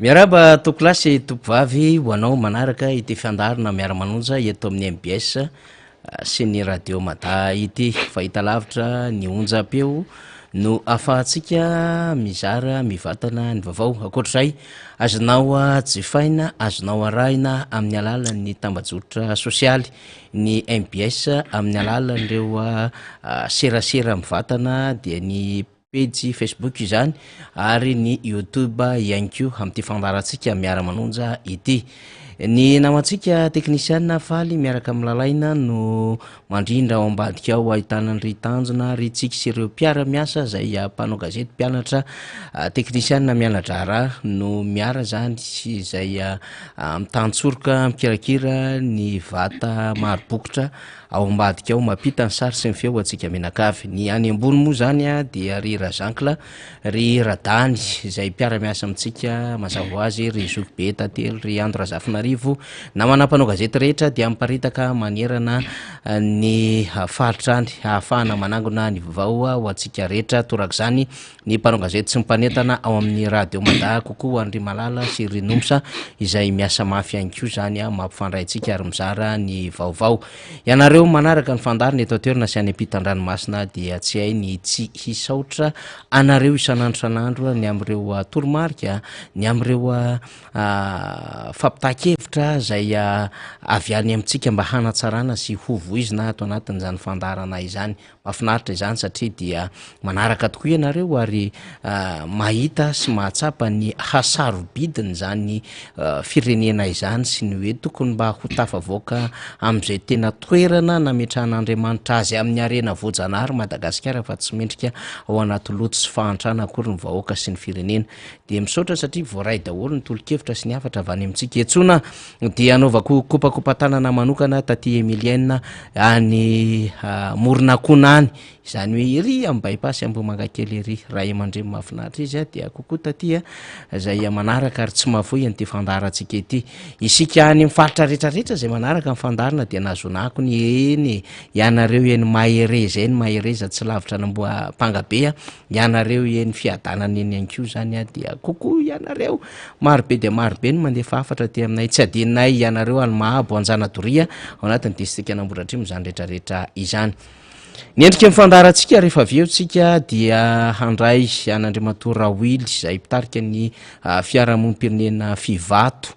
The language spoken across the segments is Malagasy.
Miarahaba tompokolahy sy tompovavy ho anao manaraka ity fandaharana miara-manonja eto amin'ny mbs sy ny radio Mada ity. Fahitalavitra ny onjam-peo no ahafahantsika mizara mivantana ny vaovao. Ankoatr'izay, azonao jifaina, azonao arahina amin'ny alalan'ny tambajotra sosialy ny mbs amin'ny alalan'ireo serasera mivantana dia ny pejy Facebook izany ary ny YouTube ihany koa amin'ity fandaharantsika miara-manonja ity. Ny namantsika teknisiana Faly miaraka amin'ny Lalaina no mandrindra ao ambadika ao ahitana an-dry Tanjona, ry Tsiky sy ireo mpiara-miasa izay mpanao gazety, mpianatra, teknisiana miana-draharaha no miara izany izay mitantsoroka mikirakira ny vata maro bokotra ao ambadika ao mampita ny sary sy ny feo antsika mianakavy. Ny any ambony moa izany dia ry Razankla, ry Radany izay mpiara-miasa amintsika mazava ho azy, ry Zokibe Tantely, ry Andro Razafinarivo, namana mpanao gazety rehetra dia miparitaka manerana ny faritra any ahafahana manangona ny vaovao ho antsika rehetra. Torak'izany ny mpanao gazety sy ny mpanentana ao amin'ny Radio Mada kokoa ho an'i Malala sy ry Nomsa izay miasa mafy ihany koa izany mampifandray antsika ary mizara ny vaovao. Ianareo manaraka ny fandaharana eto an-toerana sy any ampitan-dranomasina dia tsy hay ny tsy hisaotra anareo isan'andro isan'andro ny amin'ireo toromarika, ny amin'ireo fampitan-kevitra izay avy any amintsika mba hanatsarana sy hovoizina ato anatin'izany fandaharana izany. Mahafinaritra izany satria dia manaraka tokoa ianareo ary mahita sy mahatsapa ny hasarobidin'izany firenena izany sy ny hoe tokony mba ho tafavoaka amin'izay tena toerana nametrahan'Andriamanitra azy amin'ny harena voajanahary Madagasikara fa tsy mendrika ao anaty loto sy fahantrana akory ny vahoaka sy ny firenena. Dia misaotra satria voaray daholo ny tolo-kevitra sy ny hafatra avy any amintsika. Etsona dia anaovako kopakopa-tanana manokana taty Emilienne any Moronakona any, izany hoe ery amin'ny bypass Ambohimangakely ery. Ray aman-dreny mahafinaritra izy dia kokoa taty izay manaraka ary tsy mahafoy an'ity fandaharantsika ity. Isika any amin'ny faritra rehetrarehetra izay manaraka ny fandaharana dia nahazoana akony eny e, ianareo eny Mahereza eny, Mahereza tsy lavitra an'Ambohipangabe. Ianareo eny Fiadanana eny ihany koa izany dia coucou ianareo. Maro be dia maro be ny mandefa hafatra aty aminay. Tsy adinonay ianareo any Mahabo, Anjanadoria, ao anatin'ny distrikan'Ambohidratrimo izany rehetrarehetra izany. Ny endriky ny fandaharantsika rehefa avy eo tsika dia handray an'Andriamatoa Rawily izay mpitarika ny fiarahamonim-pirenena Fivato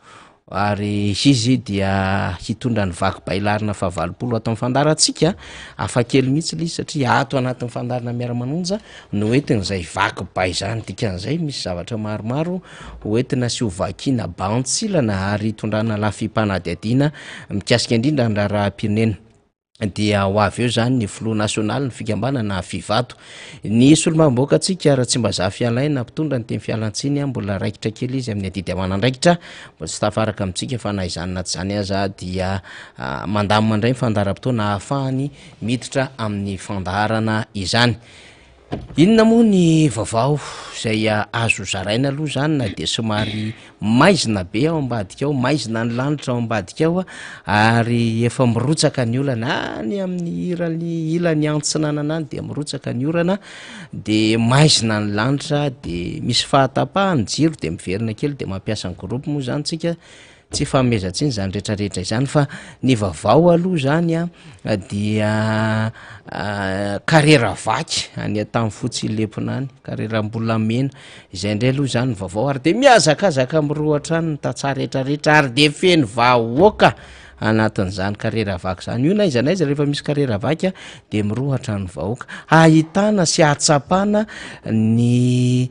Ary izy dia hitondra ny vaky bailarina fahavalopolo ato amin'ny fandaharantsika. Hafa kely mihitsy ilay izy satria ato anatin'ny fandaharana miara-manonja no entiny izay vaky bay izany. Dikan'izay misy zavatra maromaro ho entina sy ho vakiana bantsilana ary hitondrana lafim-panadihadiana mikasika indrindra ny raharaham-pirenena. dia ho avy eo izany ny filoha nasionaly ny fikambanana Fivato. Ny solombavambahoakantsika Ratsimbazafy Alain mpitondra ny teny fialantsiny, mbola raikitra kely izy amin'ny adidy aman'andraikitra, mbola tsy tafaraka amintsika fa na izany na tsy izany aza dia mandamina indray ny fandaharam-potoana ahafahany miditra amin'ny fandaharana izany. Inona moa ny vaovao izay azo zaraina aloha izany na dia somary maizina be ao ambadika ao, maizina ny lanitra ao ambadika ao ary efa mirotsaka ny olana any amin'ny ilany ilany antsinanana any dia mirotsaka ny orana de maizina ny lanitra de misy fahatapahany jiro de miverina kely de mampiasa ny groupe moa izany tsika. Tsy ifanomezan-tsiny izany rehetra rehetra izany fa ny vaovao aloha izany a dia karera vaky any Antanifotsy Ilempona any, kareram-bolamena, izay indray aloha izany ny vaovao ary de mihazakazaka miroa hatrany ny tantsaha rehetra rehetra ary de feno vahoaka anatin'izany karera vaky izany, io na aiza na aiza rehefa misy karera vaky a de miroa hatrany vahoaka, ahitana sy ahatsapana ny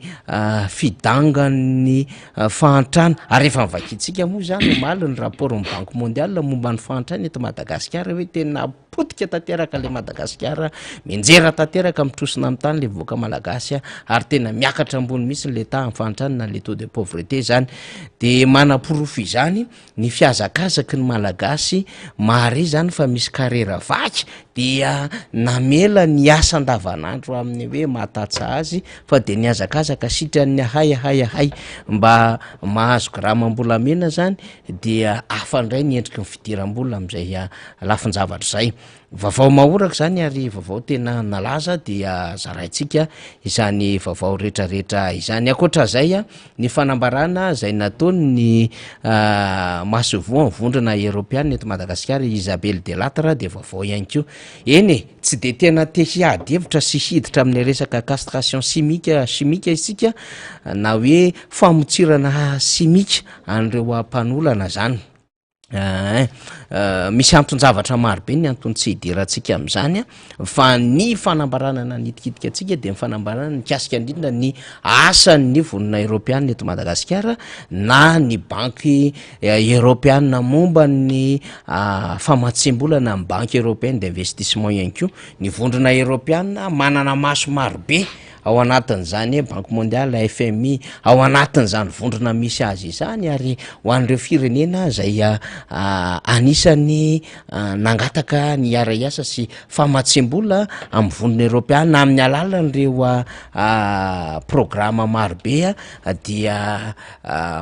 fidangan'ny Fahantrana, ary efa novakintsika moa izany omaly ny rapport ny banque mondiale momba ny fahantrana eto Madagasikara hoe tena potika tanteraka ilay Madagasikara, mianjera tanteraka mitrosona amin'ny tany ilay vahoaka malagasy ary tena miakatra ambony mihitsy ilay tahan'ny fahantrana na ilay taux de pauvreté izany, dia manaporofo izany ny fihazakazaky ny malagasy mahare izany fa misy karera vaky. dia namela ny asa andavanandro amin'ny hoe mahatatsa azy fa dia nihazakazaka sitran'ny ahay ahay ahay mba mahazo gramam-bolamena zany dia hafa indray ny endriky ny fidiram-bola amin'izay lafin-javatra izay. Vaovao mahoraka izany ary vaovao tena nalaza dia zaraintsika izany vaovao retraretra izany. Ankoatra izay, ny fanambarana izay nataon'ny masoivoho ny vondrona eoropeana eto Madagasikara Isabelle Delattre dia vaovao ihany koa. Eny e, tsy dia tena te hiady hevitra sy hiditra amin'ny resaka castration simika chimique isika na hoe famotsirana simika an'ireo mpanolana izany. Ein, misy anton-javatra maro be ny antony tsy hidirantsika amin'izany a, fa ny fanambarana nanitikitika antsika de ny fanambarana mikasika indrindra ny asan'ny vonona eoropeana eto Madagasikara na ny banky eoropeana momba ny famatsiam-bola na ny banque européenne d'investissement ihany koa, ny vondrona eoropeana manana maso maro be ao anatin'izany Banque mondiale, FMI, ao anatin'izany vondrona misy azy izany ary ho an'ireo firenena izay anisan'ny nangataka ny hiara-hiasa sy famatsiam-bola amin'ny vondrona eoropeana amin'ny alalan'ireo programa marobe dia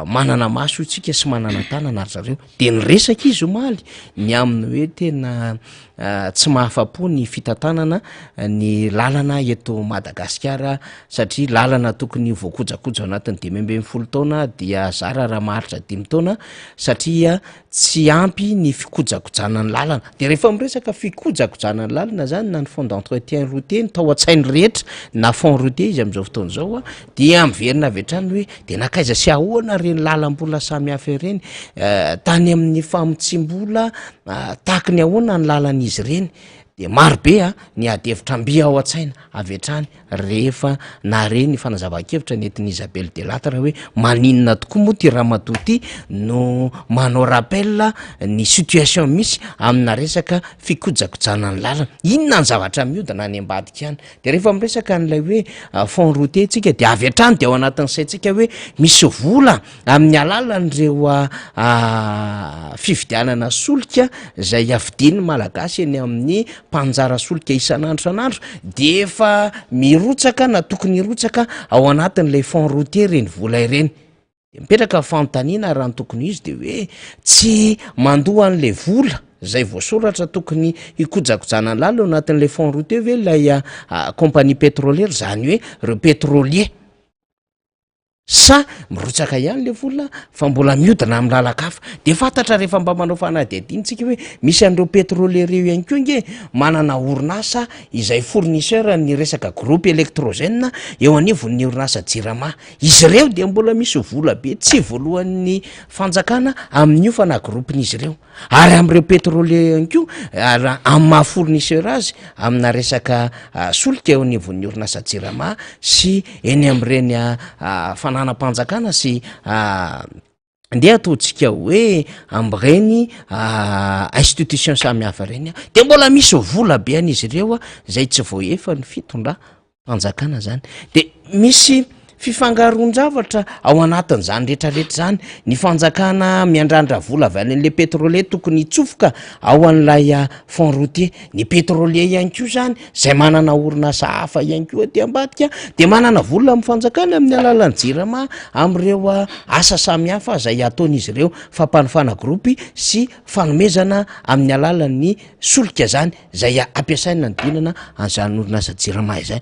manana maso isika sy manana tanana ry zareo. De niresaka izy omaly ny amin'ny hoe tena tsy mahafa-po ny fitantanana ny lalana eto Madagasikara satria lalana tokony voakojakoja ao anatin'ny 15 taona dia zara raha maharitra 5 taona satria tsy ampy ny fikojakojana ny lalana. De rehefa miresaka fikojakojana ny lalana zany na ny fonds d'entretien routier ny tao an-tsainy rehetra na fonds routier izy amin'izao fotoana izao dia miverina avy hatrany hoe de nankaiza sy ahoana ireny lalam-bola samihafa ireny, tany amin'ny famotsiam-bola tahaky ny ahoana ny lalan'izy ireny, de maro be a ny ady hevitra mby ao an-tsaina avy hatrany rehefa nahare ny fanazavan-kevitra nentin'i Isabelle Delattre hoe maninona tokoa moa ty ramatoa ty no manao rappel ny situation misy amina resaka fikojakojana ny lalana, inona ny zavatra mihodina any ambadika any. De rehefa miresaka an'ilay hoe fonds routier tsika de avy hatrany de ao anatin'ny saintsika hoe misy vola amin'ny alalan'ireo fividianana solika zay avidian'ny Malagasy eny amin'ny mpanjara solika isan'andro isan'andro de efa mirotsaka na tokony hirotsaka ao anatin'ilay fonds routier ireny vola ireny. De mipetraka ny fanontaniana raha ny tokony ho izy de hoe tsy mandoa an'le vola zay voasoratra tokony hikojakojana ny lalana ao anatin'le fonds routier ve ilay compagnie pétrolière, zany hoe reo pétrolier, sa mirotsaka ihany le vola fa mbola miodina amin'ny lalan-kafa? De fantatra rehefa mba manao fanadihadiana tsika hoe misy an'ireo pétrolier reo ihany koa nge manana orinasa izay fournisseur ny resaka groupe électrogène eo anivon'ny orinasa Jirama. Izy ireo dia mbola misy vola be tsy voalohan'ny fanjakana amin'io fa na groupe-n'izy ireo ary amin'ireo pétrolier ihany koa ary amin'ny maha fournisseur azy amina resaka solika eo anivon'ny orinasa Jirama sy eny amin'ireny fananam-panjakana sy ndeha ataontsika hoe amin'ireny institution samihafa ireny de mbola misy vola be an'izy ireo zay tsy voaefa ny fitondram-panjakana zany de misy fifangaroan-javatra ao anatin'izany rehetrarehetra zany. Ny fanjakana miandrandra vola avy any an'le pétrolier tokony hitsofoka ao an'ilay fonds routier, ny pétrolier ihany koa zany zay manana orinasa hafa ihany koa aty ambadika de manana vola amin'ny fanjakana amin'ny alalan'ny Jirama amin'ireo asa samihafa zay ataon'izy ireo, fampanofana groupe sy fanomezana amin'ny alalan'ny solika zany zay ampiasaina anodinana an'izany orinasa Jirama izay.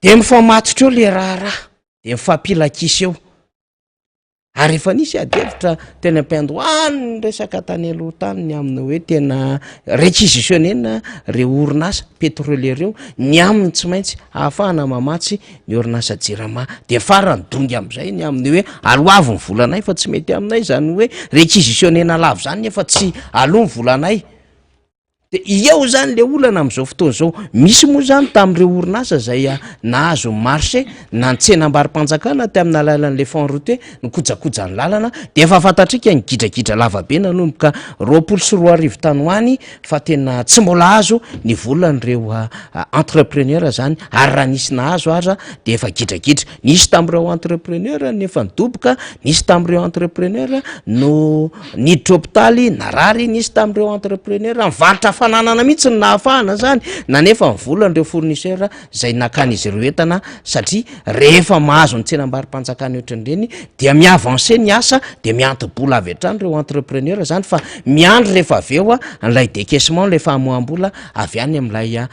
De mifamatotra eo le raharaha de mifampila kisa eo. Ary efa nisy ady hevitra teny am-piandohany ny resaka tany aloha tany ny amin'ny hoe tena réquisitionner-na ireo orinasa pétrolier ireo ny amin'ny tsy maintsy ahafahana mamatsy ny orinasa Jirama. De farany dongy amin'izay ny amin'ny hoe aloavy ny volanay fa tsy mety aminay izany hoe réquisitionner-na lavo izany nefa tsy aloa ny volanay. De eo zany le olana am'izao fotoana izao. Misy moa zany tamin'ireo orinasa zay nahazo ny marché na ny tsenam-barom-panjakana te amin'ny alalan'le fonds routier ny kojakoja ny lalana de efa fantatrika ny gidragidra lavabe nanomboka 2020 tany ho any fa tena tsy mbola azo ny volan'ireo entrepreneur zany, ary raha nisy nahazo aza de efa gidragidra. Nisy tamin'ireo entrepreneur nefa nidoboka, nisy tamin'ireo entrepreneur no niditra hopitaly narary, nisy tamin'ireo entrepreneur nivarotra. fananana mihitsy no nahafahana zany nanefa ny volan'ireo fournisseur izay nakan'izy ireo entana satria rehefa mahazo ny tsenambaro-panjakana ohatran'ireny dia mi-avancer ny asa dia mianto-bola avy hatrany ireo entrepreneur zany fa miandry rehefa avy eo an'ilay decaissement ilay famoaham-bola avy any amin'ilay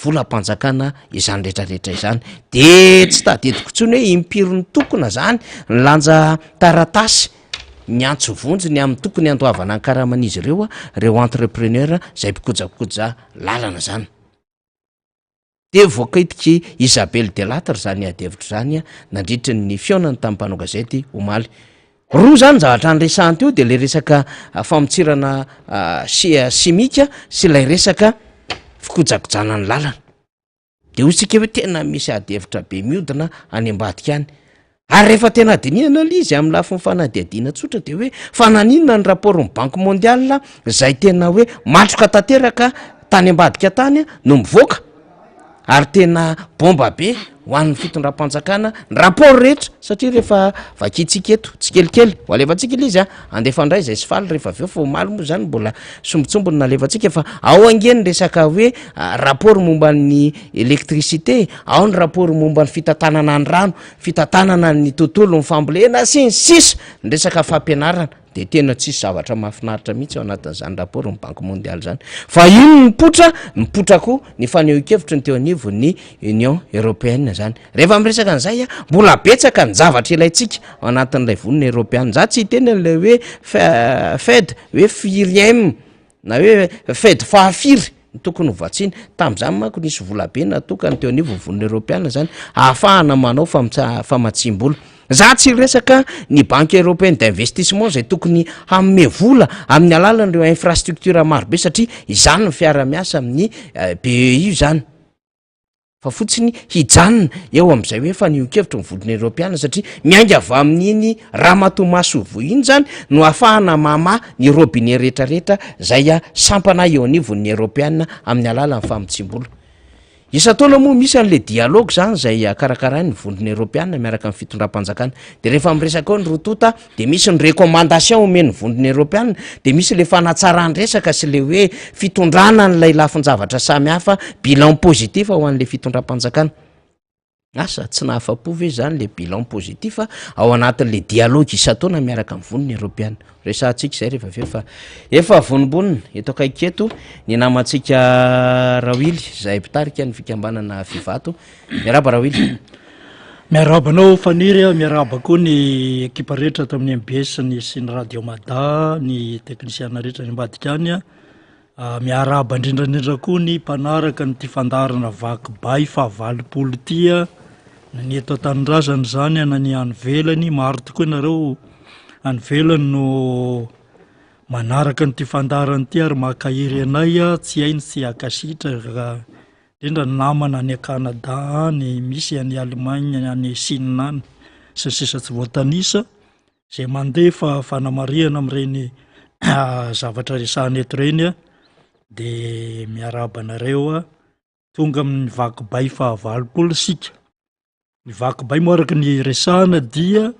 volam-panjakana izany rehetrarehetra izany. De tsy tadidiko intsony hoe impiry nitokona zany nilanja taratasy niantso vonjy ny amin'ny tokony handoavana ny karaman'izy ireo ireo entrepreneur izay mpikojakoja lalana zany. Dia voakaitik'i Isabelle Delattre izany ady hevitra izany nandritry ny fihaonany tamin'ny mpanao gazety omaly. Roa izany ny zavatra niresahany teo dia ilay resaka famotsirana simika sy ilay resaka fikojakojana ny lalana. Dia hoy isika hoe tena misy ady hevitra be mihodina any ambadika any. Ary rehefa tena dinihana ilay izy amin'ny lafiny fanadihadiana tsotra dia hoe fa naninona ny rapport ny banque mondiale izay tena hoe matroka tanteraka tany ambadika tany no mivoaka ary tena bomba be ho an'ny fitondram-panjakana ny rapport rehetra satria rehefa vakintsika eto tsikelikely ho alefantsika ilay izy a andefa indray izay sy faly rehefa avy eo fa omaly moa zany mbola sombintsombiny nalefantsika fa ao ange ny resaka hoe rapport momba ny électricité ao ny rapport momba ny fitantanana ny rano fitantanana ny tontolo ny fambolena sy ny sisa ny resaka fampianarana de tena tsisy zavatra mahafinaritra mihitsy ao anatin'izany rapport ny banque mondiale zany fa ino ny mipoitra mipoitra koa ny fanehoan-kevitry ny teo anivon'ny union européenne zany rehefa miresaka an'izay a mbola betsaka ny zavatra ilaintsika ao anatin'ilay vonona eropeana za tsy hiteny an'ilay hoe fed hoe firy m Na hoe Fed fahafiry no tokony ho vatsiana? Tamin'izany manko nisy volabe natokany teo anivon'ny Vondrona Eoropeana izany ahafahana manao famatsiam-bola. Za tsy hiresaka ny Banque Européenne d'Investissement izay tokony hanome vola amin'ny alalan'ireo infrastructure marobe satria izany no fiara-miasa amin'ny BEI izany. fa fotsiny hijanona eo amin'izay hoe fanehoan-kevitry ny Vondrona Eoropeana satria miainga avy amin'iny Ramatoa Masoivoho iny izany no ahafahana mamaha ny robinet rehetrarehetra izay sampana eo anivon'ny Eoropeana amin'ny alalan'ny famotsiam-bola. Isan-taona moa misy an'ilay dialogue izany izay karakarain'ny Vondrona Eoropeana miaraka amin'ny fitondram-panjakana. Dia rehefa miresaka eo ny roa tonta De misy ny recommandation omen'ny vondrona eropeana, de misy le fanatsaran-dresaka sy le hoe fitondrana an'ilay lafin-javatra samy hafa, bilan positif ho an'le fitondram-panjakana. Asa, tsy nahafa-po ve zany le bilan positif ao anatin'le dialogue isan-taona miaraka amin'ny vondrona eropeana? Resahantsika izay rehefa avy eo fa efa vonombonona eto akaiky eto ny namantsika Rawily izay mpitarika ny fikambanana Fivato. Miarahaba Rawily. Miarahaba anao Faniry a, miarahaba koa ny ekipa rehetra ato amin'ny MBS ny sy ny Radio Mada, ny teknisiana rehetra any ambadika any a. Ah, miarahaba indrindra indrindra koa ny mpanaraka an'ity fandaharana vaky bay fahavalopolo ity a, na ny eto an-tanindrazana izany na ny any ivelany, maro tokoa ianareo any ivelany no manaraka an'ity fandaharana ity ary mankahery anay a, tsy hay ny tsy hankasitraka. Indrindra ny namana any Canada any, misy any Allemagne, any Chine any, sy ny sisa tsy voatanisa, izay mandefa fanamarihana amin'ireny zavatra resahana eto ireny dia miarahaba anareo tonga amin'ny vaky bay fahavalopolo isika. Ny vaky bay moa araka ny resahana dia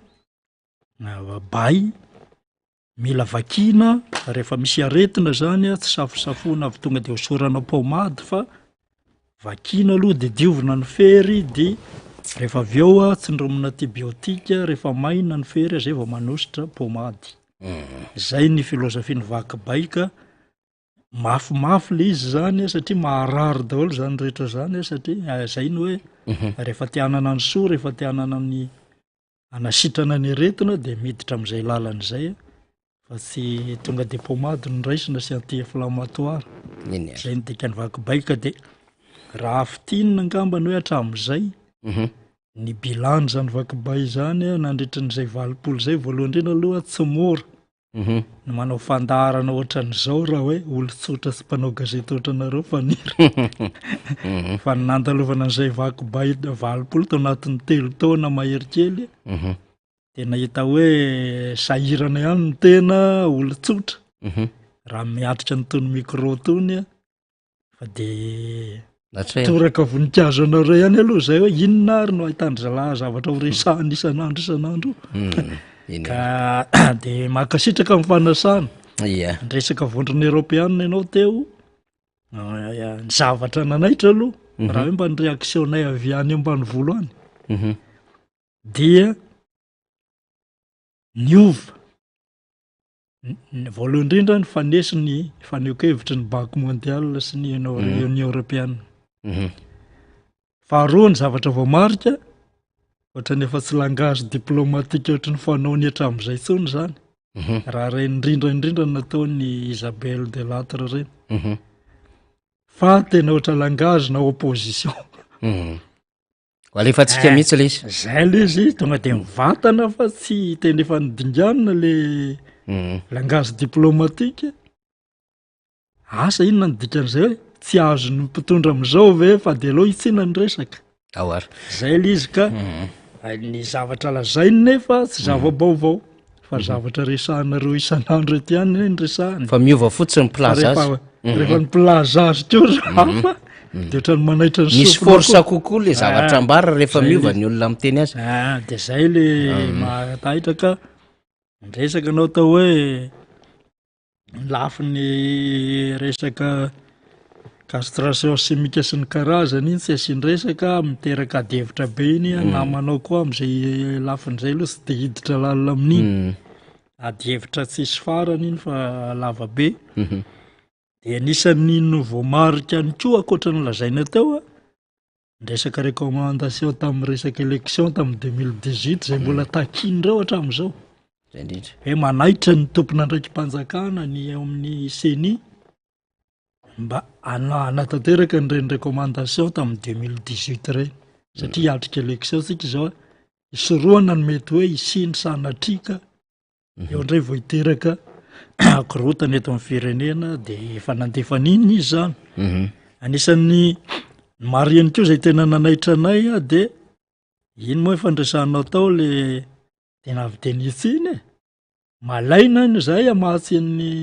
bay Mila vakiana rehefa misy aretina zany a, tsy safosafoana avy tonga de hosorana pomade fa vakiana aloha de diovina ny fery de rehefa avy eo a tsindromina antibiotique rehefa maina ny fery zay vao manosotra pomade. Zay ny filozofian'ny vaky bay ka mafimafy le izy zany a satria maharary daholo zany rehetra zany a satria zay ny hoe rehefa te hanana ny soa, rehefa te hanana ny Hanasitrana ny aretina dia miditra amin'izay lalana izay fa tsy tonga dia pomade no raisina sy anti-inflammatoire. Izay no dikan'ny vaky bay ka dia raha fintinina angamba ny hoe hatramin'izay mhm. ny bilan izany vaky bay izany nandritra an'izay 80 izay voalohany indrindra aloha tsy mora Ny manao fandaharana ohatran'izao raha hoe olon-tsotra sy mpanao gazety ohatranareo Faniry. Fa ny nandalovana an'izay vaky bay 80 tao anatin'ny telo taona mahery kely, dia nahita hoe sahirana ihany ny tena olon-tsotra raha miatrika an'itony micro itony. Fa de toraka voninkazo anareo ihany aloha zay hoe inona ary no ahitan-dry zalahy zavatra ho resahana isan'andro isan'andro io. Hmm, ka de mankasitraka amin'ny fanasana. Ia. Niresaka vondrona eropeanina ianao teo. Ny zavatra nanaitra aloha, raha hoe mba ny réaction-nay avy any ambanivolo any, dia niova. Ny voalohany indrindra nifanesy ny fanehoan-kevitry ny Banque mondiale sy ny Union européenne. Faharoa ny zavatra voamarika, ohatran'ny efa tsy langage diplomatique ohatran'ny fanaony hatramin'izay intsony izany. Raha ireny indrindra indrindra no nataon'i Isabelle Delattre ireny. Fa tena ohatra langage na opposition. Ho alefantsika mihitsy le izy. Zay le izy, tonga de mivantana fa tsy tena efa nodinganina le langage diplomatique. Asa inona ny dikan'izay hoe tsy azon'ny mpitondra amin'izao ve fa de aleo hitsina ny resaka. Ao ary. Zay le izy ka ny zavatra lazainy nefa tsy zava-baovao fa zavatra resahanareo isan'andro eto ihany ny resahany. Fa miova fotsiny ny mpilaza azy. Rehefa ny mpilaza azy koa ry hafa de ohatran'ny manaitra ny Misy sofina force koa. kokoa le zavatra ambara rehefa Zay miova le- ny olona miteny azy. Ah, de zay le mahataitra ka ny resaka anao atao hoe ny lafiny resaka castration chimique sy ny karazany iny tsy asian-dresaka, miteraka adihevitra be iny an, namanao koa amin'izay lafiny izay aloha tsy de hiditra lalina amin'iny, adihevitra tsisy farany iny fa lava be. De anisan'ny novoamarika ihany koa ankoatra ny lazaina teo an, Ny resaka recommandation tamin'ny resaka élection tamin'ny 2018 izay mbola takian'ireo hatramin'izao. Zay indrindra. Hoe manaitra ny tompon'andraiki-panjakana ny eo amin'ny CENI mba hanatanteraka an'ireny recommandation tamin'ny 2018 ireny. Satria hiatrika élection tsika izao, hisorohana ny mety hoe hisian'ny sanatria ka Eo indray vao hiteraka korontana eto amin'ny firenena dia efa nandefa an'iny izy zany. Mhm. Anisan'ny marihiny koa izay tena nanaitra anay ah, dia iny moa efa niresahanao tao le tena avy dia nitsy iny e. Malaina iny izahay hamatsy an'ny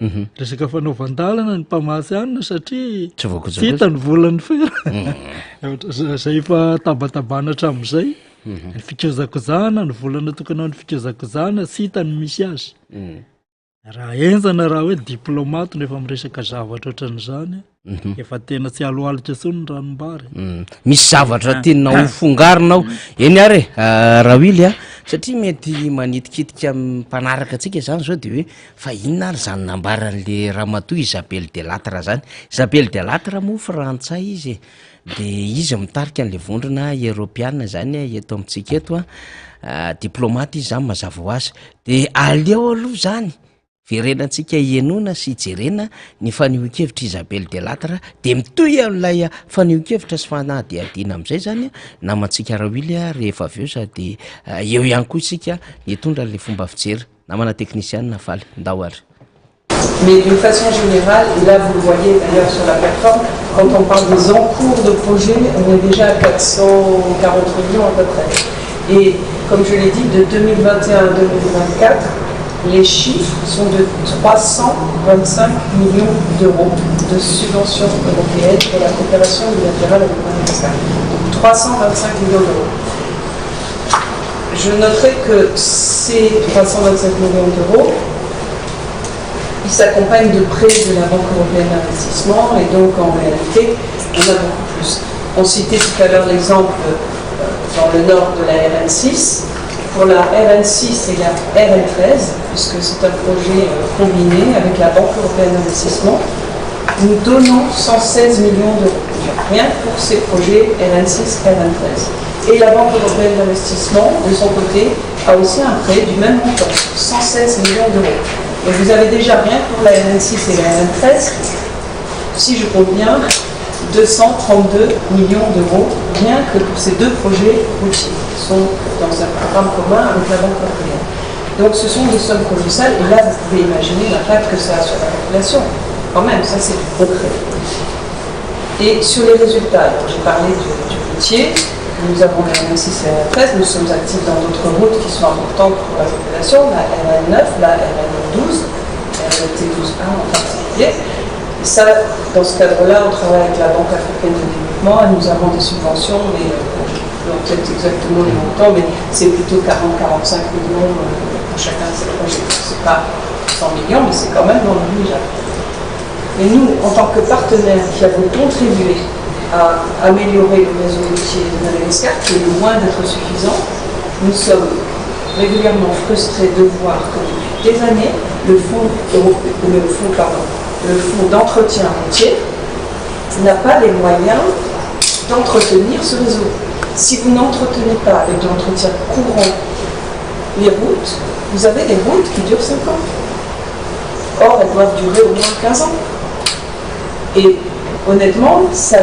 Mhm. resaka fanaovan-dalana ny mpamatsy anina satria Tsy voakojakoja. tsy hita ny volan'ny fera. Zay efa tabatabana hatramin'izay. Mhm. Ny fikojakojana, ny vola natokana ho an'ny fikojakojana tsy hita ny misy azy. Mhm. Raha henjana raha hoe diplomate no efa miresaka zavatra ohatran'izany, Mhm. efa tena tsy alohalika intsony ny ranombary. Misy zavatra tianao ho fongarina ao. Eny ary e, Rawily a, satria mety manitikitika amin'ny mpanaraka antsika izany izao dia hoe fa inona ary izany nambaran'le ramatoa Isabelle Delattre zany. Isabelle Delattre moa frantsay izy e, de izy mitarika an'le vondrona eoropeana zany eto amintsika eto a, diplomate izy zany mazava ho azy. De aleo aloha zany verenantsika henoina sy jerena ny fanehoan-kevitr'i Isabelle Delattre, de mitohy amin'ilay fanehoan-kevitra sy fanadihadiana amin'izay zany namantsika Rawily rehefa avy eo sady eo ihany koa isika nitondra an'le fomba fijery. Namana teknisianina faly, ndao ary. Mais d'une façon générale, et là vous le voyez d'ailleurs sur la plateforme, quand on parle des encours de projets, on est déjà à 440 millions à peu près. Et comme je l'ai dit, de 2021 à 2024, les chiffres sont de 325 millions d'euros de subventions européennes pour la coopération bilatérale avec Madagascar. Donc 325 millions d'euros. Je noterai que ces 325 millions d'euros, ils s'accompagnent de prêts de la Banque européenne d'investissement et donc en réalité, on a beaucoup plus. On citait tout à l'heure l'exemple dans le nord de la RN6. Pour la RN6 et la RN13, puisque c'est un projet combiné avec la Banque européenne d'investissement, nous donnons 116 millions d'euros. Rien que pour ces projets RN6, RN13. Et la Banque européenne d'investissement, de son côté, a aussi un prêt du même montant, 116 millions d'euros. Donc vous avez déjà rien pour la RN6 et la RN13, si je compte bien, 232 millions d'euros, rien que pour ces deux projets routiers, qui sont dans un programme commun avec la Banque européenne. Donc ce sont des sommes colossales, et là vous pouvez imaginer l'impact que ça a sur la population. Quand même, ça c'est du concret. Et sur les résultats, j'ai parlé du, du routier, nous avons la RN6 et la RN13, nous sommes actifs dans d'autres routes qui sont importantes pour la population, la RN9, la RN12, RNT12A en particulier. Et ça, dans ce cadre-là, on travaille avec la Banque africaine de développement et nous avons des subventions, mais je n'ai plus en tête exactement les montants, mais c'est plutôt 40-45 millions pour chacun de ces projets. C'est pas 100 millions, mais c'est quand même non négligeable. Mais nous, en tant que partenaires qui avons contribué à améliorer le réseau routier de Madagascar, qui est loin d'être suffisant, nous sommes régulièrement frustrés de voir que depuis des années, le fonds, le fonds, pardon, le fonds d'entretien routier n'a pas les moyens d'entretenir ce réseau. Si vous n'entretenez pas avec l'entretien courant les routes, vous avez des routes qui durent 5 ans. Or, elles doivent durer au moins 15 ans. Et honnêtement, ça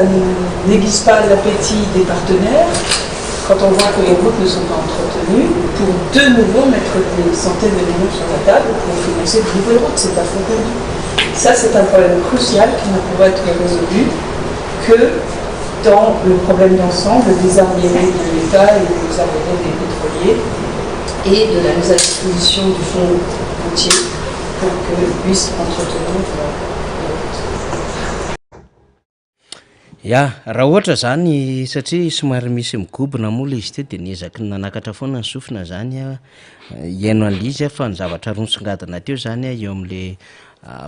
n'aiguise pas l'appétit des partenaires quand on voit que les routes ne sont pas entretenues pour de nouveau mettre des centaines de millions sur la table pour financer de nouvelles routes. C'est à fond perdu. Ça, c'est un problème crucial qui ne pourrait être résolu que dans le problème d'ensemble des arriérés de l'État et des arriérés des pétroliers et de la mise à disposition du fonds routier pour qu'il puisse entretenir les routes. Ya, raha ohatra zany satria somary misy migobona moa le izy teo de niezaky ny nanakatra foana ny sofina zany a hihaino an'le izy a, fa ny zavatra roa nisongadina teo zany a eo am'le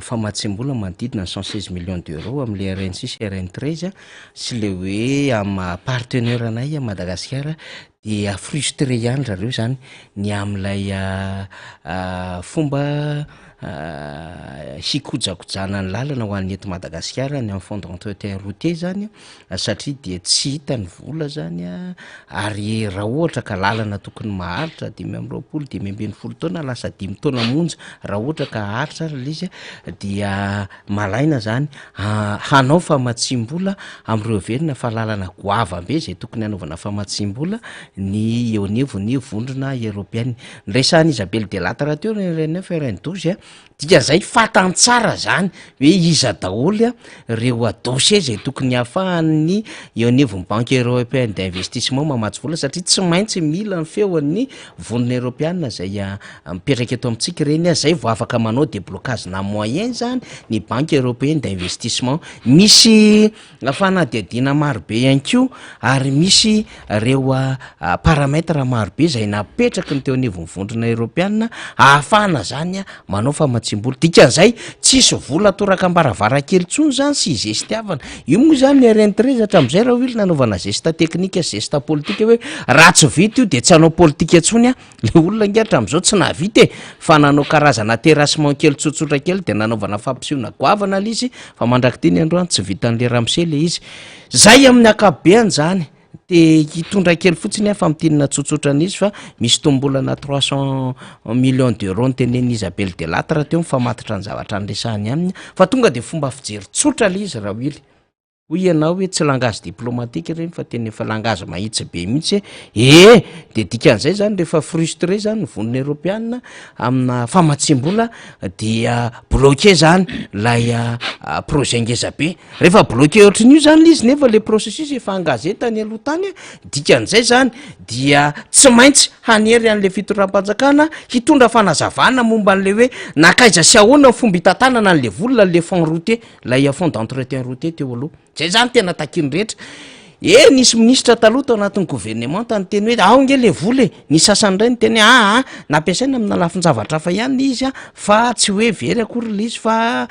famatsiam-bola manodidina ny 116 millions d'euros am'le RN 6, RN 13 a, sy le hoe ama partenaire anay a Madagasikara dia frustré ihany zareo zany ny am'ilay fomba hikojakojana ny lalana ho an'ny eto Madagasikara, ny am fonds d'entretien routier zany a, satria dia tsy hita ny vola zany a. Ary raha ohatra ka lalana tokony maharitra 25, 15 taona lasa 5 taona monja raha ohatra ka haharitra ary le izy a, dia malaina zany hanao famatsim-bola am'ireo verina fa lalana goavambe zay tokony hanaovana famatsim-bola ny eo anivon'ny Vondrona Eoropeana. Nresahan'i Isabelle Delattre teo ny RN 9, RN 12 a, dikan'izay fatantsara zany hoe iza daholy a reo dossier zay tokony ahafahan'ny eo anivon'ny Banque européenne d'investissement mamatsy vola, satria tsy maintsy mila ny feon'ny Vondrona Eoropeana zay mipetraka eto amintsika reny a, zay vao afaka manao déblocage na moyen zany ny Banque européenne d'investissement. Misy fanadihadiana marobe ihany ko ary misy reo paramètre marobe zay napetraky ny teo anivon'ny Vondrona Eoropeana ahafahana zany a manao famatsim-bola. Dikan'izay tsisy vola toraka ambaravarakely ntsony zany sy zestiavana io moa zany ny RN 13 hatram'izay raha oily nanaovana geste technique sy geste politique hoe raha tsy vita io de tsy hanao politika ntsony a. Le olona nge hatram'izao tsy nahavita e, fa nanao karazana terrassement kely tsotsotra kely de nanaovana fampisehoana goavana le izy, fa mandrak'ity ny androany tsy vitan'le ramose le izy zay. Amin'ny ankapobeany zany de hitondra kely fotsiny a fa mitinina tsotsotra an'izy fa misy tombolana 300 millions d'euros ny tenen'ny Isabelle Delattre teo mifamatitra ny zavatra nyresahany aminy, fa tonga de fomba fijery tsotra le izy. Raha oily hoy ianao hoe tsy langage diplomatique reny fa tena efa langage mahitsy be mihitsy e, de dikan'izay zany rehefa frustré zany ny Vondrona Eoropeana amina famatsim-bola dia bloqué zany lay projet ngeza be. Rehefa bloqué ohatran'io zany le izy nefa le processus efa engagé tany aloha tany a, dikan'izay zany dia tsy maintsy hanery an'le fitondram-panjakana hitondra fanazavana momba an'le hoe nakaiza sy ahoana ny fomba hitantanana an'le vola, le fonds routier, lay fonds d'entretien routier teo aloha. Zay zany tena takiny rehetra e. Nisy ministra taloha tao anatin'ny gouvernement tany teny hoe ao nge le vola e, ny sasany ndray ny teny hoe aa nampiasaina amina lafin-javatra hafa ihany le izy a, fa tsy hoe very akory le izy fa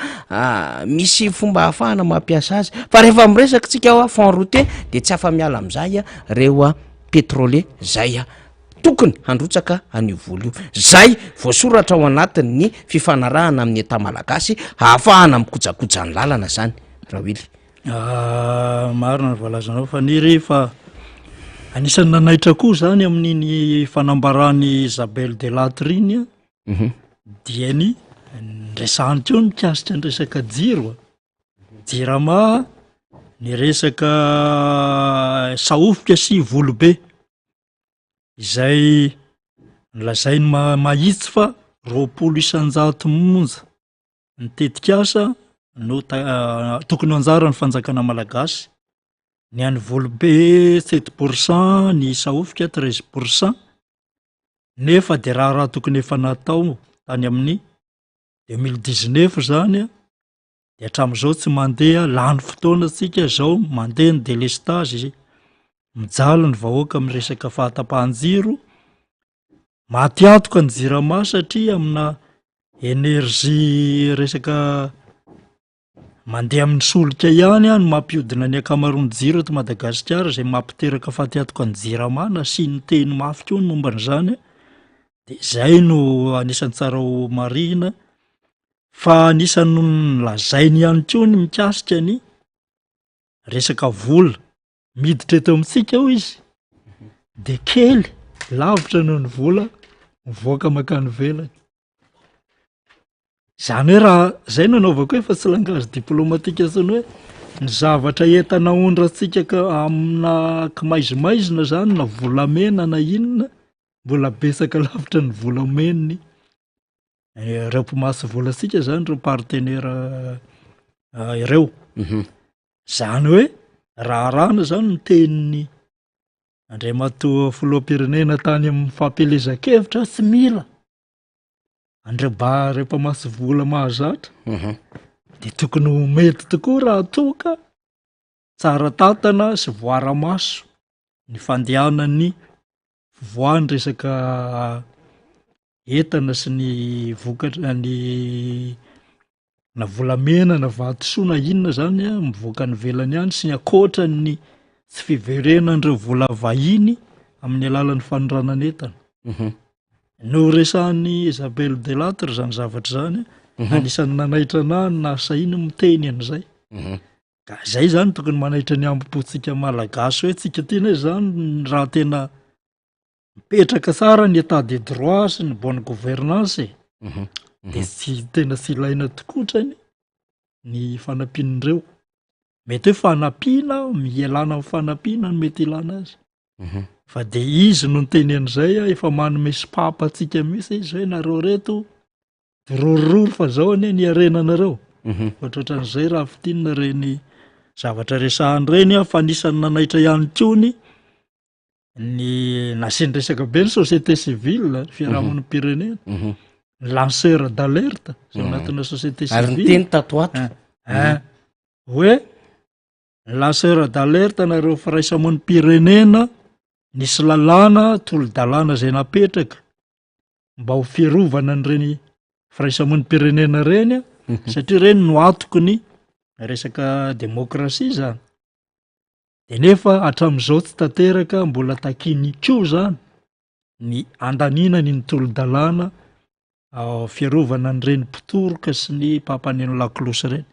misy fomba ahafahana mampiasa azy. Fa rehefa miresaky tsika ao a fonds routier de tsy afa miala am'izay a reo a pétrolier zay a tokony handrotsaka an'io vola io zay voasoratra ao anatin'ny fifanarahana amin'ny État malagasy ahafahana mikojakoja ny lalana zany raha oily. Marina ny voalazanao Faniry, fa anisan'ny nanaitra koa zany amin'iny fanambarany Isabelle Delattre iny a dia ny nresahany teo ny mikasika ny resaka jiro a Jirama, ny resaka Sahofika sy Volobe izay nolazainy mahitsy fa 20% monja ny tetikasa no tokony ho anjara ny fanjakana malagasy, ny any Volobe 7%, ny Sahofika 13%, nefa de raharaha tokony efa natao tany amin'ny 2019 zany a de hatramin'izao tsy mandeha. Lany fotoana tsika zao, mandeha ny délestage, mijaly ny vahoaka amin'ny resaka fahatapahan-jiro, maty antoka ny Jirama satria amina énergie resaka Mandeha amin'ny solika ihany no mampihodina ny ankamaroan'ny jiro eto Madagasikara izay mampiteraka fatiantoka ny Jirama, nasiany teny mafy koa ny momba an'izany. Dia izay no anisan'ny tsara ho marihina fa anisan'ny nolazainy ihany koa ny mikasika ny resaka vola miditra eto amintsika hoy izy dia kely lavitra noho ny vola mivoaka mankany ivelany. Izany hoe raha izay no anaovako hoe fa tsy langage diplomatique intsony hoe ny zavatra entana aondrantsika ka amina kimaizimaizina zany na volamena na inona mbola betsaka lavitra ny vola omen'ny ireo mpimasy volantsika zany ireo partenaire ireo. Izany hoe raha arahana zany ny tenin'ny Andriamatoa filoham-pirenena tany amin'ny fampielezan-kevitra tsy mila an'ireo ba- ireo mpamatsy vola mahazatra de tokony ho mety tokoa raha toa ka tsara tantana sy voara-maso ny fandehanan'ny fivoahan'ny resaka entana sy ny vokatra ny na volamena na vatosoa na inona zany a mivoaka any ivelany any sy ny ankoatran'ny tsy fiverenan'ireo vola vahiny amin'ny alalan'ny fanondranana entana. Noresahan'i Isabelle Delattre zany zavatra zany, anisan'ny nanaitra anah ny nahasahiany miteny an'izay. Ka zay zany tokony manaitra ny hambom-pontsika malagasy hoe tsika ty anie zany raha tena mipetraka tsara ny état de droit sy ny bonne gouvernance e. De tsy tena tsy ilaina tokotrany ny fanampian'ireo. Mety hoe fanampiana, ialana amin'ny fanampiana no mety ilana azy. Fa de izy no niteny an'izay a, efa manome sopapa antsika mihitsy izy hoe nareo reto dororororo fa zao anie ny harenanareo. Ohatrohatran'izay raha fintinina ireny zavatra resahany ireny a, fa anisan'ny nanaitra ihany koa ny ny nasiany resaka be ny société civile, ny fiarahamonim-pirenena, ny lanceur d'alerte zay ao anatina société Ary civile. niteny tato ho ato. Hoe Lanceur d'alerte nareo firaisamonim-pirenena, nisy lalàna, tolo-dalàna izay napetraka mba ho fiarovana an'ireny firaisamonim-pirenena ireny satria ireny no antoky ny resaka demokrasia zany. De nefa hatramin'izao tsy tanteraka, mbola takiany koa zany ny andaniana an'iny tolo-dalàna fiarovana an'ireny mpitoroka sy ny mpampaneno lakolosy ireny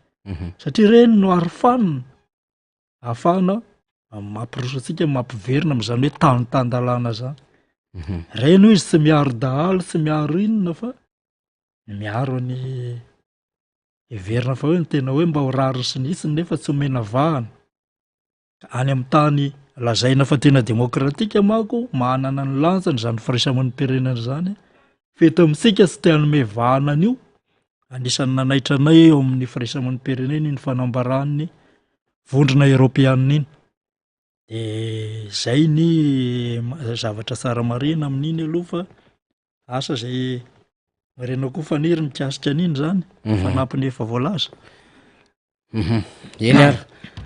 satria ireny no arofanina ahafahana mampiroso antsika mampiverina amin'izany hoe tany tan-dalàna zany ireny hoy izy tsy miaro dahalo tsy miaro inona fa miaro ny heverina fa hoe ny tena hoe mba ho rariny sy ny hitsiny nefa tsy omena vahana Any amin'ny tany lazaina fa tena demokratika manko, manana ny lanjany izany firaisamonim-pirenena izany, fa eto amintsika tsy te hanome vahana an'io, anisan'ny nanaitra anay eo amin'ny firaisamonim-pirenena iny fanambaran'ny vondrona eoropeanina iny. De zay ny zavatra tsara marihina amin'iny aloha fa asa zay marenao koa Faniry mikasika an'iny zany, fanampiny efa voalaza. Eny ary.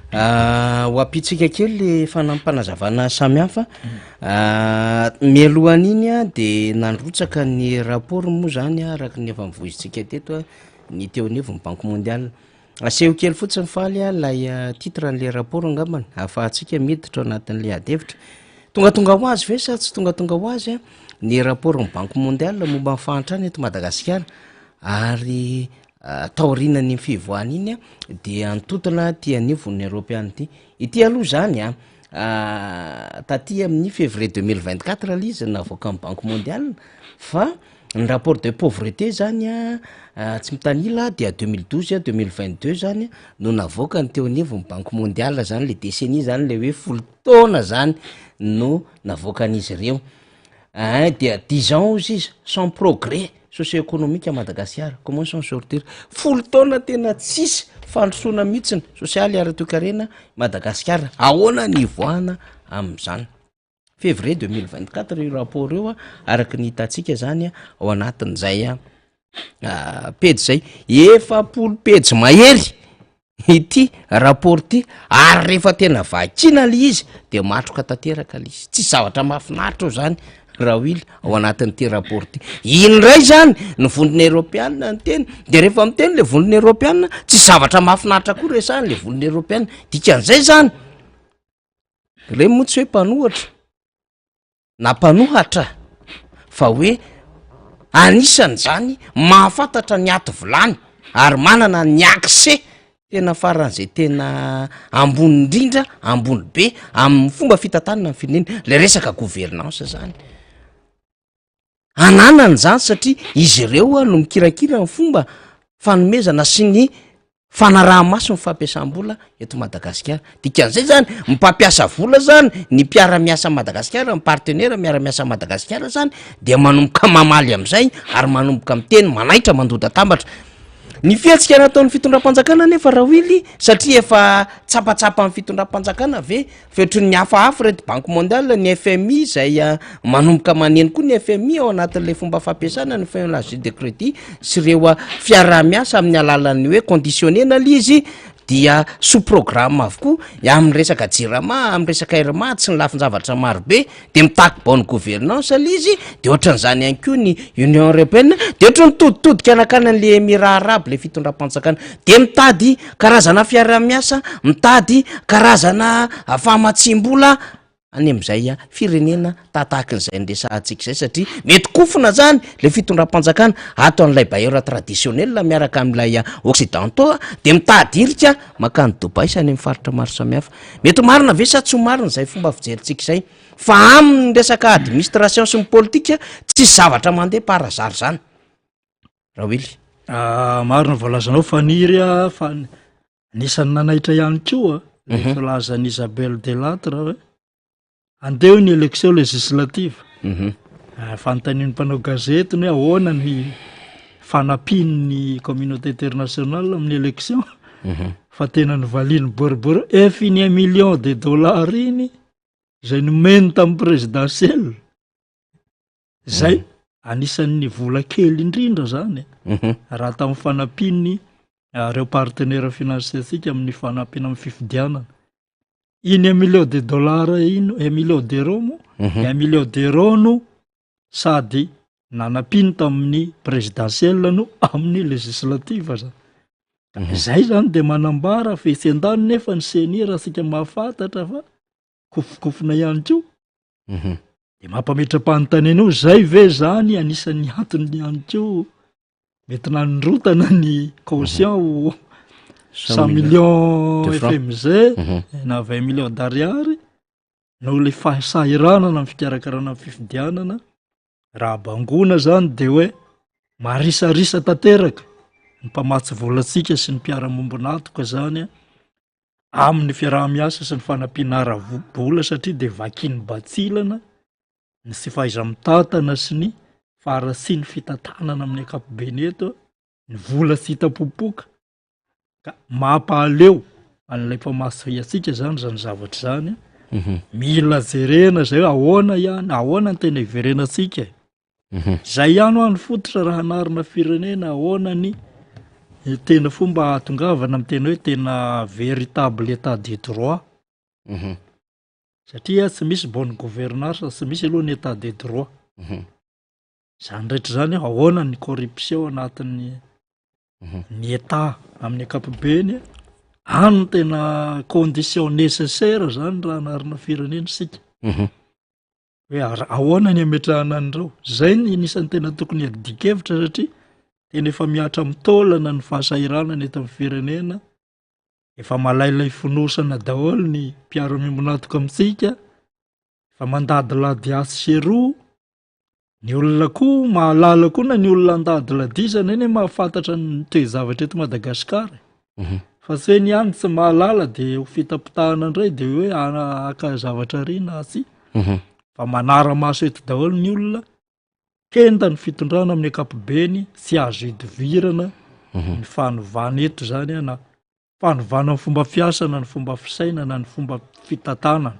Ho ampitsika kely le fanampinazavana samihafa. Mialohan'iny a de nandrotsaka ny rapport moa zany araka ny efa nivoizintsika teto a, ny teo anivon'ny banque mondiale. Aseho kely fotsiny faly a lay titre an'le rapport angambany ahafahantsika miditra ao anatin'le ady hevitra. Tongatonga ho azy ve sa tsy tongatonga ho azy a ny rapport ny banque mondiale momba ny fahantrana eto Madagasikara ary Taorianan'iny fivoahana iny dia nitontona aty anivon'ny Eoropeana ity. Ity aloha izany a, taty amin'ny février 2024 ilay izy navoakan'ny Banque mondiale fa ny rapport de pauvreté zany a, tsy mitanila dia 2012 2022 zany no navoakany teo anivon'ny Banque mondiale zany le décennie zany le hoe folo taona zany no navoakan'izy ireo. Ein dia dix ans hozy izy sans progrès socio-économique à Madagasikara, comment s'en sortir? Folo taona tena tsisy fandrosoana mihitsiny sosialy ara-toekarena Madagasikara, ahoana ny hivoahana amin'izany? Février 2024 io rapport io a, araka ny hitantsika zany a, ao anatin'izay a pejy zay, 40 pejy mahery ity rapport ity ary rehefa tena vakiana le izy de matroka tanteraka le izy, tsisy zavatra mahafinaritra ao zany. Rawily ao anatin'ity rapport ity. Iny indray zany ny vondrona eoropeanina niteny, de rehefa miteny le vondrona eoropeanina tsisy zavatra mahafinaritra koa resahany le vondrona eoropeanina, dikan'izay zany reny moa tsy hoe mpanohatra na mpanohatra fa hoe anisan'izany mahafantatra ny aty vilany ary manana ny accès Tena faran'izay tena ambony indrindra, ambony be amin'ny fomba fitantanana ny firenena, le resaka gouvernance zany. Ananany zany satria izy ireo no mikirakira ny fomba fanomezana sy ny fanaraha-maso ny fampiasam-bola eto Madagasikara. Dikan'izay zany, ny mpampiasa vola zany, ny mpiara-miasa Madagasikara, ny partenaire miara-miasa Madagasikara zany dia manomboka mamaly am'izay ary manomboka miteny, manaitra, mandoda tambatra. Ny fihetsika nataon'ny fitondram-panjakana anefa Rawilly satria efa tsapatsapan'ny fitondram-panjakana ve fa ohatran'ny hafahafa ireto banque mondiale, ny FMI izay ah, manomboka maneno koa ny FMI ao anatin'ilay fomba fampiasana ny fonds élargi de crédit sy ireo ah, fiaraha-miasa amin'ny alalan'ny hoe conditionner-na ilay izy dia sous programme avokoa amin'ny resaka jirama, amin'ny resaka Airma, tsy ny lafin-javatra marobe de mitaky bonne gouvernance le izy de ohatran'izany ihany koa ny Union européenne de ohatran'ny mitoditodika nakany an'le Emirats arabes le fitondram-panjakana de mitady karazana fiaraha-miasa, mitady karazana famatsiam-bola any amin'izay firenena tahatahakin'izay niresahantsika izay satria mety kofona zany le fitondram-panjakana ato an'ilay bailleur traditionnel miaraka amin'ilay occidentaux de mitady hirika mankany Dubaï sy any amin'ny faritra maro samihafa. Mety ho marina ve sa tsy ho marina izay fomba fijerintsika izay? Fa amin'ny resaka administration sy ny politika tsisy zavatra mandeha par hasard zany. Rawilly. Ah, marina voalazanao Faniry a, fa anisan'ny nanaitra ihany koa le mhm. filazan'i Isabelle Delattre hoe Andeha ny élection législative. Mhm. Ah, fanontanian'ny mpanao gazety ny hoe ahoana ny fanampian'ny communauté internationale amin'ny élection. Mhm. Fa tena novaliany boribory efa iny un million de dollars iny izay nomeny tamin'ny présidentielle. Zay mhm. anisan'ny vola kely indrindra zany mhm. raha tamin'ny fanampian'ny ah, ireo partenaires financiers antsika amin'ny fanampiana amin'ny fifidianana. Iny un million de dollars iny, un million d'euros moa, mhm. un million d'euros no sady nanampiany tamin'ny présidentielle no amin'ny législative zany. Mhm. Zay zany de manambara fa etsy an-daniny nefa ny CENI raha tsika mahafantatra fa kofokofona ihany koa. Mhm. De mampametra-panontaniana eo zay ve zany anisan'ny antony ihany koa Mety nanondrotana ny caution ho cent millions FMG mhm. na vingt millions d'ariary noho le fahasahiranana amin'ny fikarakarana ny fifidianana. Raha bangoina zany de hoe marisarisa tanteraka ny mpamatsy volantsika sy ny mpiara-mombon'antoka zany amin'ny fiaraha-miasa sy ny fanampiana ara-bola satria de vakiany batsilana ny tsy fahaiza-mitantana sy ny faharatsian'ny fitantanana amin'ny ankapobeny eto, ny vola tsy hita popoka, ka mampahaleo an'ilay mpamatsy antsika zany zany zavatra zany. Mhm. Mila jerena zay hoe ahoana ihany, ahoana ny tena hiverenantsika e. Mhm. Zay ihany hoa ny fototra raha hanarina firenena, ahoana ny tena fomba hahatongavana amin'ny tena hoe tena véritable état de droit. Mhm. Satria tsy misy bonne gouvernance, tsy misy aloha ny état de droit. Mhm. Zany rehetra zany ahoana ny corruption anatin'ny mhm. ny état amin'ny ankapobeny, any no tena condition nécessaire zany raha hanarina firenena isika. Mhm. Hoe ahoana ny ametrahana an'ireo. Zay ny anisan'ny tena tokony hiadian-kevitra satria tena efa mihatra amin'ny taolana ny fahasahiranana eto amin'ny firenena. Efa malailay fonosana daholo ny mpiara-miombon'antoka amintsika, efa mandadilady atsy sy eroa, ny olona koa mahalala koa na ny olona andadiladizana eny mahafantatra ny toe-javatra eto Madagasikara e. Mhm. Fa tsy hoe ny any tsy mahalala de ho fitapitahana indray de hoe haka zavatra ary na tsia. Mhm. Fa manara-maso eto daholo ny olona, kenda ny fitondrana amin'ny ankapobeny, tsy azo idivirana mhm. ny fanovana eto zany na fanovana ny fomba fiasa na ny fomba fisaina na ny fomba fitantanana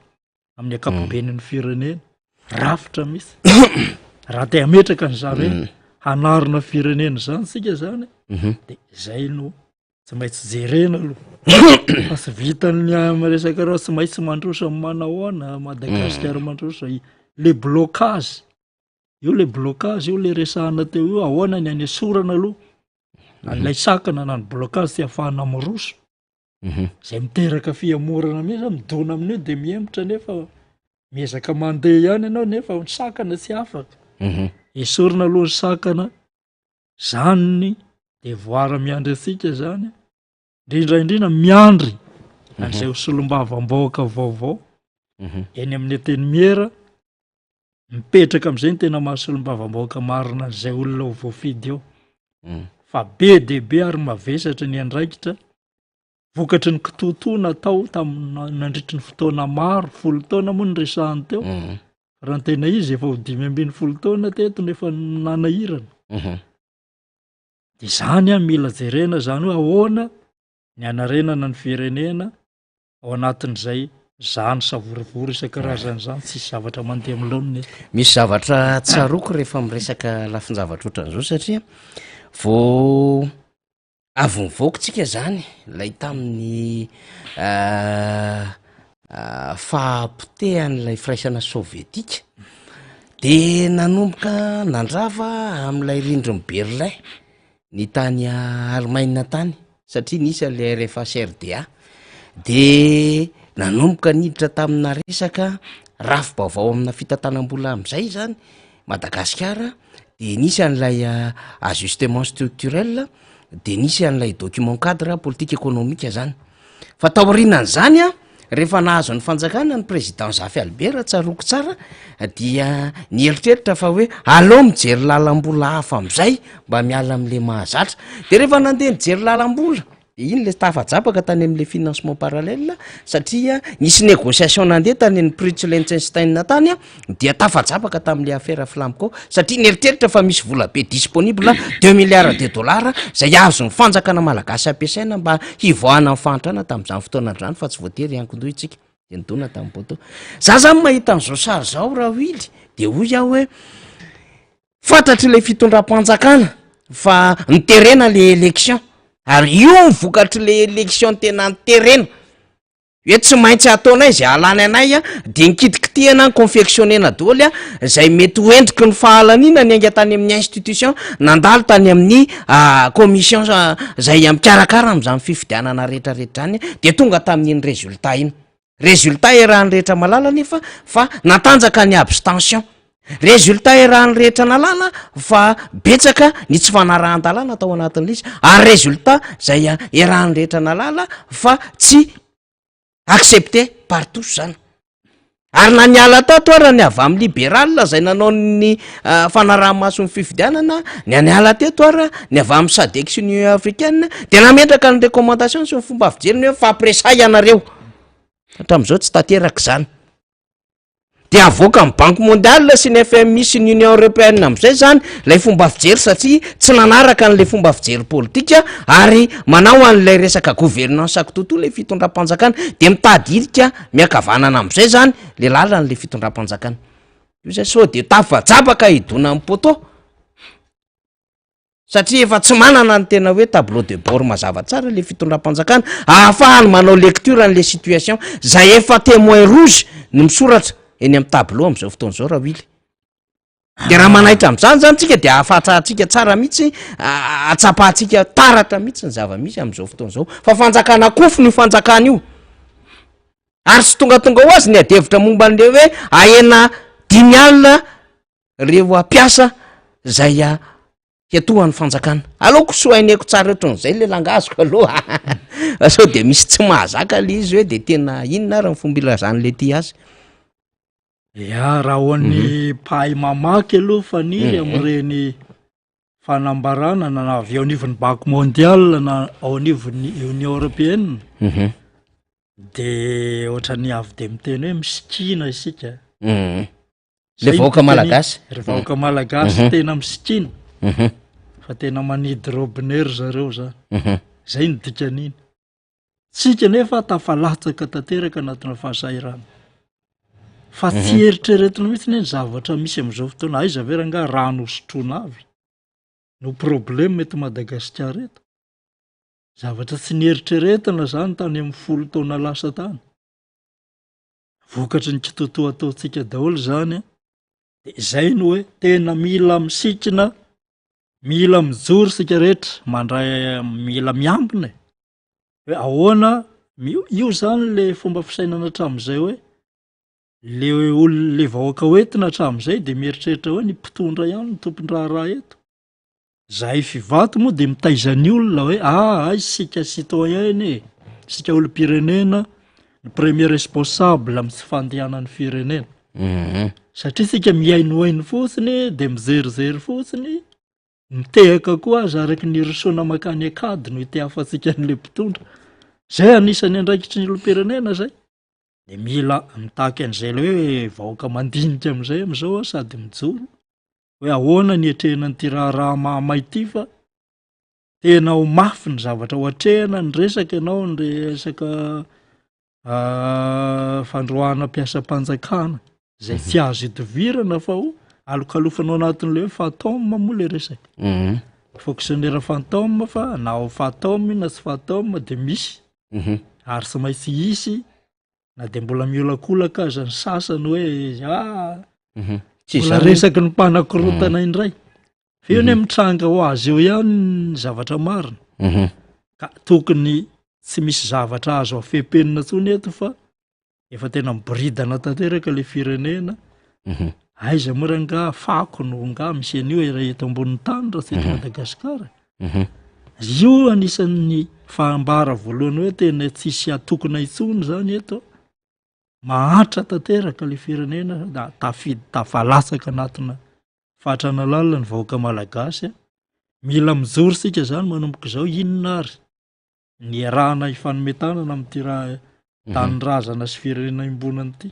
amin'ny ankapobeny ny firenena rafitra misy raha te hametraka an'izany hoe mm. hanarina firenena zany tsika zany mhm. de zay no tsy maintsy jerena aloha fa tsy vitan'ny miresaka reo tsy maintsy mandroso amin'ny manahoana Madagasikara mm. mandroso le blocage. Io le blocage io le resahana teo io, ahoana ny hanesorana aloha an'ilay sakana na ny blocage tsy ahafahana miroso. Zay miteraka fihemorana mihitsy zany, midona amin'io de mihemotra nefa miezaka mandeha ihany ianao nefa ny sakana tsy afaka. Esorina aloha ny sakana, zany ny devoir miandry antsika zany, indrindra indrindra miandry an'izay ho solombavambahoaka vaovao eny amin'ny antenimiera, Mipetraka amin'izay ny tena maha solombavambahoaka marina an'izay olona ho voafidy eo. Fa be dia be ary mavesatra ny andraikitra vokatry ny kitoatoa natao tamin'ny nandritry ny fotoana maro, folo taona moa no resahany teo. Raha ny tena izy efa ho 15 taona teto no efa nanahirana. Dia izany an, mila jerena izany hoe ahoana ny hanarenana ny firenena ao anatin'izay zany savorovoro isan-karazany zany, tsisy zavatra mandeha amin'ny laoniny eto. Misy zavatra tsaroako rehefa miresaka lafin-javatra ohatran'izao satria vao avy nivoaka tsika zany lay tamin'ny fahapotehan'ilay firaisana sovietika de nanomboka nandrava amin'ilay rindrin'i Berlin ny tany Alemaina tany satria nisy an'ilay RFA sy RDA de nanomboka niditra tamina resaka rafi-baovao amina fitantanam-bola am'zay zany Madagasikara de nisy an'ilay ajustement structurel de nisy an'ilay document cadre politique économique zany fa taorianan'zany a Rehefa nahazo ny fanjakana ny président Zafy Albert tsaroako tsara dia nieritreritra fa hoe aleo mijery lalam-bola hafa am'zay mba miala am'le mahazatra, de rehefa nandeha nijery lalam-bola de iny le tafajabaka tany am'le financement parallèle satria nisy négociation nandeha tany amin'ny Prince Liechtenstein tany a dia tafajabaka tamin'le affaire Flamco satria nieritreritra fa misy vola be disponible deux milliards de dollars zay azon'ny fanjakana malagasy ampiasaina mba hivoahana amin'ny fahantrana tamin'izany fotoana izany fa tsy voatery hiankin-doha isika de nidona tamin'ny poteau. Za zany mahita an'izao sary zao Rawily de hoy aho hoe fantatr'ilay fitondram-panjakana fa niterena le élection ary io ny vokatr'le élection tena niterena. Hoe tsy maintsy ataonay izay hahalany anay a, dia nikitikitihana ni-confectionner-na daholo a, izay mety ho endriky ny fahalaniana niainga tany amin'ny institution, nandalo tany amin'ny commission izay mikarakara amin'izany fifidianana rehetra rehetra izany, dia tonga tamin'iny résultat iny. Résultat iarahan'ny rehetra mahalala anefa fa natanjaka ny abstention. Résultat iarahan'ny rehetra nahalala fa betsaka ny tsy fanarahan-dalàna tao anatin'ilay izy, ary résultat izay iarahan'ny rehetra nahalala fa tsy accepté par tous zany. Ary na niala tato ara ny avy amin'ny libéral izay nanao ny fanaraha-maso ny fifidianana, ny niala teto ara ny avy amin'ny SADC sy ny Union africaine dia nametraka ny recommandation sy ny fomba fijeriny hoe mifampiresaha ianareo. Hatramin'izao tsy tanteraka izany. Dia avoakan'ny Banque mondiale sy ny FMI sy ny Union européenne amin'izay zany ilay fomba fijery satria tsy nanaraka an'ilay fomba fijery politika ary manao an'ilay resaka gouvernance kitoatoa ilay fitondram-panjakana dia mitady hirika miankavanana amin'izay zany le lalan'ilay fitondram-panjakana. Io zay sao dia tafajabaka hidona amin'ny poteau. Satria efa tsy manana ny tena hoe tableau de bord mazava tsara le fitondram-panjakana ahafahany manao lecture an'le situation zay efa témoin rouge no misoratra eny amin'ny tableau amin'izao fotoana izao Rawily. De raha manaitra amin'izany zany tsika de ahafantarantsika tsara mihitsy, ahatsapantsika taratra mihitsy ny zava-misy amin'izao fotoana izao fa fanjakana kofona io fanjakana io. Ary tsy tongatonga ho azy ny adihevitra momba an'le hoe ahena dimy alina Reo hampiasa zay hiatohan'ny fanjakana. Aleoko soaineko tsara ohatran'izay le langaziko aloha fa sao de misy tsy mahazaka le izy hoe de tena inona ary ny fomba ilazan'le ty azy. Ya, raha ho an'ny mpahay mamaky aloha Faniry amin'ireny fanambarana na avy eo anivon'ny Banque mondiale na ao anivon'ny Union européenne de ohatran'ny avy de miteny hoe misikina isika. Le vahoaka malagasy. Ry vahoaka malagasy mhm. tena misikina. Mhm. Fa tena manidy robinet ry zareo zany. Mhm. Zay ny dikan'iny. Tsika nefa tafalatsaka tanteraka anatina fahasahiranana. Fa tsy eritreretina mihitsy ny zavatra misy amin'izao fotoana. Aiza ve rangaha rano hosotroina avy no problème eto Madagasikara eto. Zavatra tsy nieritreretina zany tany amin'ny folo taona lasa tany. Vokatry ny kitoatoa ataontsika daholo izany an! De izay no hoe tena mila misikina, mila mijoro isika rehetra, mandray mila miambina e. Hoe ahoana, io zany le fomba fisainana hatramin'izay hoe le olona le vahoaka hoentina hatramin'izay de mieritreritra hoe ny mpitondra ihany no tompon-draharaha eto. Zahay Fivato moa dia mitaiza ny olona hoe ah aiza isika citoyen e, isika olom-pirenena ny premier responsable amin'ny tsy fandehanan'ny firenena. Mhm. Satria isika mihainohaino fotsiny dia mijerijery fotsiny, mitehaka koa aza araky ny hirosoana mankany an-kady no hitehafantsika an'ilay mpitondra. Zay anisan'ny andraikitry ny olom-pirenena zay. Dia mila mitaky an'izay ilay hoe vahoaka mandinika amin'izay amin'izao sady mijoro. hoe ahoana ny hiatrehana an'ity raharaha mahamay ity fa tena ho mafy ny zavatra ho atrehana, ny resaka ianao, ny resaka fandroahana mpiasam-panjakana izay tsy azo idovirana fa ho alokalofanao anatin'ilay hoe fantôme moa ilay resaka. Fonctionnaire fantôme fa na ho fantôme io na tsy fantôme dia misy ary tsy maintsy hisy na dia mbola miolakolaka aza ny sasany hoe ah mhm. Tsy mbola izany. resaky ny mpanakorontana indray fa io ne mitranga ho azy eo ihany ny zavatra marina Mhm. ka tokony tsy misy zavatra azo afepenina intsony eto fa efa tena miboridana tanteraka le firenena Mhm. aiza moa rangaha fako no nga misy an'io raha eto ambonin'ny tany raha tsy eto Madagasikara Mhm. Io anisan'ny fambara voalohany hoe tena tsisy atokona intsony zany eto. Mahantra tanteraka le firenena da tafid- tafalatsaka anatina fahantrana lalina ny vahoaka malagasy a. Mila mijoro isika zany manomboka izao, inona ary ny iarahana hifanome tanana amin'ity raha tanindrazana sy firenena iombonana ity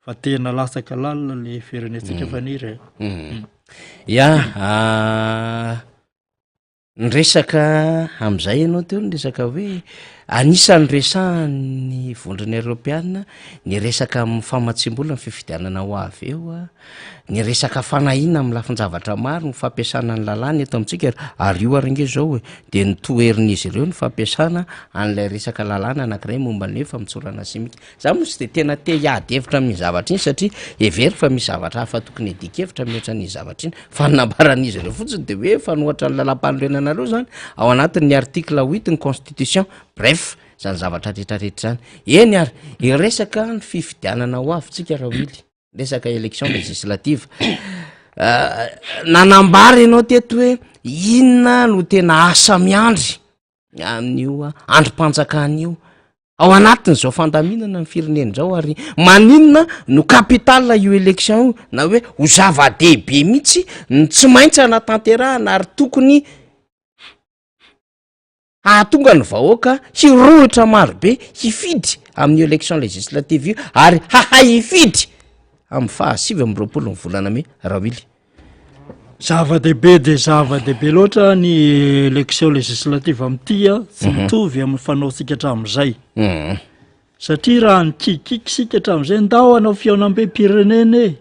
fa tena latsaka lalina le firenentsika Faniry a. Ya, niresaka amin'izay ianao teo niresaka hoe anisan'ny resahan'ny vondrona eoropeana ny resaka amin'ny famatsiam-bola ny fifidianana ho avy eo a, ny resaka fanahiana amin'ny lafin-javatra maro ny fampiasana ny lalàna eto amintsika ary io ary ange zao e de notoherin'izy ireo ny fampiasana an'ilay resaka lalàna anankiray momba ny hoe famotsorana simika. Za moa tsy de tena te hiady hevitra amin'iny zavatra iny satria heveriko fa misy zavatra hafa tokony hiadian-kevitra mihoatra an'iny zavatra iny fa ny nambaran'izy ireo fotsiny de hoe fanohatra ny lalàmpanorenanareo zany ao anatin'ny article huit ny constitution, bref zany zavatra rehetrarehetra zany. Eny ary, hiresaka ny fifidianana ho avy tsika Rawily, resaka élection législative. Nanambara ianao teto hoe inona no tena asa miandry amin'io andrim-panjakana io ao anatin'izao fandaminana ny firenena izao ary maninona no capital io élection io na hoe ho zava-dehibe mihitsy ny tsy maintsy hanatanterahana ary tokony hahatonga ny vahoaka hirohitra marobe hifidy amin'io élection législative io ary hahay hifidy amin'ny faha 29 ny volana mey Rawily. Zava-dehibe dia zava-dehibe loatra ny élection législative amin'ity a, tsy mitovy amin'ny fanaontsika hatramin'izay. Satria raha nikikiky isika hatramin'izay, ndao hanao fihaonambem-pirenena e,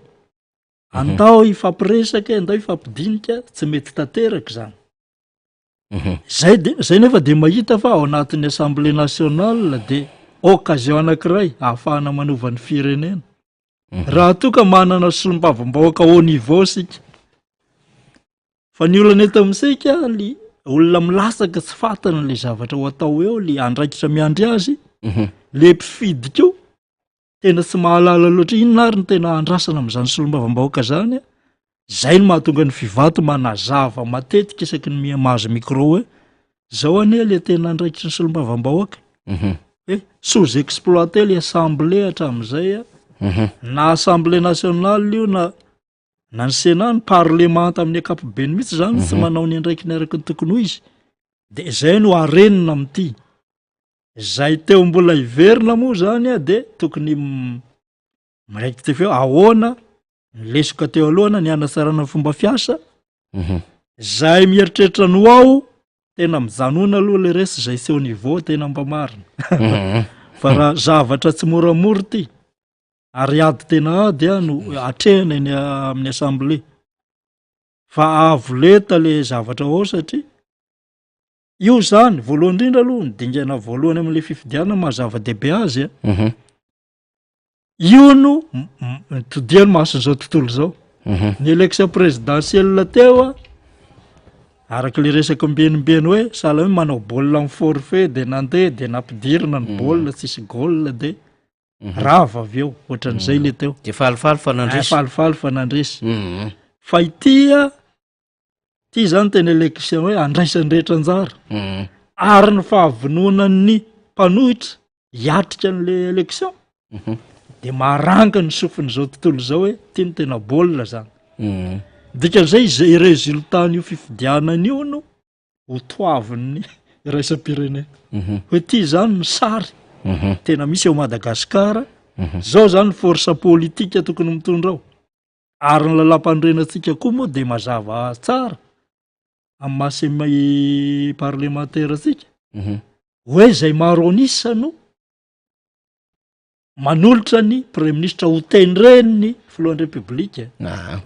andao hifampiresaka e, andao hifampidinika, tsy mety tanteraka izany. Zay de, zay nefa de mahita fa ao anatin'ny assemblée nationale de occasion anankiray ahafahana manova ny firenena. Raha toa ka manana solombavambahoaka haut niveau isika. Fa ny olana eto amintsika le olona milatsaka tsy fantany le zavatra ho atao eo, le andraikitra miandry azy, le mpifidy koa tena tsy mahalala loatra inona ary ny tena andrasana amin'izany solombavambahoaka zany a. Zay no mahatonga ny Fivato manazava matetika isaky ny miha mahazo micro hoe zao anie le tena andraikitry ny solombavambahoaka hoe sous exploité le assemblée hatramin'izay a, na assemblée nationale io na na ny sénat, ny parlemanta amin'ny ankapobeny mihitsy zany tsy manao ny andraikiny araka ny tokony ho izy, de zay no harenina amin'ity. Zay teo mbola hiverina moa zany a de tokony mi-rectifier hoe ahoana ny lesoka teo aloha na ny hanatsarana ny fomba fiasa. Zay mieritreritra ny ho ao, tena mijanona aloha le resy zay tsy au niveau tena mba marina. Fa raha zavatra tsy moramora ity ary ady tena ady a no atrehina eny amin'ny assemblée. Fa avo lenta le zavatra ao satria Io zany, voalohany indrindra aloha, ny dingana voalohany amin'ilay fifidianana maha zava-dehibe azy a. Io no todian'ny mason'izao tontolo izao. Ny élection présidentielle teo a, araka le resaka ombienimbeny hoe sahala hoe manao baolina amin'ny forfait de nandeha de nampidirina ny baolina tsisy goal de rava avy eo, ohatran'izay le teo. De falifaly fa nandresy. Falifaly fa nandresy. Fa ity a, ity zany tena élection hoe andraisan'ny rehetra anjara. Ary ny fahavononan'ny mpanohitra hiatrika an'le élection de maharanga ny sofin'izao tontolo izao hoe ity no tena baolina zany. Dikan'izay izay résultat-n'io fifidianana io no ho toavin'ny iraisam-pirenena. Hoe ity zany ny sary tena misy ao Madagasikara, zao zany ny force politique tokony mitondra ao. Ary ny lalàmpanorenantsika koa moa dia mazava tsara amin'ny maha semi parlementaire antsika hoe izay maro an'isa no manolotra ny praiminisitra ho tendren'ny filohan'ny repoblika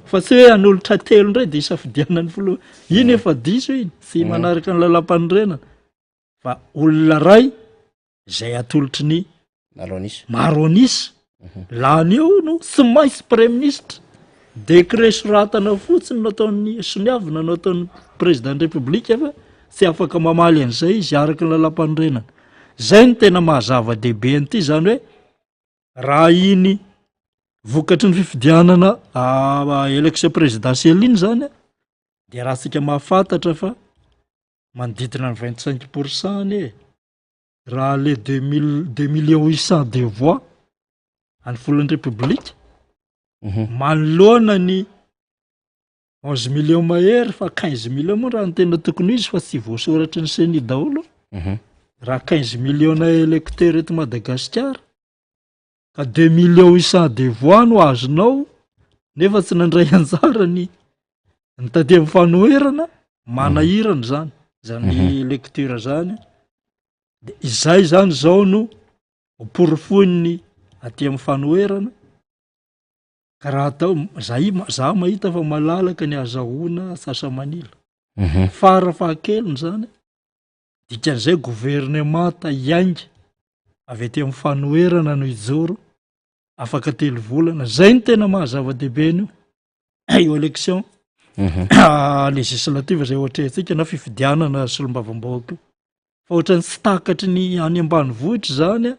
fa tsy hoe hanolotra telo indray dia isafidianan'ny filoha. Iny efa diso iny, tsy manaraka ny lalàmpanorenana fa olona iray izay atolotry ny Maro an'isa. Maro an'isa. Lany eo no tsy maintsy praiminisitra. Décret soratana fotsiny no ataon'ny soniavina no ataon'ny président ny république fa tsy afaka mamaly an'izay izy araka ny lalàmpanorenana. Zay no tena maha zava-dehibe an'ity izany hoe raha iny vokatry ny fifidianana élection présidentielle iny zany dia raha tsika mahafantatra fa manodidina ny 25 pour cent anie Raha le deux mille deux millions huit cent de voix an'ny filohan'ny Repoblika manoloana ny onze millions mahery fa quinze millions moa raha ny tena tokony ho izy fa tsy voasoratry ny CENI daholo. Raha quinze millions na électeurs eto Madagasikara ka deux millions huit cent de voix no azonao nefa tsy nandray anjara ny ny taty amin'ny fanoherana, manahirana zany zany lecture zany. De izay zany zao no ho porofoin'ny aty amin'ny fanoherana ka raha atao zahay zaho mahita fa malalaka ny azahoana sasa-manila fara fahakeliny zany. Dikan'izay governemanta hiainga avy aty amin'ny fanoherana no hijoro afaka telo volana. Zay no tena maha zava-dehibe an'io io élection législative zay ohatrehantsika na fifidianana solombavambahoaka io. Fa ohatran'ny tsy takatry ny any ambanivohitra zany a,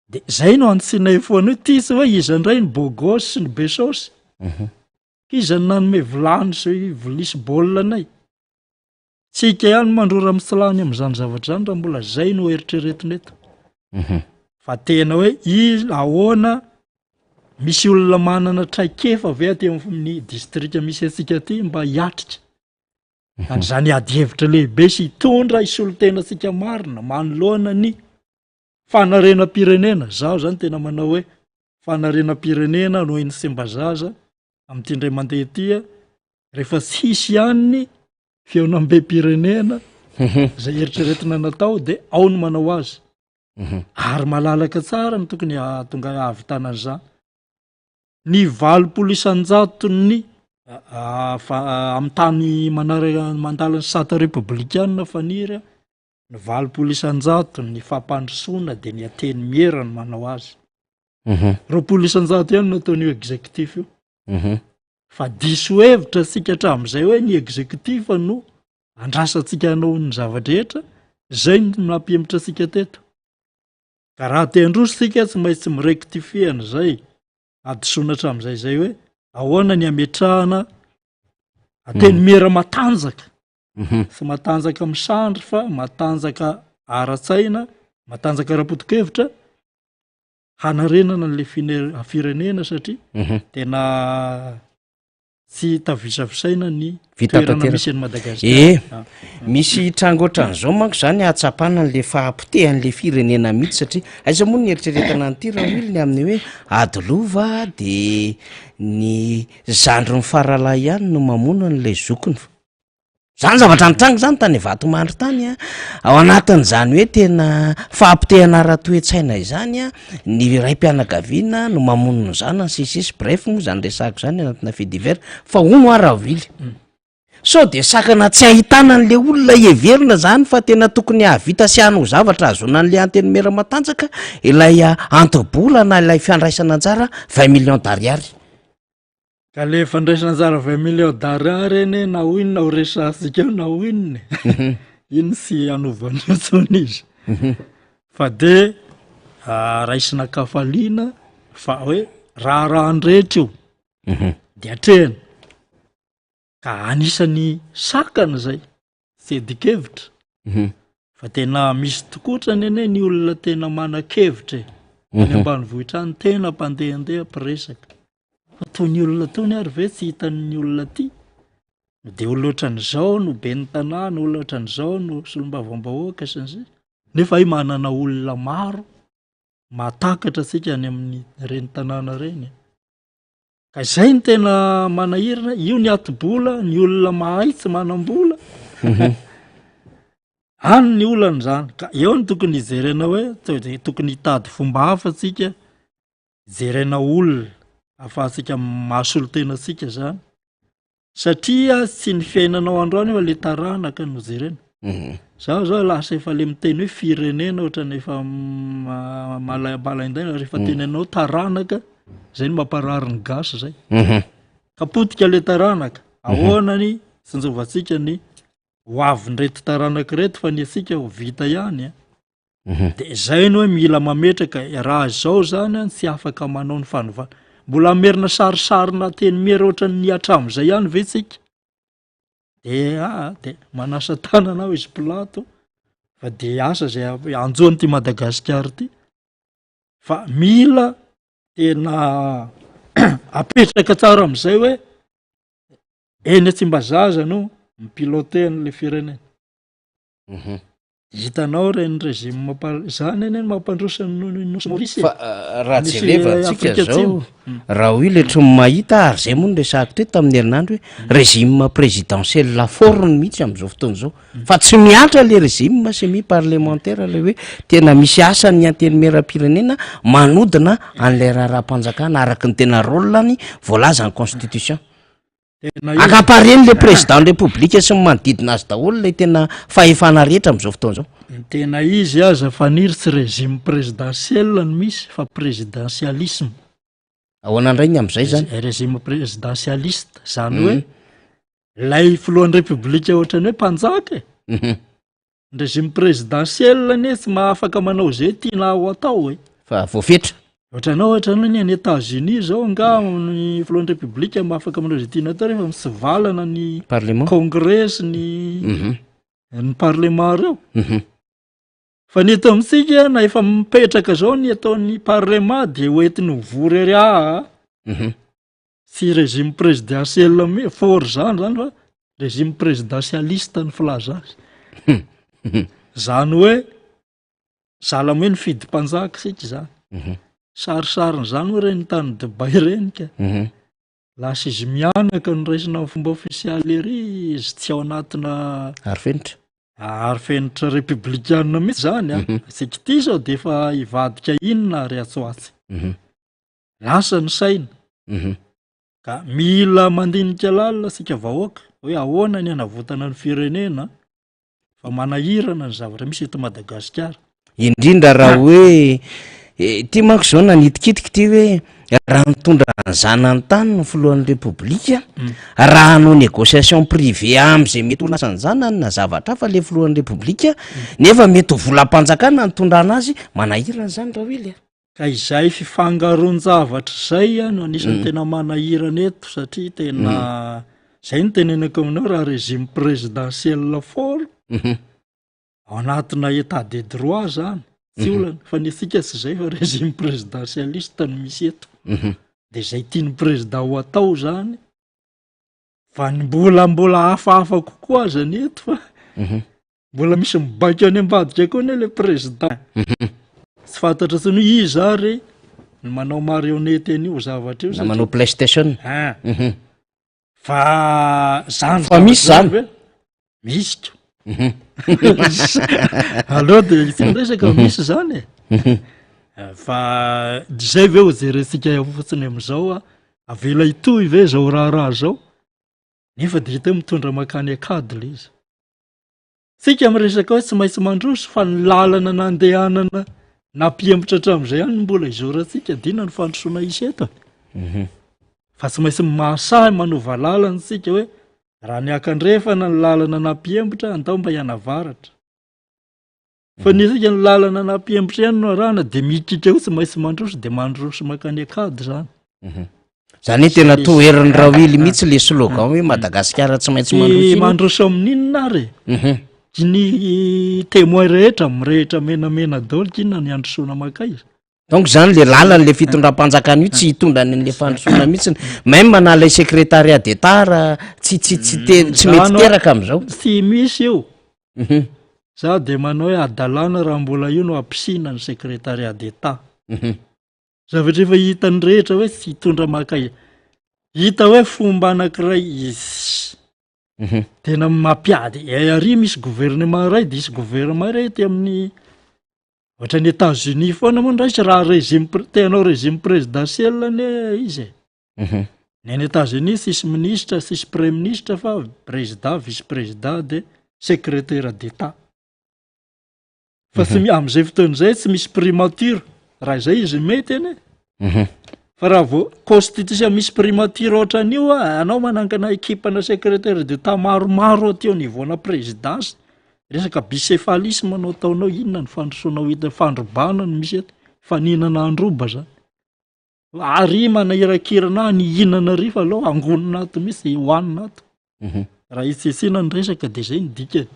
de zay no antsinay foana hoe ty tsy hoe iza indray ny beau gosse sy ny be saosy. Iza no nanome vilany sy vilia sy baolina anay? Tsika ihany mandrora mitsilany amin'izany zavatra izany raha mbola zay no eritreretina eto. Fa tena hoe i ahoana misy olona manana traikefa ve aty amin'ny distrika misy antsika aty mba hiatrika an'izany ady hevitra lehibe sy hitondra hisolo tena antsika marina manoloana ny fanarenam-pirenena. Zaho zany tena manao hoe fanarenam-pirenena no eny Tsimbazaza amin'ity indray mandeha ity a, rehefa tsy hisy ihany ny fihaonambem-pirenena izay eritreretina natao de ao no manao azy. Ary malalaka tsara no tokony hahatonga hahavitana an'izany. Ny 80 isan-jaton'ny amin'ny tany manaraka mandala ny sata repoblikana faniry a, Ny 80 isan-jato ny fampandrosoana dia ny Antenimiera no manao azy. 20 isan-jato ihany no ataon'io executif io. Fa diso hevitra isika hatramin'izay hoe ny executif no andrasantsika hanao ny zava-drehetra, izay no nampihemotra antsika teto. Ka raha te handroso isika tsy maintsy mi-rectifier an'izay hadisoana hatramin'izay izay hoe ahoana ny hametrahana Antenimiera matanjaka. Tsy matanjaka amin'ny sandry fa matanjaka ara-tsaina, matanjaka ara-poto-kevitra hanarenana an'ilay fine- firenena satria tena tsy tavisavisaina ny Vita toerana tanteraka. misy an'i Madagasikara. Ee, Ah. misy tranga ohatran'izao manko zany ahatsapana an'le fahapotehan'le firenena mihitsy satria aiza moa ny eritreretana an'ity Rawil ny amin'ny hoe ady lova de ny zandrin'ny faralahy ihany no mamono an'ilay zokiny. Zany zavatra nitranga zany tany Vatomandry tany a, ao anatin'izany hoe tena fahapotehana ara-toe-tsaina izany a, ny raim-pianakaviana no mamono ny zanany sy ny sisa, bref moa zany resahako zany anatina fait divers, fa hono hoa Ravily, sao de sakana tsy ahitana an'le olona heverina zany fa tena tokony hahavita sy hanao zavatra hahazoana an'le antenimiera matanjaka ilay anto-bola na ilay fiandraisana anjara vingt millions d'ariary. Ka le fandraisana anjara vingt millions d'ariary anie na ho inona ho resahantsika eo na ho inona e, iny tsy hanova an'io intsony izy. Fa de raisina an-kafaliana fa hoe raharahan'ny rehetra io, de atrehina. Ka anisan'ny sakana zay. Tsy adin-kevitra fa tena misy tokotrany anie ny olona tena manan-kevitra e. Any ambanivohitra any tena mpandehandeha mpiresaka. Fa toy ny olona tony ary ve tsy hitan'ny olona aty? No dia olona ohatran'izao no ben'ny tanàna, olona ohatran'izao no solombavambahoaka sy ny sisa. Nefa hay manana olona maro mahatakatra antsika any amin'ireny tanàna ireny e. Ka izay no tena manahirana, io ny ati-bola, ny olona mahay tsy manam-bola. Any ny olana izany, ka eo no tokony hijerena hoe tokony hitady fomba hafa tsika, hijerena olona ahafahantsika mahasolo tena antsika izany. Satria tsy ny fiainanao androany fa le taranaka no jerena. Zaho zao lasa efa le miteny hoe firenena ohatran'ny efa malaindaina rehefa tenenao taranaka zay no mamparary ny gasy zay. Ka potika le taranaka. Ahoana ny tsinjovantsika ny ho avin'ireto taranaka ireto fa ny antsika ho vita ihany a. De zay no hoe mila mametraka e, raha izao zany an tsy afaka manao ny fanovana. Mbola hamerina sarisarina teny miera ohatran'ny hatramin'izay ihany ve tsika? De aa de manasa tanana aho izy Pilato fa de asa zay hanjo an'ity Madagasikara ity fa mila tena apetraka tsara amin'izay hoe eny Tsimbazaza no mi-piloter an'ilay firenena. Hitanao ireny régime par- zany anie no mampandroso ny no- nosy Maurice e. Fa raha Misy jerevantsika Afrika zao, Atsimo. raha hoy le tsy mahita ary zay moa no resahako teto tamin'ny herinandro hoe régime présidentiel forme mihitsy amin'izao fotoana izao fa tsy mihatra le régime semi parlementaire le hoe tena misy asan'ny antenimieram-pirenena manodina an'ilay raharaham-panjakana araka ny tena rôle-ny voalazan'ny constitution. Tena izy. Ankapareny le président ny république sy ny manodidina azy daholo le tena fahefana rehetra amin'izao fotoana izao. Ny tena izy aza Faniry tsy régime présidentiel no misy fa présidentialisme. Ahoana indray ny amin'izay zany? Régime présidentialiste, zany hoe ilay filohan'ny république ohatran'ny hoe mpanjaka e. Ny régime présidentiel anie tsy mahafaka manao izay tiana ho atao e. Fa voafetra. Ohatranao ohatranao ny any États-Unis zao angaha ny filohan'ny république mahafaka manao izay tiana atao rehefa mitsivalana ny Parlement. congrès sy ny ny parlement reo. Fa ny eto amintsika na efa mipetraka zao ny ataon'ny parlement dia hoentiny ho vory ery aa. Tsy régime présidentiel mi- fort zany zany fa régime présidentialiste ny filaza azy. Zany hoe sahala amin'ny hoe nifidy mpanjaka isika izany. Sarisarin'izany moa ireny tany Dubaï ireny ka. Lasa izy mianaka no raisina amin'ny fomba ofisialy ery izy tsy ao anatina Arifenitra. arifenitra repoblikana mihitsy zany a. Isika ity zao dia efa hivadika inona ary atsy ho atsy. Lasa ny saina. Ka mila mandinika lalina isika vahoaka hoe ahoana ny hanavotana ny firenena fa manahirana ny zavatra misy eto Madagasikara. Indrindra raha hoe ity manko izao nanitikitika ity hoe raha nitondra ny zanany tany ny filohan'ny Repoblika, raha hanao négociation privée amin'izay mety orinasan'ny zanany na zavatra hafa le filohan'ny Repoblika, nefa mety ho volam-panjakana nitondrana azy, manahirana izany Rawily a. Ka izay fifangaroan-javatra izay no anisan'ny tena manahirana eto satria tena izay no tenenako aminao raha régime présidentiel fort ao anatina état de droit zany tsy olana fa ny antsika tsy izay fa régime présidentialiste no misy eto de izay tian'ny président ho atao zany fa ny mbola mbola hafahafa kokoa aza ny eto fa Mbola misy mibaiko any ambadika koa anie le président. Tsy fantatra intsony hoe iza ary ny manao marionnette an'io zavatra io Na manao playstation. Ah. Fa zany Fa misy zavatra zany. ve? Misy ko. Aleo de tsy miresaka misy zany e. Fa zay ve ho jerentsika fotsiny am'izao a? Avela hitohy ve zao raharaha zao? Nefa de hita hoe mitondra mankany an-kady le izy. Tsika miresaka hoe tsy maintsy mandroso fa ny lalana nandehanana nampihemotra hatramin'izay ihany no mbola izorantsika, dina ny fandrosoana hisy eto e. Fa tsy maintsy mahasahy manova lalana isika hoe raha niakandrefana ny lalana nampiembotra, andao mba hianavaratra. Fa ny isika ny lalana nampiembotra ihany no arahana dia mikiaka hoe tsy maintsy mandroso dia mandroso mankany an-kady izany. Zany hoe tena toherin'i Rawily mihitsy le slogan hoe Madagasikara tsy maintsy mandroso iny. Mandroso amin'inona ary e? Ny témoin rehetra mirehitra menamena daholo k'inona ny handrosoana mankaiza? Donc zany le lalany le fitondram-panjakana io tsy hitondra an'le fandrosoana mihitsy, même na ilay secrétariat d'Etat ara tsy tsy tsy te tsy mety teraka amin'izao. Tsy misy io. Za de manao hoe hadalana raha mbola io no ampisiana ny secrétariat d'Etat. Zavatra efa hitan'ny rehetra hoe tsy hitondra mankaiza. Hita hoe fomba anankiray izy tena mampiady. Ary misy gouvernement iray, de hisy gouvernement iray aty amin'ny Ohatran'ny Etats-Unis foana moa ndraisy raha régime pré- te hanao régime présidentiel anie izy e. Ny any Etats-Unis tsisy ministra, tsisy premier ministre fa président, vice président de secrétaire d'État. Fa tsy mi- amin'izay fotoana izay tsy misy primature, raha izay izy mety anie. Fa raha vao constitution misy primature ohatran'io a, anao manangana ekipana secrétaire d'Etat maromaro aty au niveau-na présidence, resaka bicéphalisme no ataonao, inona ny fandrosoana ho hita, fandrobana no misy eto, faninana handroba zany. Ary manahirakirana ahy ny hihinana ary fa aleo angonina ato mihitsy, hohanina ato. Raha hitsetsena ny resaka de zay ny dikany.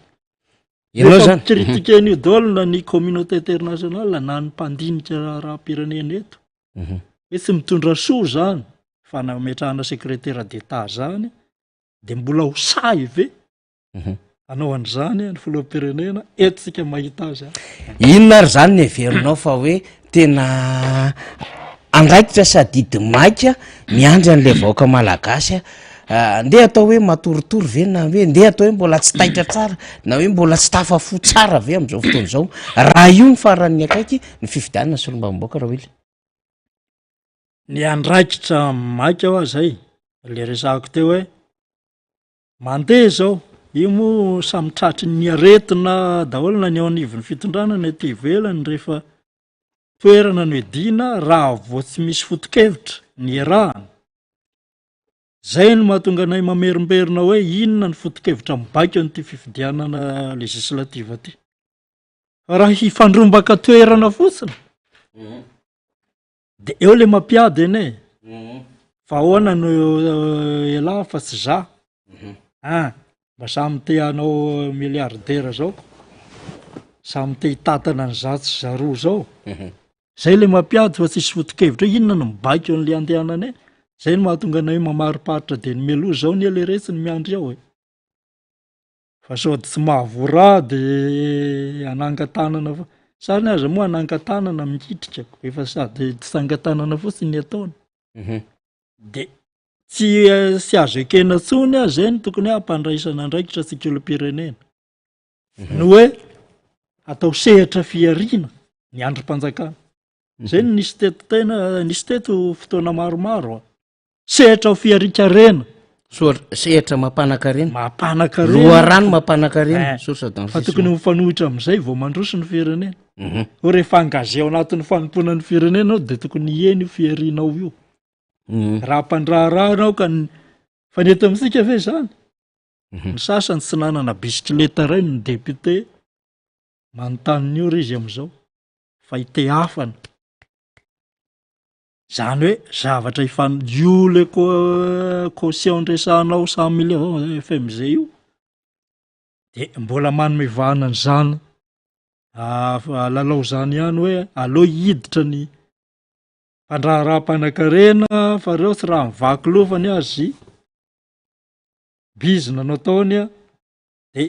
Ianao Nefa zany. mi-critiquer an'io daholo na ny communauté internationale na ny mpandinika raharaham-pirenena eto. Hoe tsy mitondra soa zany fanametrahana secrétaire d'Etat zany de mbola ho sahy ve hanao an'izany ny filoham-pirenena eto tsika mahita azy a. Inona ary zany ny heverinao fa hoe tena andraikitra sy adidy maika miandry an'ilay vahoaka malagasy a? Ah, ndeha atao hoe matoritory ve na hoe ndeha atao hoe mbola tsy taitra tsara na hoe mbola tsy tafafoha tsara ve amin'izao fotoana izao raha io ny faran'ny akaiky ny fifidianana solombavambahoaka Rawily? Ny andraikitra maika hoa zay, le resahako teo hoe mandeha zao, io moa samy tratry ny aretina daholo na ny eo anivon'ny fitondrana na ety ivelany rehefa toerana no iadiana raha vao tsy misy foto-kevitra ny iarahana. Zay no mahatonga anay mamerimberina hoe inona ny foto-kevitra mibaiko an'ity fifidianana législative ity. Fa raha hifandrombaka toerana fotsiny de eo le mampiady anie e. Fa ahoana no elah fa tsy za. An, mba samy te hanao milliardaire zao ko. Samy te hitantana an'izatsy sy zaroa zao. Zay le mampiady fa tsisy foto-kevitra hoe inona no mibaiko an'le andehanana e. Zay no mahatonga anay mamariparitra dia ny mialoha zao anie le retsy ny miandry ao e. Fa sao de tsy mahavoa raha de hanangan-tanana fo- sariny aza moa hanangan-tanana mikitrika ko, efa sady tsy tsangan-tanana fotsiny ny ataony. De tsy tsy azo ekena intsony aza zay no tokony hoe hampandraisana andraikitra antsika olom-pirenena. Ny hoe atao sehatra fihariana ny andrim-panjakana. Zay no nisy teto tena, nisy teto fotoana maromaro a. Sehatra ho fiharian-karena. Soa- sehatra mampanan-karena. Mampanan-karena. Loharano mampanan-karena, Eh, source fa d'enrichissement. tokony mifanohitra amin'izay vao mandroso ny firenena. Hoe rehefa engagé ao anatin'ny fanompoana ny firenena ao dia tokony hihena io fiharianao io. Raha mpandraharaha ianao ka ny, fa ny eto amintsika ve izany? Ny sasany tsy nanana bisikileta iray ny député manontany ny ora izy amin'izao fa itehafana. Izany hoe zavatra ifan- io le caution resahanao cent millions FMG io de mbola manome vahana an'izany lalao izany ihany hoe aleo hiditra ny mpandraharaha mpanankarena fa reo tsy raha mivaky loha fa ny azy bizina no ataony a, de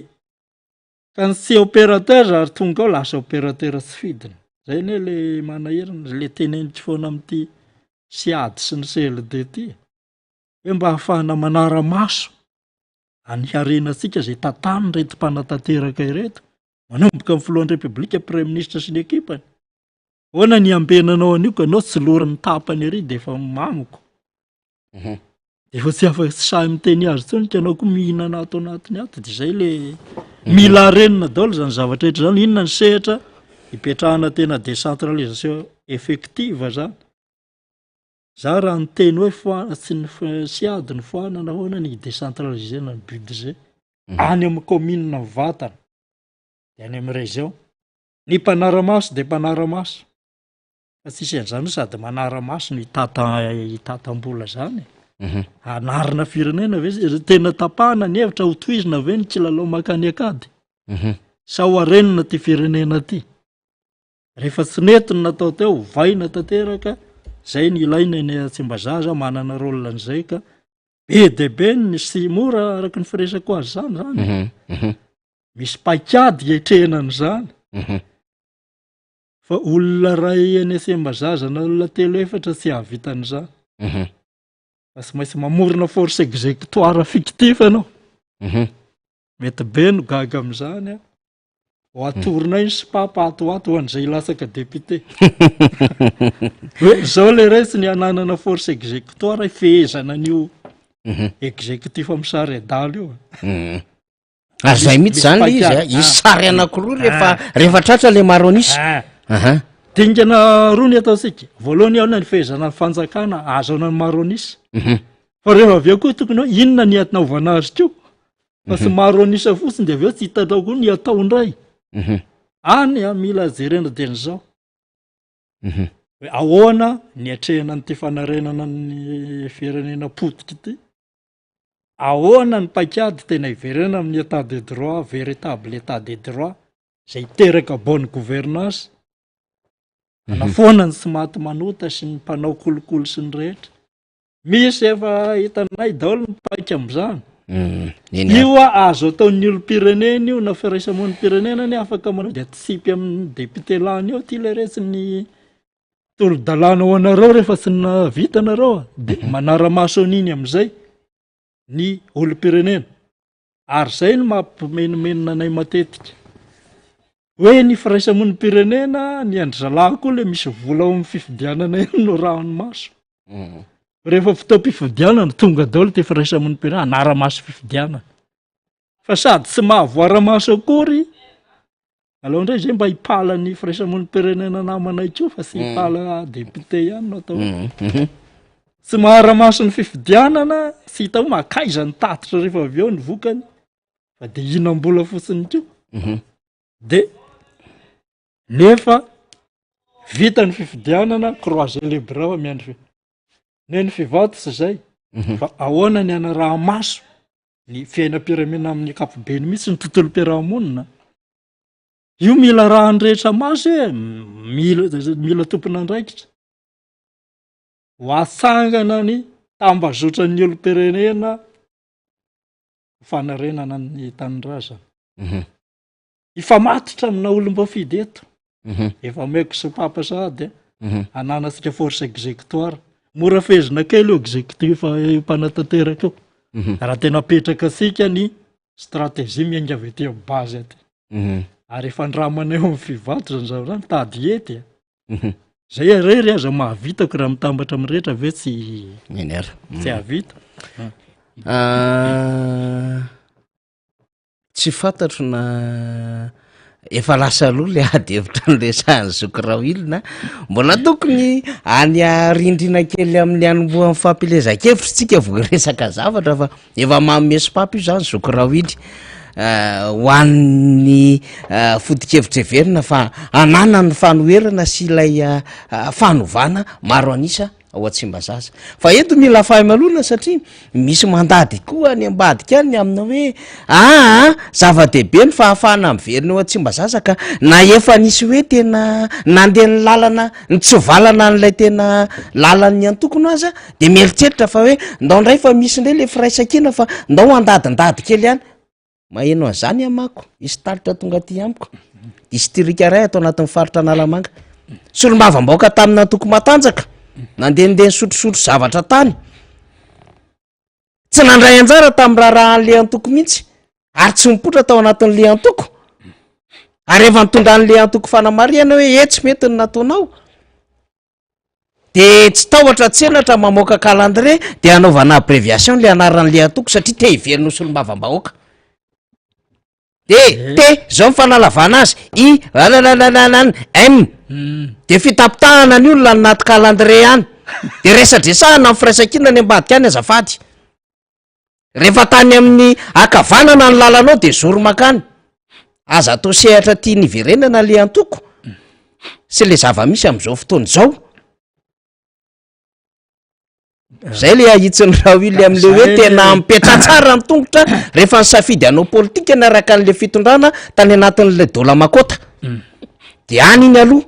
ka ny tsy opérateur ary tonga ao lasa opérateur tsy fidiny, zay anie le manahirana, le teneniko foana amin'ity SIAD sy ny CLD ty e, hoe mba ahafahana manara-maso any harenantsika zay tantanin'ireto mpanatanteraka ireto, manomboka amin'ny filohan'ny repoblika, praiminisitra sy ny ekipany, ahoana ny hiambenanao an'io ka anao tsy loran'ny tapany ery de efa mamiko. Efa tsy afa tsy sahy miteny azy intsony ka ianao koa mihinana ato anatiny ato de zay le mila arenina daholo zany zavatra rehetra zany, inona ny sehatra ipetrahana tena décentralisation effective zany. Za raha niteny hoe foa- tsy ny f- tsy ady ny foanana ahoana ny hi-decentraliser-na ny budget any amin'ny commune mivantana de any amin'ny région. Ny mpanara-maso de mpanara-maso fa tsisy an'izany hoe sady manara-maso no hitata- hitantam-bola zany e. Hanarina firenena ve zay? Tena tapahana ny hevitra ho tohizina ve ny kilalao mankany an-kady? Sa ho arenina ty firenena ty? Rehefa tsy nety ny natao teo, ovaina tanteraka, zay ny ilaina eny Tsimbazaza, manana rôle an'izay ka be dia be ny sy mora araka ny firesako azy zany zany. Mhm, mhm. Misy paikady hiatrehana an'izany. Mhm. Fa olona ray eny Tsimbazaza na olona telo efatra tsy hahavita an'izany. Mhm. Fa tsy maintsy mamorona force exécutoire fictif ianao. Mhm. Mety be no gaga amin'izany an. Ho atoronay ny sopapa ato ho ato ho an'izay hilatsaka député. Hoe zao le ratsy ny hananana force exécutoire hifehezana an'io mhm. exécutif amin'ny sary adalo io. Mhm. Ary zay mihitsy zany le izy a, hisy sary anankiroa rehefa ah. rehefa tratra le maro an'isa. Ah. Aha. Dingana roa ny ataontsika. Voalohany ahoana ny fehezana ny fanjakana ahazoana ny maro an'isa. Mhm. Fa rehefa avy eo koa tokony hoe inona ny anaovana azy koa. Fa tsy maro an'isa fotsiny dia avy eo tsy hitanao koa ny atao indray. Mhm. Any a mila jerena dia an'izao. Mhm. Hoe ahoana ny atrehana an'ity fanarenana ny firenena potika ity? Ahoana ny paikady tena hiverenana amin'ny état de droit, véritable état de droit, izay hiteraka bonne gouvernance, mhm. hanafoana ny tsy maty manota sy ny mpanao kolikoly sy ny rehetra. Misy efa hitanay daholo ny paika amin'izany. Mm, io a azo ataon'ny olom-pirenena io na firaisamonim-pirenena ny afaka manao dia tsipy amin'ny député lany eo ty le retsy ny tolo-dalàna ho anareo rehefa tsy nahavita nareo a de mhm. manara-maso an'iny amin'izay ny olom-pirenena. Ary izay no mampimenomenona anay matetika. Hoe ny firaisamonim-pirenena, ny an-dry zalahy koa le misy vola ao amin'ny fifidianana iny no rahon'ny maso. Mm. Rehefa fotoam-pifidianana, tonga daholo ity firaisamonim-pirenena, hanara-maso fifidianana. Fa sady tsy mahavoara-maso akory, aleo indray izay mba hipala ny firaisamonim-pirenena namanay koa fa tsy mm. hipala député ihany no atao. Mm. Mm-hmm. Tsy mahara-maso ny fifidianana, tsy hita hoe mankaiza ny tatitra rehefa avy eo ny vokany fa de hihinam-bola fotsiny koa. Mhm. De nefa vita ny fifidianana, croiser les bras fa miandry fi- neny fivato tsy zay mhm. fa ahoana ny anaraha-maso ny fiainam-pirenena amin'ny ankapobeny mihitsy ny tontolom-piarahamonina. Io mila arahan'ny rehetra maso e, mila mila tompon'andraikitra. Ho atsangana ny tambazotran'ny olom-pirenena ho fanarenana ny tanindrazana. Mhm. Hifamatotra amina olom-boafidy eto. Mhm. Efa omeko sopapa sahady a. Mhm. Ananantsika force exécutoire. Mora fehezina kely io exécutif io mpanatanteraka io. Raha tena apetraka antsika ny stratégie miainga avy aty amin'ny base aty. Ary efa andramana eo amin'ny fivato zany zavatra zany, mitady hety a. Mhm. Zay irery aza mahavita ko raha mitambatra amin'ny rehetra ve tsy Eny ary. tsy hahavita. Ah, tsy fantatro na efa lasa aloha le ady hevitra niresahan'i zoky Raoilina. Mbola tokony any arindrina kely amin'ny hanombohan'ny fampielezan-kevitra tsika vao hiresaka zavatra fa Efa manome sopapa io zany zoky Rawily ho an'ny foto-kevitra heverina fa ananan'ny fanoherana sy ilay fanovana maro an'isa ao Tsimbazaza. Fa eto mila fahamalona satria misy mandady koa any ambadika any amina hoe aa zava-dehibe ny fahafahana miverina eo Tsimbazaza ka na efa nisy hoe tena nandeha ny lalana nitsivalana an'ilay tena lalan'ny antokony aza De mieritreritra fa hoe ndao ndray fa misy ndray le firaisankina fa ndao handadindady kely ihany. Maheno an'izany aho manko, misy talitra tonga aty amiko, distrika iray ato anatin'ny faritra Analamanga. Solombavambahoaka tamina antoko matanjaka, nandehandeha nisotrosotro zavatra tany. Tsy nandray anjara tamin'ny raharahan'le antoko mihitsy ary tsy nipoitra tao anatin'le antoko. Ary efa nitondran'le antoko fanamarihana hoe etsy mety ny nataonao. De tsy tahotra tsy henatra mamoaka calendrier de anaovana abréviation le anaran'le antoko satria te hiverina ho solombavambahoaka. De T zao ny fanalavana azy, I rarararararn M. De fitapitahana ny olona any anaty calendrier any. De resadresahana ny firaisankina any ambadika any azafady. Rehefa tany amin'ny ankavanana ny lalanao de zoro mankany. Aza atao sehatra tiany hiverenana le antoko sy le zava-misy amin'izao fotoana izao. Zay le ahitsin'i Raoul am'le hoe tena mipetraha tsara ny tongotra rehefa nisafidy hanao politika niaraka an'le fitondrana tany anatin'le dola makota. De any iny aloha.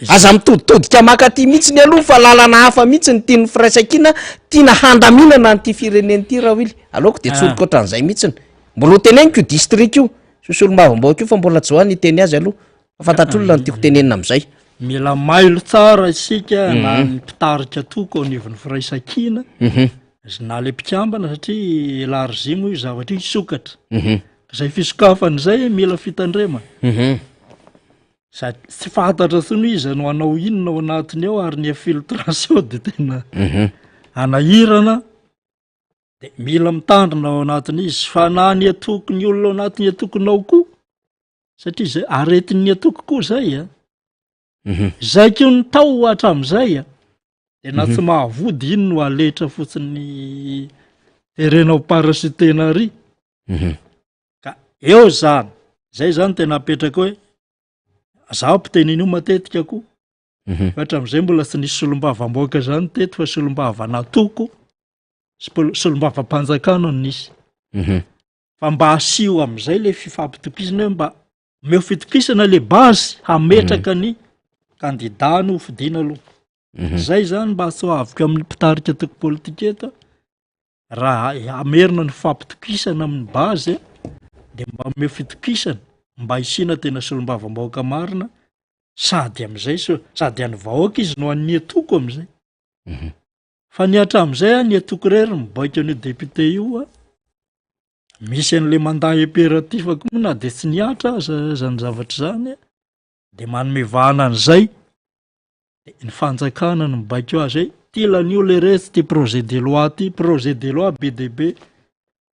Aza mitoditodika maka aty mihitsy ny aloha fa lalana hafa mihitsy ny tian'ny firaisankina tiana handaminana an'ity firenena ity Raoul. Aleoko de tsoriko ohatran'izay mihitsiny. Mbola ho teneniko io district io sy solombavambahoaka io fa mbola tsy ho any hiteny azy aloha. Fa fantatr'olona ny tiako tenenina amin'izay. Mila mailo tsara isika na ny mpitarika toko eo anivon'ny firaisankina na le mpikambana satria élargi moa io zavatra io hisokatra. Izay fisokafana izay mila fitandremana. Sady tsy fantatra intsony hoe iza no hanao inona ao anatiny ao ary ny infiltration de tena hanahirana de mila mitandrina ao anatin'izy fa na ny antoko ny olona ao anatin'ny antokonao koa satria zay aretin'ny antoko koa zay a zay koa ny tao hatramin'izay a de na tsy mahavody iny no aletra fotsiny terena ho parasitena ary Ka eo zany, zay zany tena apetraka hoe zaho mpiteny an'io matetika koa. Fa hatramin'izay mbola tsy nisy solombavambahoaka zany teto fa solombavan'antoko sy pol- solombavam-panjakana no nisy. Fa mba asio amin'izay le fifampitokisana hoe mba omeo fitokisana le base hametraka ny kandida no hofidiana aloha. Zay zany mba tsoaviko amin'ny mpitarika antoko politika eto. Raha hamerina ny fampitokisana amin'ny base dia mba omeo fitokisana mba hisiana tena solombavambahoaka marina sady amin'izay so sady an'ny vahoaka izy no an'ny antoko amin'izay. Fa ny hatramin'izay a, ny antoko irery mibaiko an'io député io a, misy an'le mandat impératif koa moa na dia tsy nihatra aza izany zavatra izany a, dia manome vahana an'izay. De ny fanjakana no mibaiko azy hoe ty lanio leretsy ty projet de loi ty, projet de loi be dia be,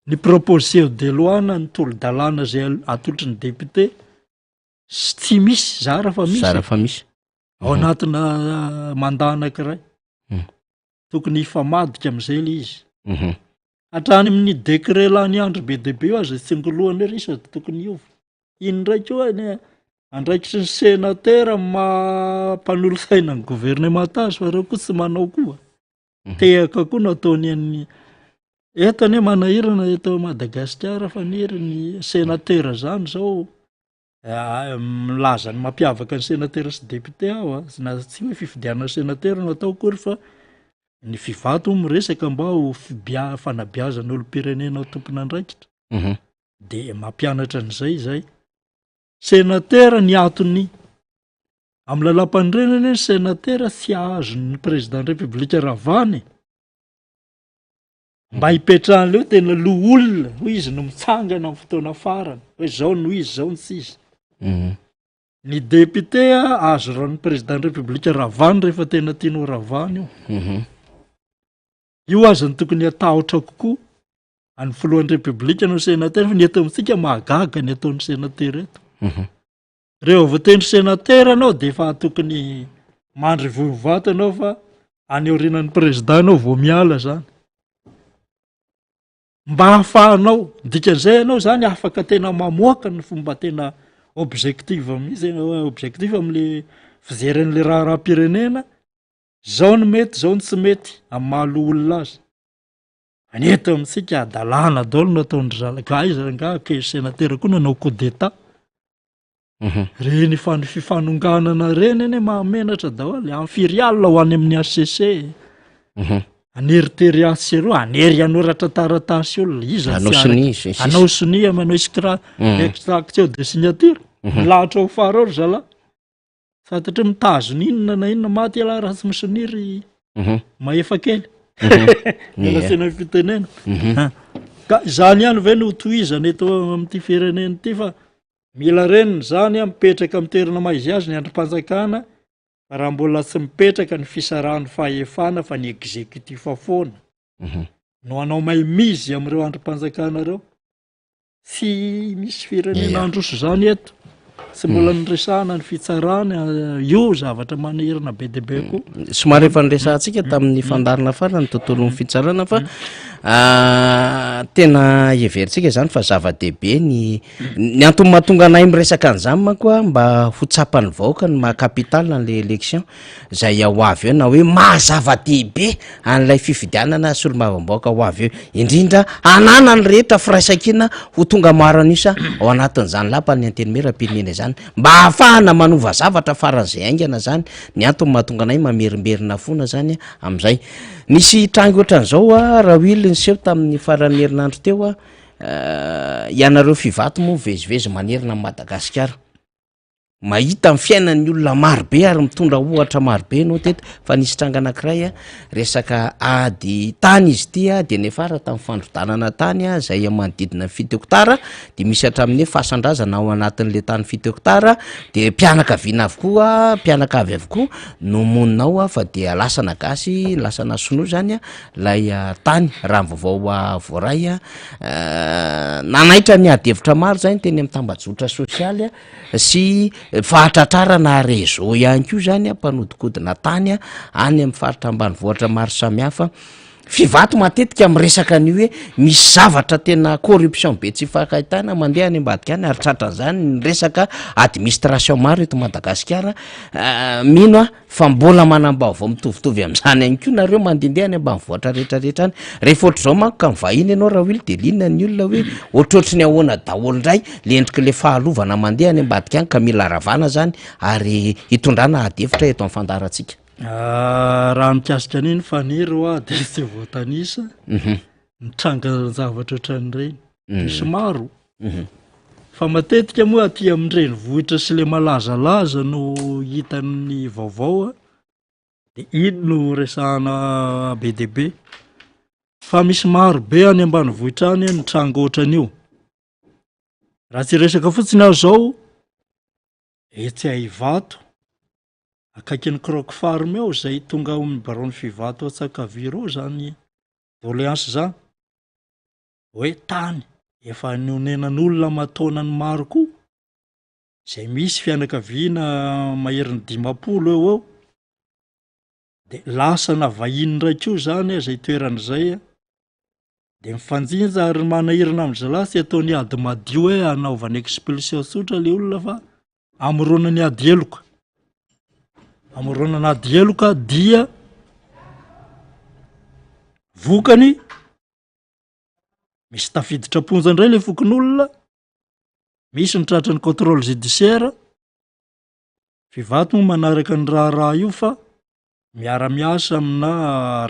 ny proposition de loi na ny tolo-dalàna zay atolotry ny député s- tsy misy, zara fa misy Zara fa misy. ao anatina mandat anankiray. Tokony hifamadika am'zay le izy. Hatrany amin'ny décret lany andro be dia be io aza tsingolohan'ny hoe ry sady tokony hiova. Iny indray koa anie andraikitry ny senatera amin'ny maha mpanolotsaina ny governemanta azy fa ireo koa tsy manao koa. Tehaka koa no ataony an'ny eto anie manahirana eto Madagasikara fa niry ny senatera zany zao milaza ny mampiavaka ny senatera sy député aho a, na tsy hoe fifidianana senatera no atao akory fa ny Fivato miresaka mba ho fibia- fanabeazana olom-pirenena ho tompon'andraikitra. De mampianatra an'izay izay. Senatera ny antony amin'ny lalàmpanorenana anie ny senatera tsy azon'ny président république ravana e. Mba hipetrahan'ilay hoe tena loholona hoy izy no mitsangana amin'ny fotoana farany hoe zao no izy zao no tsy izy. Ny député azo ran'ny président république ravana rehefa tena tiany ho ravana io. Io aza no tokony hatahotra kokoa an'ny filohan'ny république no sénateur fa ny eto amintsika mahagaga ny ataon'ny sénateur eto. Rehefa voatendry sénateur ianao dia efa tokony mandry vohivato ianao fa any aorianan'ny président ianao vao miala zany. Mba ahafahanao, dikan'izay ianao zany afaka tena mamoaka ny fomba tena objective mihitsy, objectif am'le fijery an'le raharaham-pirenena, zao no mety, zao no tsy mety amin'ny maha loholona azy. Fa ny eto amintsika hadalana daholo no ataon-dry zalahy. Ka aiza angaha ke sénateur koa nanao coup d'état? Reny fan- fifanonganana reny anie mahamenatra daholo. Amin'ny firy alina ho any amin'ny HCC. Haneritery atsy sy eroa, hanery hanoratra taratasy olona. Iza Hanao tsy araka- sonia sy ny sisa. Hanao sonia, manao extra- extraction de signature. Milahatra ho fara ao ry zalahy. Fantatro hoe mitazona inona na inona maty ialahy raha tsy misonia ry mahefa kely. Miala tsiny amin'ny fitenena. Ka izany ihany ve no tohizana eto amin'ity firenena ity fa mila reniny izany a, mipetraka amin'ny toerana maha izy azy ny andrim-panjakana fa raha mbola tsy mipetraka ny fisarahan'ny fahefana fa ny exécutif foana no hanao mainmise amin'ireo andrim-panjakana ireo. Tsy misy firenena handroso izany eto. Tsy mbola niresahana ny fitsarana, io zavatra manahirana be dia be koa. Somary efa niresahantsika tamin'ny fandaharana farany ny tontolon'ny fitsarana fa tena heverintsika izany fa zava-dehibe ny ny antony mahatonga anay miresaka an'izany manko a mba ho tsapan'ny vahoaka ny maha capital an'ilay élection izay ho avy eo na hoe maha zava-dehibe an'ilay fifidianana solombavambahoaka ho avy eo, indrindra hananan'ny rehetra firaisankina ho tonga maro an'isa ao anatin'izany lapan'ny Antenimierampirenena izany mba hahafahana manova zavatra faran'izay haingana izany ny antony mahatonga anay mamerimberina foana izany amin'izay. Nisy tranga ohatran'izao a Rawil niseho tamin'ny faran'ny herinandro teo a, ianareo Fivato moa mivezivezy manerana an'i Madagasikara. Mahita ny fiainan'ny olona maro be ary mitondra ohatra maro be ianao teto fa nisy tranga anankiray a, resaka ady tany izy ity a, de niafara tamin'ny fandrodanana tany a, izay manodidina ny fito hektara, de misy hatramin'ny hoe fasan-drazana ao anatin'le tany fito hektara, de mpianakaviana avokoa, mpianakavy avokoa no monina ao a, fa dia lasana gasy, lasana sinoa zany a lay tany, raha ny vaovao voaray a, nanaitra ny ady hevitra maro zany teny amin'ny tambajotra sosialy a. sy fahatratrarana réseau ihany koa zany a, mpanodikodina tany a, any amin'ny faritra ambanivohitra maro samihafa. Fivato matetika miresaka an'io hoe misy zavatra tena corruption be tsy ifankahitana mandeha any ambadika any ary tratran'izany ny resaka administration maro eto Madagasikara. Mino aho Fa mbola manam-baovao mitovitovy amin'izany ihany koa nareo mandehandeha any ambanivohitra rehetrarehetra any. Rehefa ohatr'izao manko ka mivahiny ianao Rawil de liana ny olona hoe ohatrohatry ny ahoana daholo indray le endrik'le fahalovana mandeha any ambadika any ka mila ravana zany ary hitondrana ady hevitra eto amin'ny fandaharantsika. Raha mikasika an'iny Faniry hoa de tsy voatanisa ny trangan-javatra ohatran'ireny. Misy maro. Fa matetika moa aty amin'ny renivohitra sy le malazalaza no hitan'ny vaovao a, de iny no resahana be dia be. Fa misy maro be any ambanivohitra any ny tranga ohatran'io. Raha tsy hiresaka fotsiny aho zao, etsy Ivato, akaikin'ny Croc Farm eo zay tonga ao amin'ny biraon'ny Fivato Antsakaviro ao zany doléance zany. hoe tany efa nonenan'olona aman-taonany maro koa, izay misy fianakaviana maherin'ny 50 eo ho eo, de lasana vahiny indray koa zany izay toerana izay a, de mifanjinja ary manahirana amin-dry zalahy tsy ataony ady madio hoe anaovana expulsion tsotra le olona fa amoronany ady heloka, amoronana ady heloka dia vokany Misy tafiditra am-ponja indray ilay fokonolona, misy ny tratran'ny contrôle judiciaire, Vivato moa manaraka ny raharaha io fa miara-miasa amina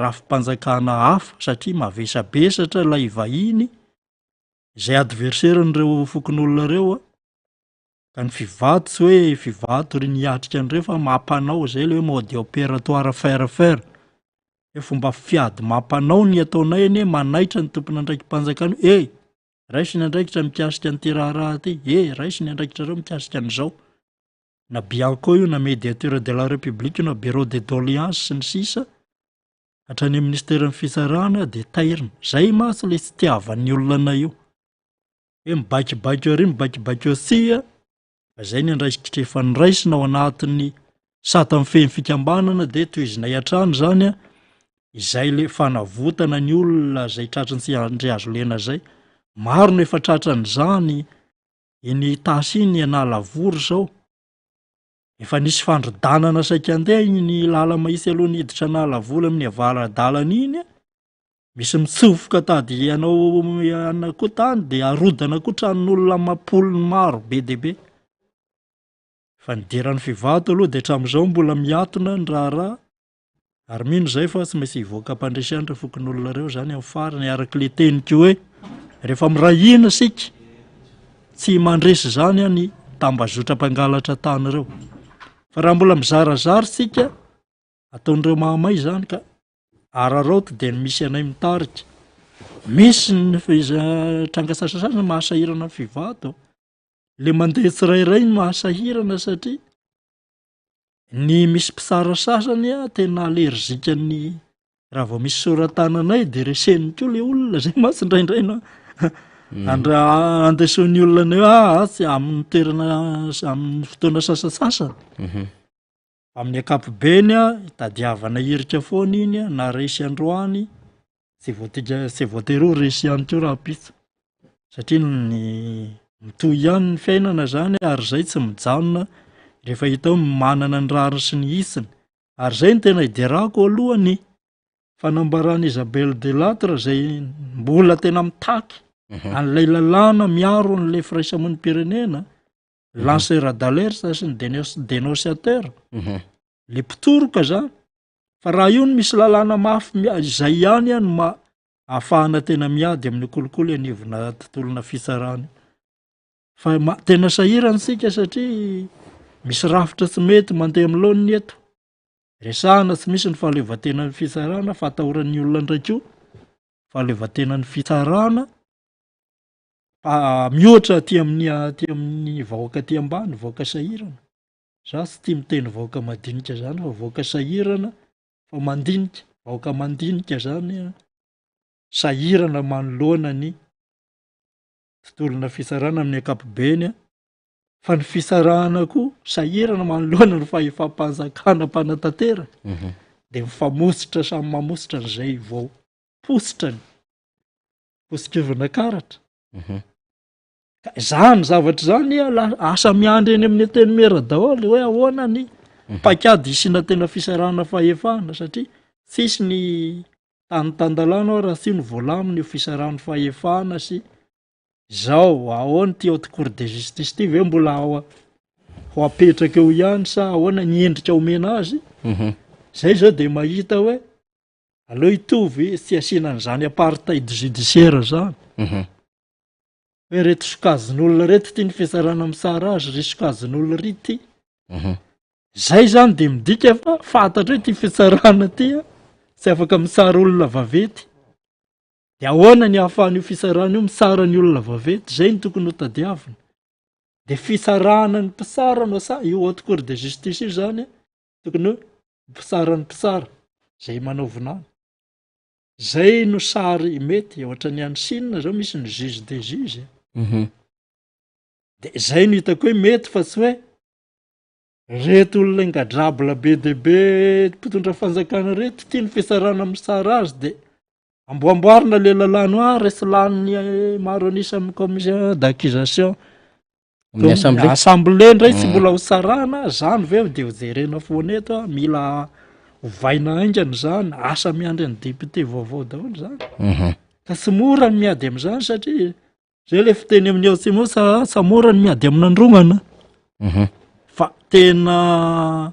rafi-panjakana hafa satria mavesabesatra ilay vahiny izay adversaire-n'ireo fokonolona ireo a, ka ny Fivato tsy hoe Fivato ry niatrika an'ireo fa mampanao izay ilay hoe mode opératoire faire faire. Hoe fomba fiady mampanao ny ataonay anie manaitra ny tompon'andraiki-panjakana hoe eh! raiso ny andraikitra mikasika an'ity raharaha ity, eh! raiso ny andraikitrareo mikasika an'izao. Na Bianco io na Médiateur de la République io na Bureau de doléances sy ny sisa hatrany amin'ny ministeran'ny fitsarana dia tairina. Zay mantsy ilay tsy tiavan'ny olona anay io. Hoe mibaikobaiko ary mibaikobaiko atsy Fa izay ny andraikitra efa noraisina ao anatin'ny sata mifehy ny fikambanana dia tohizinay hatrany izany a, izay le fanavotana ny olona izay tratry ny tsindry hazo lena izay. Maro no efa tratran'izany iny Itasy iny Analavory izao. Efa nisy fandrodanana saika andeha iny lala-mahitsy aloha niditra Analavory amin'ny avara-dalana iny a. Misy mitsofoka tady hanao anona koa tany dia arodana koa tranon'olona amam-polony maro be dia be. Fa ny diran'ny Fivato aloha dia hatramin'izao mbola miatona ny raharaha ary mino izay fa tsy maintsy hivoaka am-pandresy ihany ireo fokonolona ireo izany amin'ny farany araka ilay teniko hoe rehefa miray hina isika tsy mandresy izany ny tambazotra mpangalatra tany ireo. Fa raha mbola mizarazara isika Ataon'ireo mahamay izany ka araraoty dia ny misy anay mitarika. Misy ny tranga sasasasany mahasahirana ny Fivato. Le mandeha tsirairay no mahasahirana satria ny misy mpitsara sasany a tena allergique ny raha vao misy soratananay de reseny koa le olona zay mantsy indraindray no Andra andraisan'ny olona ny hoe ah, tsy amin'ny toerana amin'ny fotoana sasasasany. Amin'ny ankapobeny a, itadiavana hirika foana iny a, na resy androany, tsy voatika tsy voatery ho resy ihany koa rahampitso. Satria ny mitohy ihany ny fiainana zany ary zay tsy mijanona rehefa hita hoe manana ny rariny sy ny hitsiny. Ary zay no tena iderako aloha ny fanambaran'i Isabelle Delattre zay mbola tena mitaky an'ilay lalàna miaro an'ilay firaisamonim-pirenena, lanceur d'alerte sy ny dénonciateur, le mpitoroka zany. Fa raha io no misy lalàna mafy izay ihany no ma- ahafahana tena miady amin'ny kolikoly anivona tontolona fitsarana. Fa ma- tena sahirana isika satria misy rafitra tsy mety mandeha amin'ny laoniny eto. Resahana tsy misy ny fahaleovantenan'ny fitsarana fa atahoran'ny olona indray koa fahaleovantenan'ny fitsarana mihoatra aty amin'ny aty amin'ny vahoaka aty ambany, vahoaka sahirana. Za tsy tia miteny vahoaka madinika zany fa vahoaka sahirana fa mandinika, vahoaka mandinika zany an, sahirana manoloana ny tontolona fitsarana amin'ny ankapobeny an, fa ny fitsarana koa sahirana manoloana ny fahefam-panjakana mpanatanteraka, de mifamotsitra samy mamotsitra an'izay vao positrany, posikevina karatra. Ka izany zavatra izany a, la- asa miandry eny amin'ny antenimiera daholo hoe ahoana ny paikady hisiana tena fisarahana fahefana satria tsisy ny tany tan-dalàna ao raha tsy io no voalamina io fisarahan'ny fahefana sy izao ahoana ity haute cour de justice ity ve mbola ao ho apetraka eo ihany sa ahoana ny endrika omena azy? Zay zao de mahita hoe aleo hitovy tsy asiana an'izany apartheid judiciaire zany. Hoe reto sokajin'olona reto ty ny fitsarana mitsara azy, ry sokajin'olona ry ty. Zay zany de midika fa fantatra hoe ty fitsarana ty a, tsy afaka mitsara olona vaventy. De ahoana ny ahafahan'io fitsarana io mitsara ny olona vaventy? Zay no tokony ho tadiavina. De fitsarana ny mpitsara no asa, io haute cour de justice io zany a, tokony hoe mpitsara ny mpitsara, zay manao vinany. Zay no sary mety, ohatran'ny any Chine zao misy ny juge des juges. De zay no hitako hoe mety fa tsy hoe reto olona ingadrabla be dia be mpitondra fanjakana reto tia ny fitsarana mitsara azy de amboamboarina le lalàna hoe ah resy lanin'ny maro an'isa amin'ny commission d'accusation. Amin'ny assemblée. Assemblée indray tsy mbola ho tsarana, zany ve de ho jerena foana eto a, mila ovaina haingana zany, asa miandry ny député vaovao daholo zany. Ka tsy mora ny miady am'zany satria zay le fiteny amin'ny ao atsimo ao tsa mora ny miady amin'androngana. Fa tena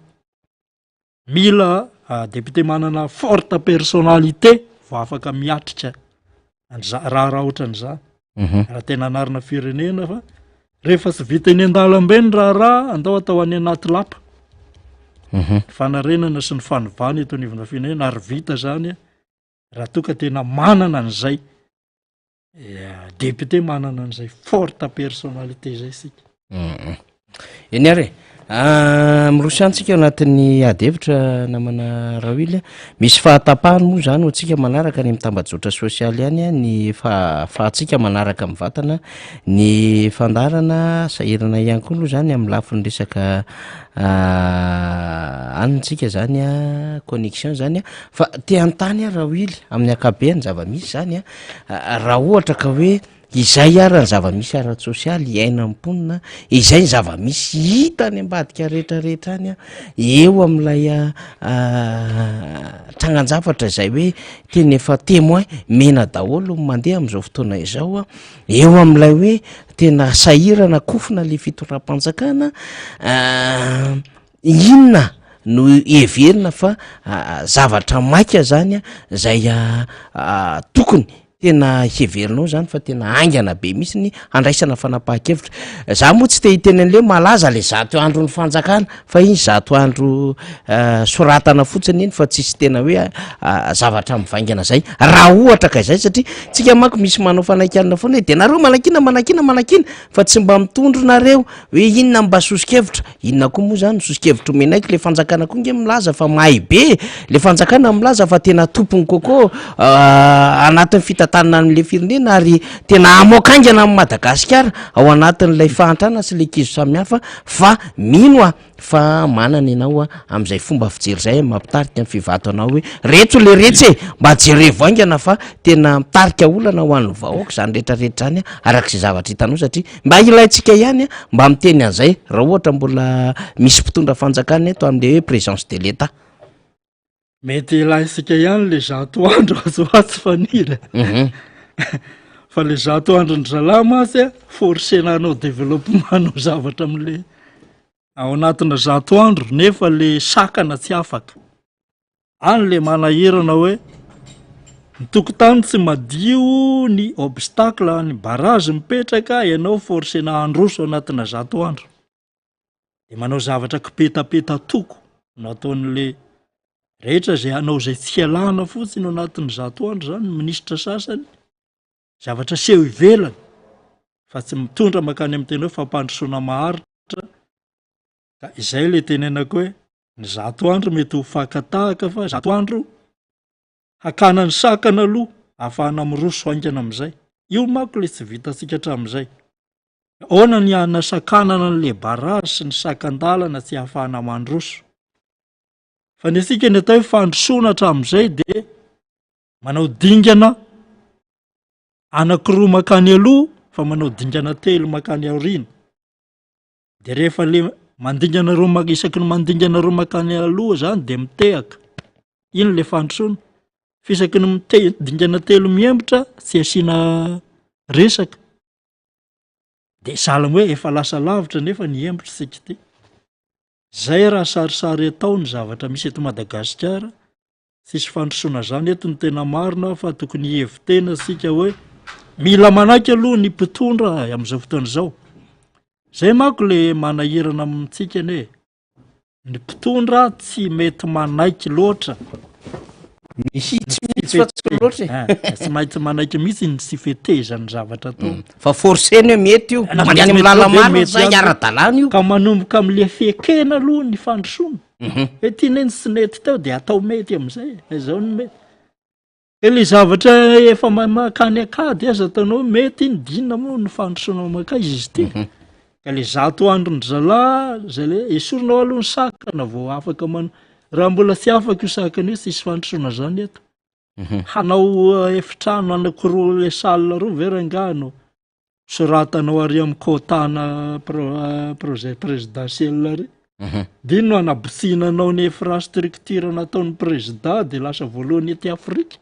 Mila député manana forte personnalité vao afaka miatrika an'za- raharaha ohatran'izany. Raha tena anarina firenena fa rehefa tsy vita eny an-dalambe ny raharaha, andao atao any anaty lapa. Ny fanarenana sy ny fanovana eto anivona firenena ary vita zany raha toa ka tena manana an'izay Député manana an'izay forte personnalité zay isika. Eny ary e. Ah, miroso ihany tsika ao anatin'ny ady hevitra namana Rawily. Misy fahatapahany moa zany ho antsika manaraka any amin'ny tambajotra sosialy ihany ny fahafahantsika manaraka mivantana ny fandaharana. Sahirana ihany koa aloha zany amin'ny lafiny resaka any tsika zany a, connexion zany a. Fa te hanontany aho Rawily amin'ny ankapobeny zava-misy zany a. Raha ohatra ka hoe izay ara ny zava-misy ara-tsosialy iainan'ny mponina, izay ny zava-misy hita any ambadika rehetrarehetra any, eo amin'ilay trangan-javatra izay hoe tena efa témoin mena daholo ny mandeha amin'izao fotoana izao, eo amin'ilay hoe tena sahirana kofona le fitondram-panjakana, inona no heverina fa zavatra maika zany zay tokony tena heverinao zany fa tena haingana be mihitsy ny handraisana fanapahan-kevitra. Za moa tsy te hiteny an'le hoe malaza le 100 andron'ny fanjakana fa iny 100 andro soratana fotsiny iny fa tsisy tena hoe zavatra mivaingana zay raha ohatra ka izay satria tsika manko misy manao fanaikianina foana hoe de nareo manakiana manakiana manakiana fa tsy mba mitondro nareo Hoe inona mba soso-kevitra? Inona koa moa zany soso-kevitra omenay ko le fanjakana koa nge milaza fa mahay be e! Le fanjakana milaza fa tena tompony coco anatin'ny fitadiavana. hitantanana an'ilay firenena ary tena hamoaka haingana an'i Madagasikara ao anatin'ilay fahantrana sy ilay kizo samihafa fa mino aho fa manana ianao amin'izay fomba fijery izay mampitarika ny fivato anao hoe retso le retsy e, mba jerevo haingana fa tena mitarika olana ho an'ny vahoaka izany rehetrarehetra izany araka izay zavatra hitanao satria mba ilaintsika ihany mba miteny an'izay raha ohatra mbola misy mpitondra fanjakana eto amin'ilay hoe présence de l'Etat. Mety ilaintsika ihany le zato andro atsy ho atsy Faniry a. Fa le zato andron-dry zalahy mantsy a, forcena hanao développement hanao zavatra am'le ao anatina zato andro nefa le sakana tsy afaka. Any le manahirana hoe ny tokotany tsy madio, ny obstacle, ny barrage mipetraka, ianao forcena handroso anatina zato andro. De manao zavatra kipetapeta toko no ataon'le rehetra zay hanao izay tsy hialana fotsiny ao anatin'ny zato andro zany ny minisitra sasany, zavatra aseho ivelany fa tsy mitondra mankany amin'ny tena hoe fampandrosoana maharitra ka izay le tenenako hoe ny zato andro mety ho fakatahaka fa zato andro hakana ny sakana aloha ahafahana miroso haingana amin'izay. Io manko le tsy vitantsika hatramin'izay. Ahoana ny hanasakanana an'le barrage sy ny sakan-dalana tsy ahafahana mandroso? Fa ny antsika ny atao hoe fandrosoana hatramin'izay dia manao dingana anankiroa mankany aloha fa manao dingana telo mankany aoriana. De rehefa le mandingana roa ma- isaky ny mandingana roa mankany aloha zany de mitehaka, iny le fandrosoana, fa isaky ny mite- dingana telo mihemotra tsy asiana resaka, de sahala amin'ny hoe efa lasa lavitra nefa nihemotra isika ity. Zay raha sarisary atao ny zavatra misy eto Madagasikara, Tsisy fandrosoana zany eto ny tena marina fa tokony hihevi-tena isika hoe mila manaiky aloha ny mpitondra amin'izao fotoana izao. Zay manko le manahirana amintsika anie e. Ny mpitondra tsy mety manaiky loatra. Mihitsy mihitsy fa tsy loatra e. Eh, tsy maintsy manaiky mihitsy ny tsy fetezan'ny zavatra atao. Mm. Fa forcena hoe mety io. Na Mandeha any mety amin'ny hoe lala-marina mety zay ihany. ara-dalàna io. Ka manomboka amin'le fiekena aloha ny fandrosoana. Mhm. Hoe ty ne ny tsy nety teo de atao mety am'zay, e, zao no mety. Ka le zavatra efa ma- mankany an-kady aza ataonao hoe mety iny de inona moa no fandrosoana mankaiza izy ity? Mhm. Ka le zato andron-dry zalahy zay le esorina ao aloha ny sakana vao afaka man- raha mbola tsy afaka io sakana io tsisy fandrosoana zany eto. Mhm. Hanao efitrano anankiroa le salle roa ve rangahy no soratanao ary amin'ny quota-na pro- projet présidentiel ary. Mhm. De ino no anabotsiana ny infrastructure nataon'ny président de lasa voalohany ety Afrika.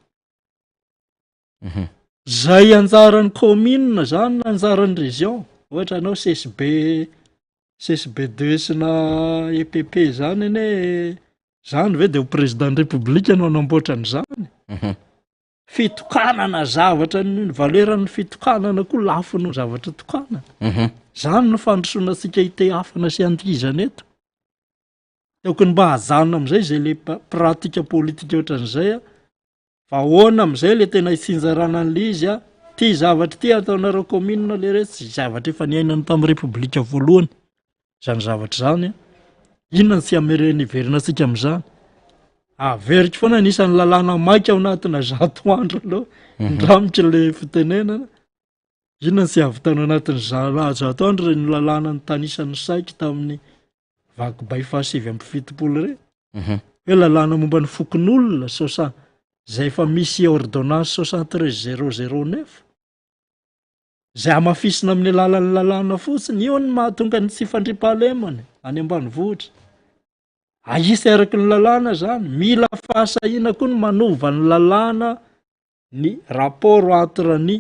Mhm. Zay anjaran'ny commune zany na anjaran'ny région. Ohatra anao CSB CSB 2 sy na EPP zany anie zany ve de ho président ny république no hanamboatra an'izany? Mhm. Fitokanana zavatra ny valeur-n'ny fitokanana koa lafo noho ny zavatra tokanana. Mhm. Zany no fandrosoana antsika hitehafana sy handihizana eto. Tokony mba hajanona amin'izay izay le pratique politique ohatran'izay a. Fa ahoana amin'izay le tena hitsinjarana an'le izy a? Ty zavatra ity ataonareo commune le retsy, zavatra efa niainana tamin'ny repoblika voalohany zany zavatra zany a. Inona no tsy hamerena hiverenantsika amin'izany? Averiko foana anisan'ny lalàna maika ao anatina zato andro aloha, indramiko le fitenenana. Inona no tsy hahavitana anatin'ny zato andro ireny lalàna nitanisan'ny saiky tamin'ny vakibay faha-79 ireny? Mhm. Hoe lalàna momba ny fokonolona soixante izay efa misy ordonnance 73 009 izay hamafisina amin'ny alalan'ny lalàna fotsiny, io no mahatonga ny tsy fandriampahalemana any ambanivohitra. Ahisy araka ny lalàna zany, mila fahasahiana koa ny manova ny lalàna ny rapport entre ny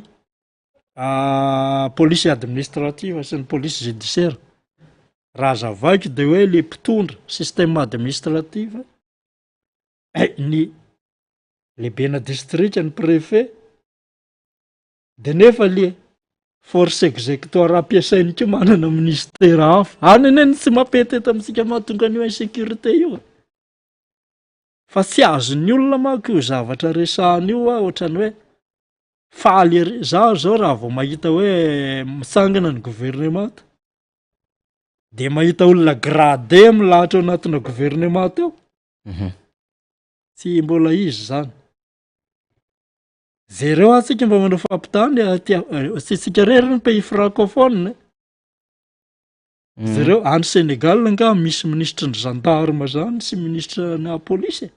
police administrative sy ny police judiciaire. Raha azavaiko de hoe le mpitondra système administrative, ny lehibena distrika, ny préfet, de nefa le force exécutoire ampiasainy koa manana ministera hafa. Any anie no tsy mampety eto amintsika mahatonga an'io insécurité io e. Fa tsy azon'ny olona manko io zavatra resahana io a, ohatran'ny hoe faly ery. Zaho zao raha vao mahita hoe mitsangana ny governemanta de mahita olona gradé milahatra ao anatina governemanta ao, Mhm. tsy mbola izy zany. Jereo an tsika mba manao fampitahana e, aty tsy isika irery ny pays francophone e. Jereo any Sénégal angaha misy minisitry ny gendarme zany sy minisitra na polisy e?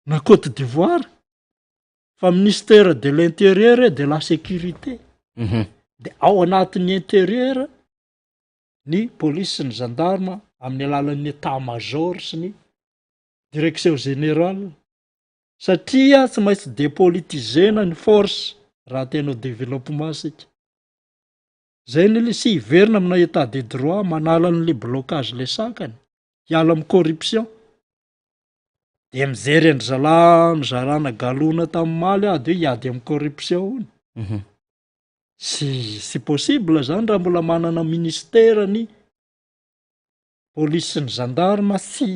Na Côte d'Ivoire fa ministère de l'intérieur et de la sécurité. De ao anatin'ny intérieur ny polisy sy ny gendarme amin'ny alalan'ny état major sy ny direction générale satria tsy maintsy dépolitisena ny force raha te hanao développement isika. Zay ny le sy hiverina amina état de droit manala an'le blocage le sakana, hiala amin'ny corruption. De mijery an-dry zalahy nizarana galona tamin'ny maly aho de hoe hiady amin'ny corruption hono. Tsy tsy possible zany raha mbola manana ministère ny polisy sy ny gendarme tsy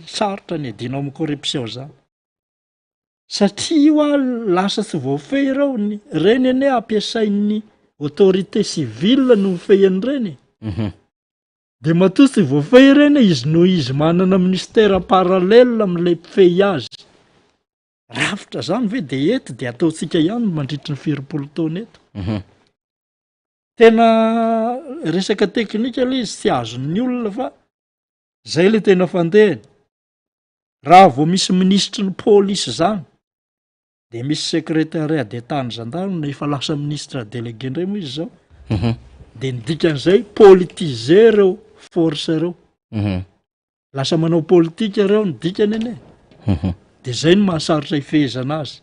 sarotra ny hiadiana amin'ny corruption zany. Satria io a lasa tsy voafehy ireo, ny reny anie ampiasain'ny autorité civile no mifehy an'ireny e. De matoa tsy voafehy ireny izy noho izy manana ministère parallèle amin'ilay mpifehy azy. Rafitra zany ve de eto de ataontsika ihany mandritry ny firompolo taona eto. Tena resaka teknika le izy tsy azon'ny olona fa zay le tena fandehany. Raha vao misy minisitry ny polisy zany de misy secrétariat d'Etat ny gendarme efa lasa ministre délégué indray moa izy zao. De ny dikan'izay politiser ireo force ireo. Lasa manao politika ireo ny dikany anie. De zay no mahasarotra ifehezana azy.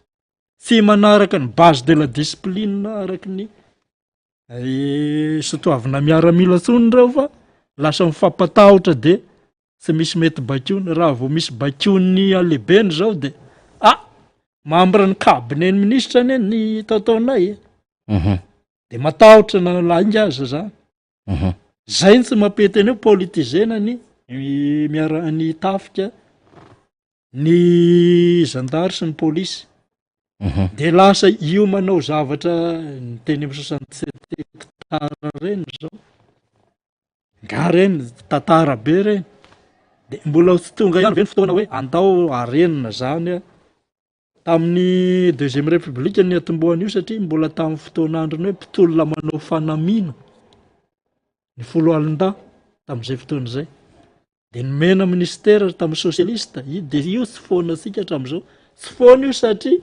Tsy manaraka ny base de la discipline araky ny sotoavina miaramila intsony ireo fa lasa mifampatahotra de tsy misy mety baikoina. Raha vao misy baikoin'ny halehibeny zao de ah! Membre ny cabinet ny ministra anie ny taotaonay e. De matahotra na lainga aza zany. Zay no tsy mampety an'io politisena ny miara ny tafika, ny zandary sy ny polisy. De lasa io manao zavatra ny teny amin'ny 67 hectares reny zao. Nga reny tantara be reny. De mbola tsy tonga ihany ve ny fotoana hoe andao harenina zany a. Tamin'ny deuxième république ny niatombohan'io satria mbola tamin'ny fotoan'androny hoe mpitolona manao fanamiana ny foloalindahy tamin'izay fotoana izay. De nomena ministera tamin'ny socialiste, io de io tsy foana antsika hatramin'izao. Tsy foana io satria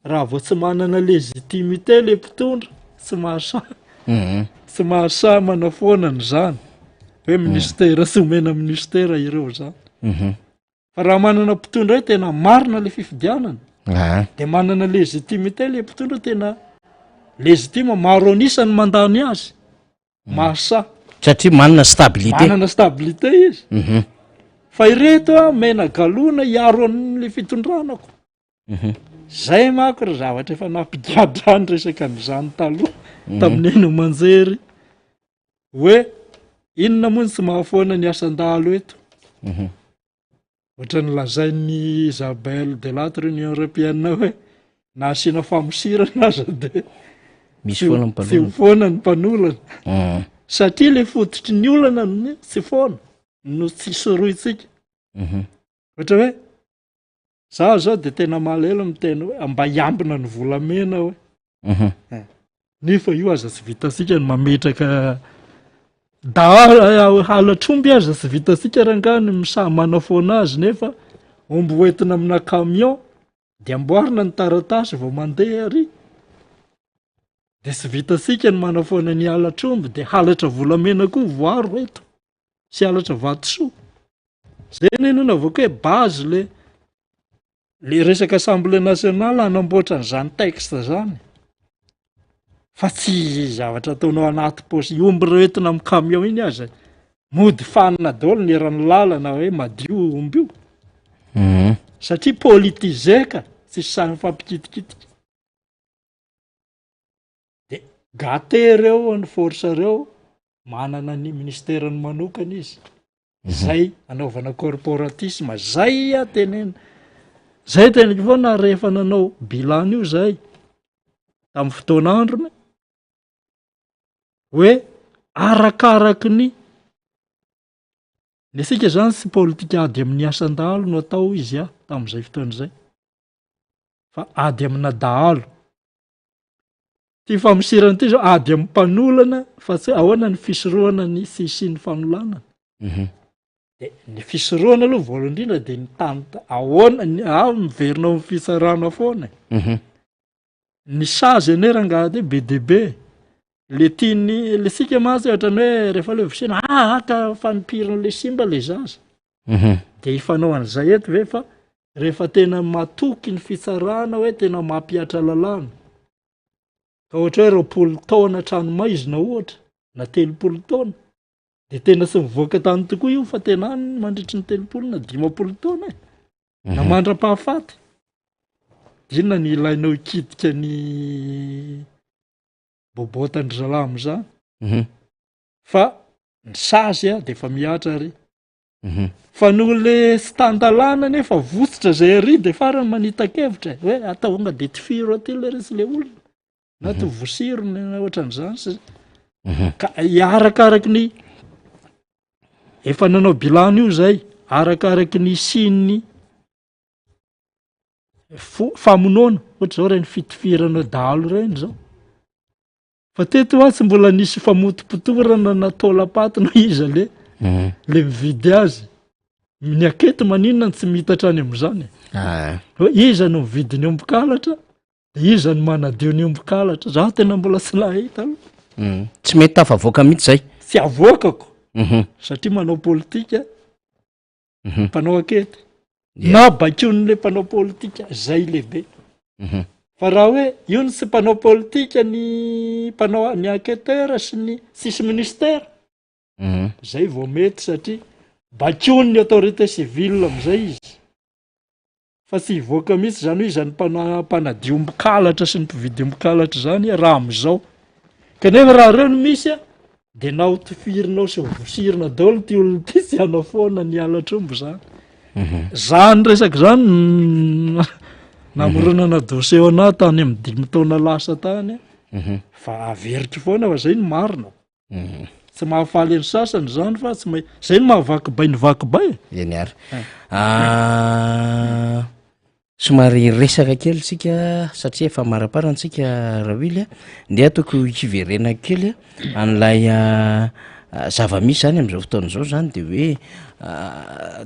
raha vao tsy manana légitimité le mpitondra tsy mahasahy tsy mahasahy manafoana an'izany hoe ministera tsy omena ministera ireo zany. Fa raha manana mpitondra hoe tena marina le fifidianana de manana légitimité le mpitondra tena légitime maro an'isa ny mandany azy mahasahy satria manana stabilité manana stabilité izy fa ireto a mena galona hiaro an'le fitondranako zay manko ry zavatra efa nampigadra ny resaka an'izany taloha tamin'ny haino aman-jery hoe inona moa ny tsy mahafoana ny asan-dahalo eto Ohatran'ny lazain'i Isabelle Delattre Union Européenne hoe na asiana famosirana aza de Misy foana ny tsy ho mpanolana. foana ny mpanolana. Satria le fototry ny olana no tsy foana no tsy sorohintsika. Ohatra hoe za zao de tena malahelo miteny hoe mba hiambina ny volamena hoe. Nefa io aza tsy vitantsika ny mametraka dahalo halatr'omby aza tsy vitantsika rangahy ny misaha manafoana azy nefa omby hoentina amina camion de amboarina ny taratasy vao mandeha ary de tsy vitantsika ny manafoana ny halatr'omby de halatra volamena koa voaro eto sy halatra vatosoa. Zay anie no navoaka hoe base le Le resaka assemblée nationale hanamboatra an'izany texte zany fa tsy zavatra ataonao anaty paosy omby reo entina amin'ny camion iny aza mody fanina daholo ny eran'ny lalana hoe madio io omby io satria politisé ka tsisy sahy mifampikitikitika de gâté reo ny force reo manana ny ministerany manokana izy Zay anaovana corporatisme, zay aho teneno, zay teneniko foana rehefa nanao bilan io zay tamin'ny fotoan'androny hoe arakaraky ny ny antsika zany tsy politika ady amin'ny asan-dahalo no atao izy ah tamin'izay fotoana izay. fa ady amina dahalo. Ity famosirana ity zao ady amin'ny mpanolana fa tsy hoe ahoana ny fisorohana ny tsy hisian'ny fanolanana. De ny fisorohana aloha voalohany indrindra de ny tany ahoana ny aho miverina ao amin'ny fitsarana foana e. Ny sazy anie rangahy ty be dia be. Le tian'ny le tsika mantsy ohatran'ny hoe rehefa le vosena ah ka fanimpirin'le simba le zaza. De hifanao an'izay eto ve fa rehefa tena matoky ny fitsarana hoe tena mampihatra lalàna. Ka ohatra hoe 20 taona tranomaizina ohatra na 30 taona de tena tsy mivoaka tany tokoa io fa tena any mandritry ny 30 na 50 taona e. Na mandra-pahafaty. Inona ny ilainao hikitika ny bobotan-dry zalahy amin'izany? Fa ny sazy a de efa mihatra ary. Fa noho le tsy tan-dalàna nefa votsotra zay ary de farany manita-kevitra e, hoe atao tonga de tifiro aty le resy le olona na tovosiro na ohatran'izany sy ka arakaraky ny efa nanao bilan io zay, arakaraky ny hisian'ny fo- famonoana ohatra zao reny fitifirana dahalo reny zao. Fa teto hoa tsy mbola nisy famotopotorana na taolam-paty na iza le le mividy azy. Ny aketo maninona no tsy miitatra any amin'izany e? Hoe iza no mividy ny omby kalatra, de iza no manadio ny omby kalatra? Za tena mbola tsy nahita aloha. Tsy mety tafavoaka mihitsy zay. Tsy avoakako satria manao politika. Mpanao ankety na baikoin'le mpanao politika zay lehibe. Fa raha hoe io ny tsy mpanao politika ny mpanao ny enquêteur sy ny tsisy ministère, zay vao mety satria baikoin'ny autorité civile am'izay izy. Fa tsy hivoaka mihitsy izany hoe izany mpana- mpanadio omby kalatra sy ny mpividy omby kalatra izany raha amin'izao. Kanefa raha ireo no misy a, de na ho tifirinao sy ho vosirina daholo ity olona ity tsy hanao foana ny halatr'omby izany. Zany resaka izany namoronana dossier ho anah tany amin'ny dimy taona lasa tany a, fa averiko foana fa zay no marina. Tsy mahafaly ny sasany izany fa tsy mahay, zay no mahavaky bay ny vaky bay e. Eny ary. Somary resaka kely tsika satria efa maraparana tsika Rawily a, ndeha ataoko hiverena kely an'ilay zava-misy zany amin'izao fotoana izao zany de hoe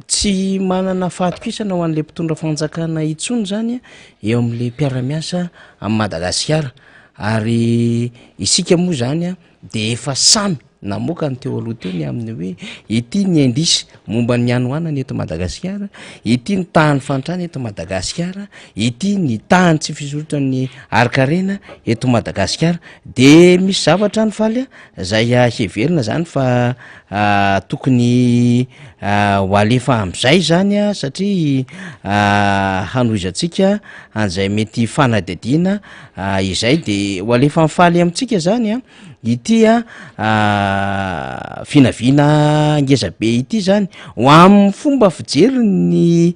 tsy manana fahatokisana ho an'le mpitondra fanjakana intsony zany eo amin'le mpiara-miasa amin'i Madagasikara. Ary isika moa zany a de efa samy namoaka ny teo aloha teo ny amin'ny hoe ity ny indice momba ny hanoanana eto Madagasikara, ity ny tahan'ny fahantrana eto Madagasikara, ity ny tahan'ny tsy fisondrotan'ny harin-karena eto Madagasikara. De misy zavatra any faly a zay heverina zany fa tokony ho alefa am'zay zany a satria hanohizantsika an'izay mety fanadihadiana Izay de ho alefa mifaly amintsika zany a ity a vinavina ngeza be ity zany ho amin'ny fomba fijerin'ny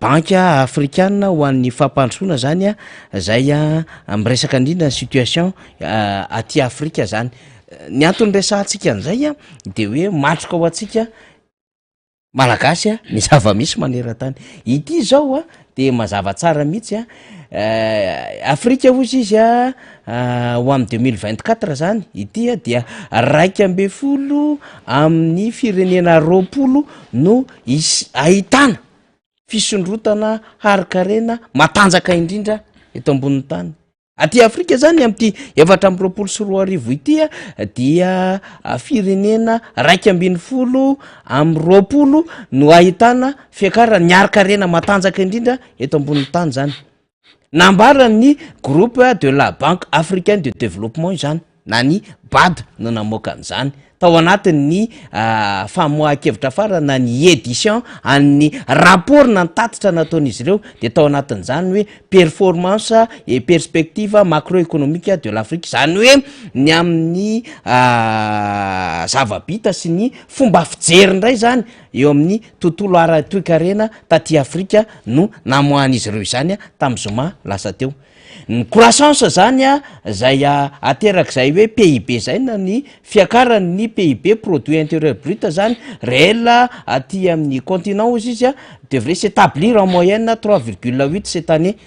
banky afrikana ho an'ny fampandrosoana zany a zay a miresaka indrindra ny situation aty Afrika zany, ny antony resahantsika an'izay a de hoe matroka ho antsika Malagasy a, ny zava-misy maneran-tany. Ity zao a de mazava tsara mihitsy a, Afrika hozy izy a ho amin'ny 2024 zany ity a dia 11 amin'ny firenena 20 no hisy ahitana fisondrotana harin-karena matanjaka indrindra eto ambonin'ny tany. Aty Afrika zany amin'ity 2024 ity dia firenena 11 amin'ny 20 no ahitana fiakaran'ny harin-karena matanjaka indrindra eto ambonin'ny tany zany. Nambaran'ny Groupe de la Banque Africaine de Développement izany na ny BAD no namoaka an'izany tao anatin'ny famoahan-kevitra farany na ny édition an'ny rapport na ny tatitra nataon'izy ireo de tao anatin'izany hoe performance et perspective macroéconomique de l'Afrique, zany hoe ny amin'ny zava-bita sy ny fomba fijery indray zany eo amin'ny tontolo ara-toekarena taty Afrika no namoahan'izy ireo izany tamin'ny zoma lasa teo. Ny croissance zany a zay aterak'izay hoe PIB zay na ny fiakaran'ny PIB, produit intérieur brut zany réel aty amin'ny continent hozy izy a devrait s'établir en moyenne 3,8 cette année.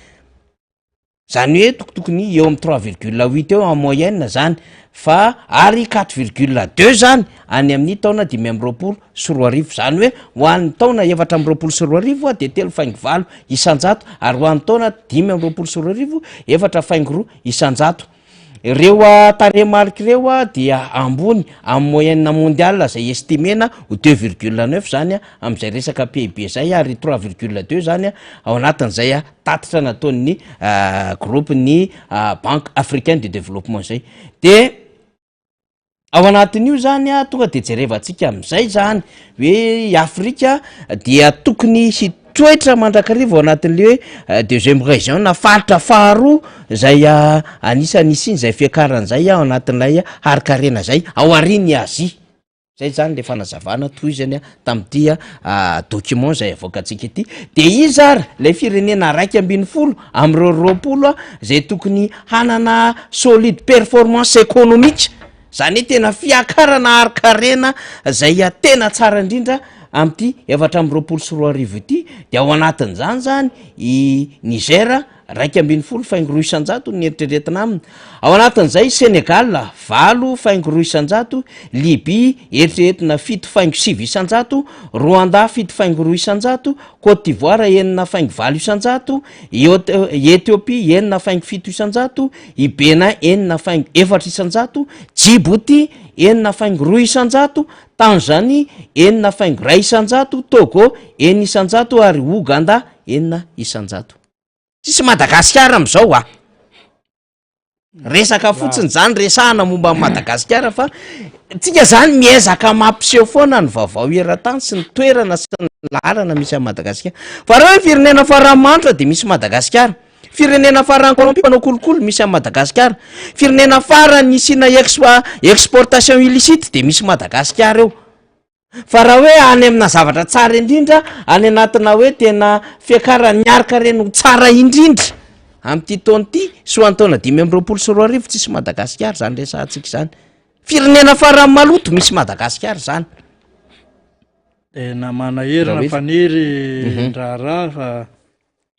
Zany hoe tokotokony eo amin'ny 3,8 eo en moyenne zany fa ary 4,2 zany any amin'ny taona 2025. Zany hoe ho an'ny taona 2024 a de 3,8% ary ho an'ny taona 2025 4,2%. Ireo tarehimarika ireo dia ambony amin'ny moyenne mondiale zay estimena ho 2,9 zany am'izay resaka PIB zay ary 3,2 zany ao anatin'izay tatitra nataon'ny groupe ny Banque africaine de développement zay. De ao anatin'io zany a tonga de jerevantsika am'izay zany hoe i Afrika dia tokony hitoetra mandrakariva ao anatin'le hoe deuxième région na faritra faharoa zay anisan'ny isiany zay fiakaran'zay ao anatin'ilay harikarena zay ao aorian'ny Azia. Zay zany le fanazavana tohizany a tam'ity document zay avoakantsika ity. De iza ary lay firenena 11 am'ireo 20 a zay tokony hanana solide performance économique, zany hoe tena fiakarana harikarena zay tena tsara indrindra am'ity 2024 ity? De ao anatin'izany zany i Niger, 11,2% ny eritreretina aminy. Ao anatin'izay Sénégal, 8,2%, Libye eritreretina 7,9%, Rwanda 7,2%, Côte d'Ivoire 6,8%, Éthiopie 6,7%, i Bénin 6,4%, Djibouti 6,2%, Tanzanie 6,1%, Togo 6% ary Ouganda 6%. Tsisy Madagasikara am'izao a resaka fotsiny zany resahana momba ny Madagasikara, fa tsika zany miezaka mampiseho foana ny vaovao eran-tany sy ny toerana sy ny laharana misy am Madagasikara. Fa raha hoe firenena farany mahantra de misy Madagasikara, firenena farany corrompu, mpanao kolikoly, misy am Madagasikara, firenena farany isina exportation illicite de misy Madagasikara eo. Fa raha hoe any amina zavatra tsara indrindra, any anatina hoe tena fiakarany miaraka-reny ho tsara indrindra am'ity taona ity sy ho an'ny taona 2025, tsisy Madagasikara zany resahantsika zany. Firenena farany maloto, misy Madagasikara zany. Tena manaherina Faniry ndraharaha, fa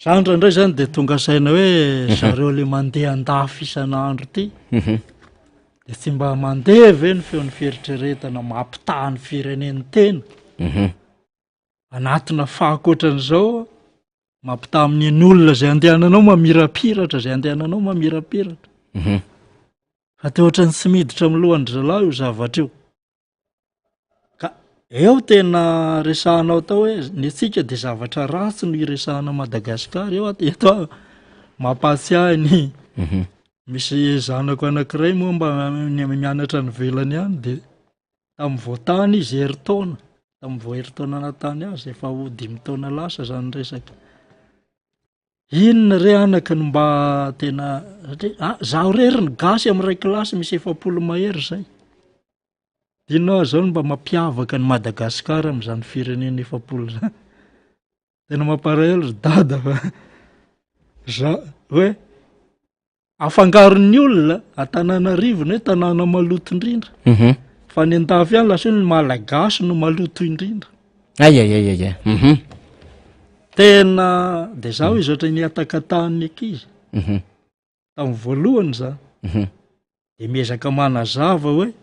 za indraindray zany de tonga saina hoe zareo le mandeha andafy isan'andro ty de tsy mba mandeha ve ny feon'ny fieritreretana mampitaha ny fireneny tena anatina fako ohatran'izao, mampitaha amin'ny olona zay andehananao mamirapiratra, zay andehananao mamirapiratra, fa te ohatran'ny tsy miditra amin'ny lohan-dry zalahy io zavatra io. Ka eo tena resahanao tao hoe ny antsika de zavatra ratsy no iresahana Madagasikara eo. Ato eto aho mampahatsiahy ny misy zanako anankiray moa mba mianatra ny velany ihany, de tamin'ny vao tany izy herintaona, tamin'ny vao herintaona nahatany azy, efa ho 5 taona lasa zany resaka. Inona re anaka no mba tena satria zaho rery ny gasy amin'ny ray kilasy misy 40 mahery zay. Inona zao no mba mampiavaka ny Madagasikara amin'izany firenena 40 zany? Tena mampalahelo ry dada, fa za hoe afangaron'ny olona Antananarivo ny hoe tanàna maloto indrindra, fa ny andafy ihany lasa hoe ny Malagasy no maloto indrindra. Ay ay ay ay ay. Tena de zaho izy ohatra niatakatahan'ny ankizy tamin'ny voalohany zany, de miezaka manazava hoe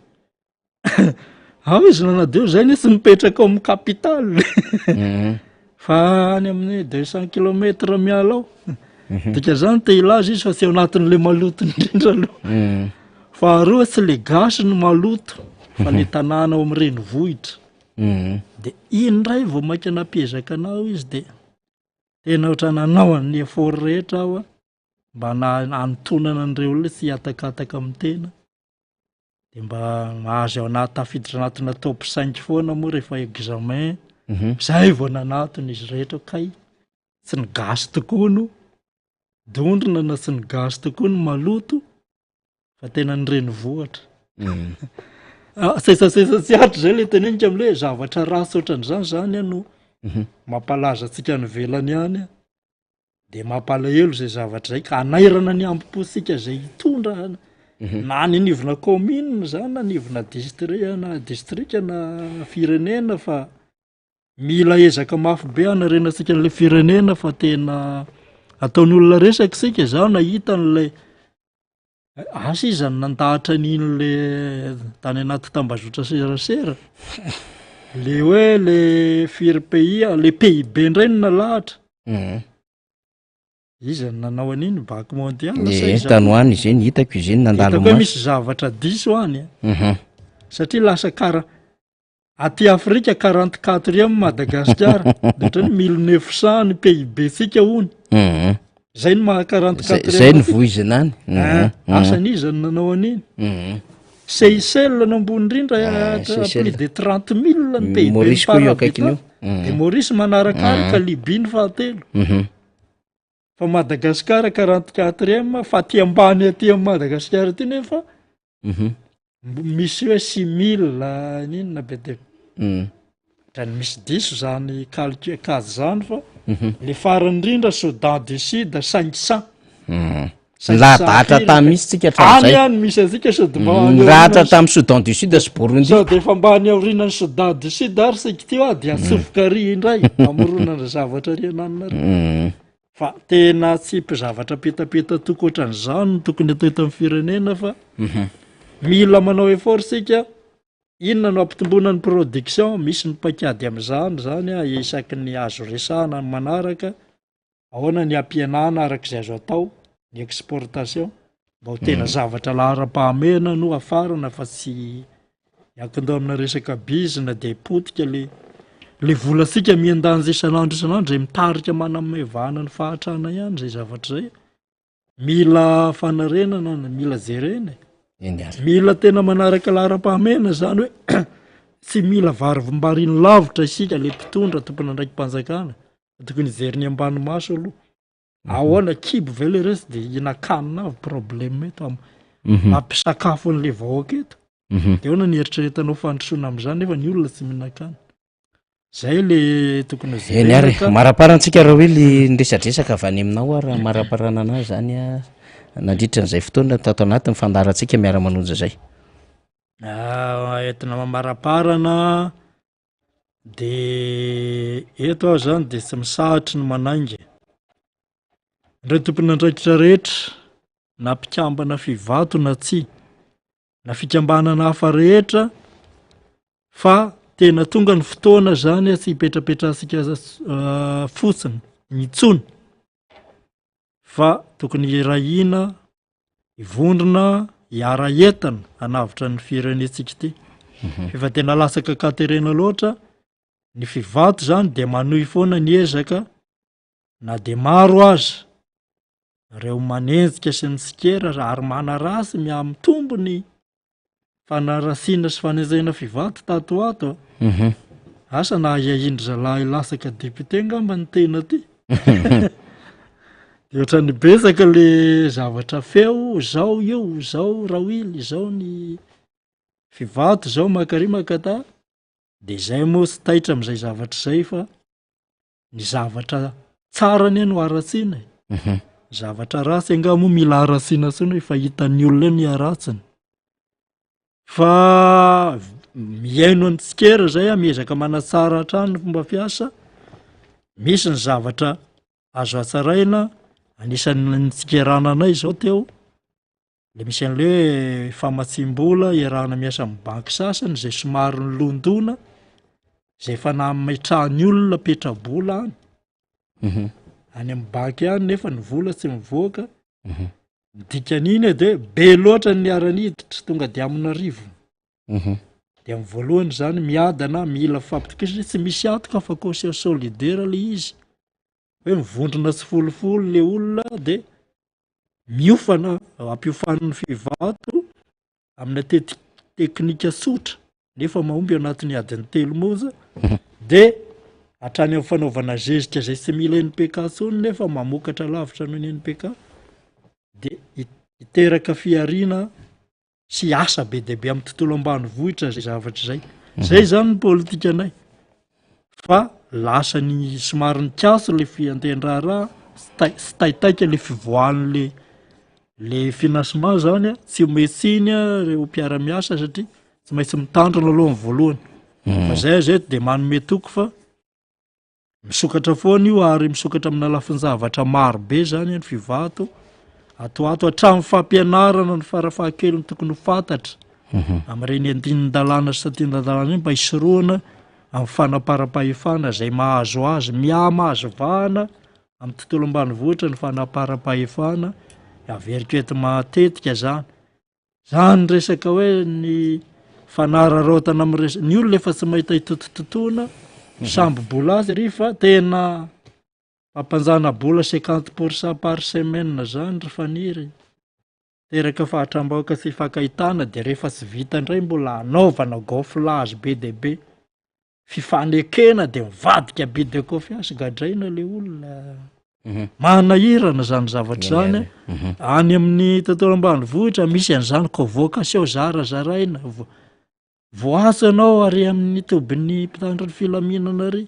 ao izy nanadeo zay ne tsy mipetraka ao amin'ny capitale fa any amin'ny 200 kilomètres miala ao. Dika zany te hilaza izy fa tsy ao anatin'le maloto indrindra aloha. Faharoa, tsy le gasy no maloto fa le tanàna ao amin'ny renivohitra. De iny indray vao mainka nampiezaka anao izy, de tena ohatra nanao ny effort rehetra aho a mba na antonana an'ireo olona tsy hiatakataka amin'ny tena, de mba mahazo ao anaty, tafiditra anatina top 5 foana moa rehefa examen. Zay vao nanatona izy rehetra kay tsy ny gasy tokoa no dondrona na tsy ny gasy tokoa no maloto fa tena ny renivohitra. Sesasesa tsy aritra zay le teneniko am'le hoe zavatra ratsy ohatran'izany zany a no mampalaza antsika ny velany ihany a. De mampalahelo zay zavatra zay ka anairana ny hambom-pontsika zay hitondra na any anivona commune zany na anivona distri- na distrika na firenena fa mila ezaka mafy be hanarenantsika an'le firenena fa tena ataon'ny olona resaka isika, izaho nahita an'ilay Asa iza no nandahatra an'iny le tany anaty tambazotra serasera? Le hoe le firy pays, le PIB indray no nalahatra. Mhm. Iza no nanao an'iny? Banque mondiale sa Ie, iza tany koa? ho any izy iny, hitako izy iny nandalo Hitako hoe maso. misy zavatra diso any a. Mhm. Satria lasa kara Aty Afrika quarante quatrième Madagasikara, de ohatran'ny mille neuf cent ny PIB tsika hono. Mhm. Zay no maha quarante Zay quatrième zay no atsika. voizina any. Ah, Mhm, mhm. asan'iza no nanao an'iny? Mhm. Seychelles no ambony indrindra, Ah, à Seychelles. plus de 30 000 ny PIB Maurice par koa eo habitant. akaikiny io. De Mhm. Maurice manaraka ary ka Libye ny fahatelo. Mhm. Fa Madagasikara quarante quatrième, fa aty ambany aty amin'i Madagasikara aty nefa Mhm. Misy hoe 6000 n'inona be dia ohatran'ny misy diso zany calcul kajy zany fa le farany indrindra Soudan du Sud 500. Nilahadahatra tany mihitsy tsika hatramin'izay. Any any misy antsika sady mba any Nilahatra aorianan'ny tamin'ny Soudan du Sud sy Burundi. Sady efa mba any aorianan'ny Soudan du Sud ary saika ity hoa dia atsofoka ary indray amoronana zavatra ary ananona ary. Fa tena tsy mpizavatra petapeta toko ohatran'izany no tokony atao eto amin'ny firenena fa mila manao effort isika, inona no hampitomboana ny production, misy ny paikady amin'izany zany a, isaky ny azo resahana ny manaraka, ahoana ny hampihenana araka izay azo atao ny exportation mba ho tena zavatra laharam-pahamehana no hafarana fa tsy Miankin-doha amina resaka bizina dia potika le le volantsika mihen-danja isan'andro isan'andro izay mitarika manome vahana ny fahantrana ihany izay zavatra izay. Mila fanarenana, mila jerena e. Eny ary. Mila tena manaraka laharam-pahamehana izany hoe tsy mila varimbariany lavitra isika le mpitondra tompon'andraiki-panjakana. Tokony hijery ny ambany maso aloha. Ahoana kibo ve le resy de hihinan-kanina avy problème eto am Mhm. hampisakafo an'le vahoaka eto. Mhm. De ahoana ny eritreretanao fandrosoana amin'izany nefa ny olona tsy mihinan-kanina. Zay le tokony ho Eny ary, jerena ka. maraparantsika Rawily ny resadresaka avy any aminao ary maraparana anazy zany a nandritra an'izay fotoana tato anatin'ny fandaharantsika miara-manonja izay. Ah, entina mamaraparana De eto aho zany de tsy misahatry ny manainga ireo tompon'andraikitra rehetra na mpikambana Fivato na tsia, na fikambanana hafa rehetra fa tena tonga ny fotoana zany tsy hipetrapetrahantsika fotsiny intsony fa tokony hiray hina hivondrona hiara-hientana hanavotra ny firenentsika ity. Efa tena latsaka an-katerena loatra ny Fivato zany dia manohy foana ny ezaka na dia maro aza ireo manenjika sy ny tsikera ary manaratsy mihamitombo ny Fanaratsiana sy fanenjehina Fivato tato ho ato a. Mhm. Asa na ahiahian-dry zalahy latsaka député angamba ny tena aty. De ohatran'ny betsaka le zavatra feo, zao io, zao Rawily, zao ny Fivato, zao Makary Makata. De zay moa tsy taitra amin'izay zavatra izay fa ny zavatra tsara anie no haratsiana e. Mhm. Ny zavatra ratsy angaha moa mila haratsiana intsony hoe efa hitan'ny olona eo ny haratsiny. Fa mihaino ny tsikera zay aho, miezaka manatsara hatrany ny fomba fiasa, misy ny zavatra azo hatsaraina, anisan'ny nitsikerana anay izao teo, Le misy an'le hoe famatsiam-bola iarahana miasa amin'ny banky sasany izay somary nilondona, izay efa nametrahan'ny olona petra-bola any. Mhm. Any amin'ny banky any nefa ny vola tsy mivoaka. Mhm. Ny dikan'iny de be loatra ny niara-niditra, tonga de amin'arivony. Mhm. De amin'ny voalohany zany miadana, mila fampitokisana, tsy misy antoka fa caution solidaire le izy. Hoe mivondrona tsifolofolo le olona de miofana, ampiofanin'ny Fivato amina teti- teknika tsotra nefa mahomby ao anatin'ny adiny telo monja de hatrany amin'ny fanaovana zezika izay tsy mila NPK intsony nefa mamokatra lavitra noho ny NPK de hiteraka fihariana sy asa be dia be amin'ny tontolo ambanivohitra izay zavatra izay. Izay izany ny politikanay. Fa lasa ny somary nikatso ilay fiantehan-draharaha. Tsy tai- tsy taitaika le fivoahan'le le financement zany a, tsy omen-tsiny a reo mpiara-miasa satria tsy maintsy mitandrina aloha amin'ny voalohany. Fa zay aza eto de manome toky fa Misokatra foana io ary misokatra amina lafin-javatra maro be zany ny Fivato ato ato hatramin'ny fampianarana ny farafahakeliny tokony ho fantatra amin'ireny andinin-dalàna sy santionan-dalàna ireny mba hisorohana amin'ny fanaparam-pahefana izay mahazo azy, miha-mahazo vahana amin'ny tontolo ambanivohitra ny fanaparam-pahefana, averiko eto matetika zany. Zany resaka hoe ny fanararaotana amin'ny resa- ny olona efa tsy mahita hitotototoana, misambo-bola azy ry fa tena fampanjana-bola cinquante pour cent par semaine zany ry Faniry. Teraka fahatram-bahoaka tsy ifankahitana de rehefa tsy vita indray mbola anaovana gonflage be dia be. Fifanekena de mivadika abus de confiance, gadraina le olona. Manahirana zany zavatra zany a. Any amin'ny tontolo ambanivohitra misy an'izany convocation zarazaraina, vo- voaantso ianao ary amin'ny tobin'ny mpitandro ny filaminana ary.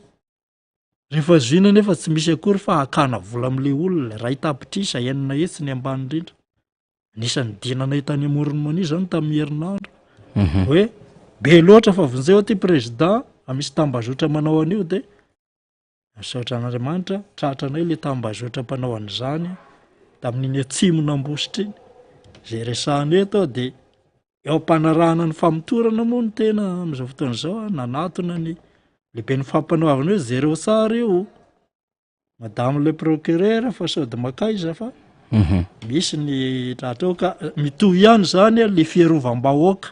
Rehefa zohina nefa tsy misy akory fa hakana vola amin'ilay olona, iray tapitrisa, 600 ny ambany indrindra. Anisan'ny dinanay tany Amoron'i Mania zany tamin'ny herinandro hoe be loatra fa vonjeo aty président fa misy tambazotra manao an'io de misaotra an'Andriamanitra tratranay le tambazotra mpanao an'izany tamin'iny atsimon'Ambositra iny zay resahana eto de eo am-panarahana ny famotorana moa ny tena amin'izao fotoana izao a, nanatona ny lehiben'ny fampanoavana hoe jereo tsara io Madame le procureur fa sao de makaiza fa misy ny tratra ao ka mitohy ihany zany a le fiarovam-bahoaka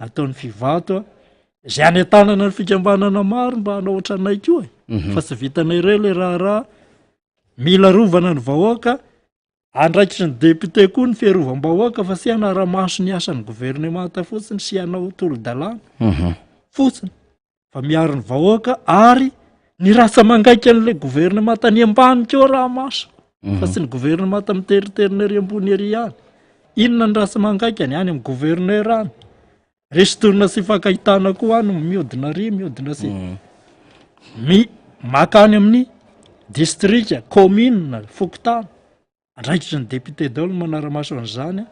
ataon'ny Fivato a, zay anentanana ny fikambanana maro mba hanao ohatranay koa e, fa tsy vitanay irery le raharaha, mila arovana ny vahoaka, andraikitry ny député koa ny fiarovam-bahoaka fa tsy hanara-maso ny asan'ny governemanta fotsiny sy hanao tolo-dalàna fotsiny. fa miaro ny vahoaka ary ny ratsa-mangaikan'ilay governemanta any ambany koa raha maso fa tsy ny governemanta miteriterina ery ambony ery ihany. Inona ny ratsa-mangaikany any amin'ny gouverneur any? Ristourne sy fankahitana koa any mihodina ary mihodina sy mi maka any amin'ny distrika, commune, fokontany. Andraikitry ny député daholo ny manara-maso an'izany a.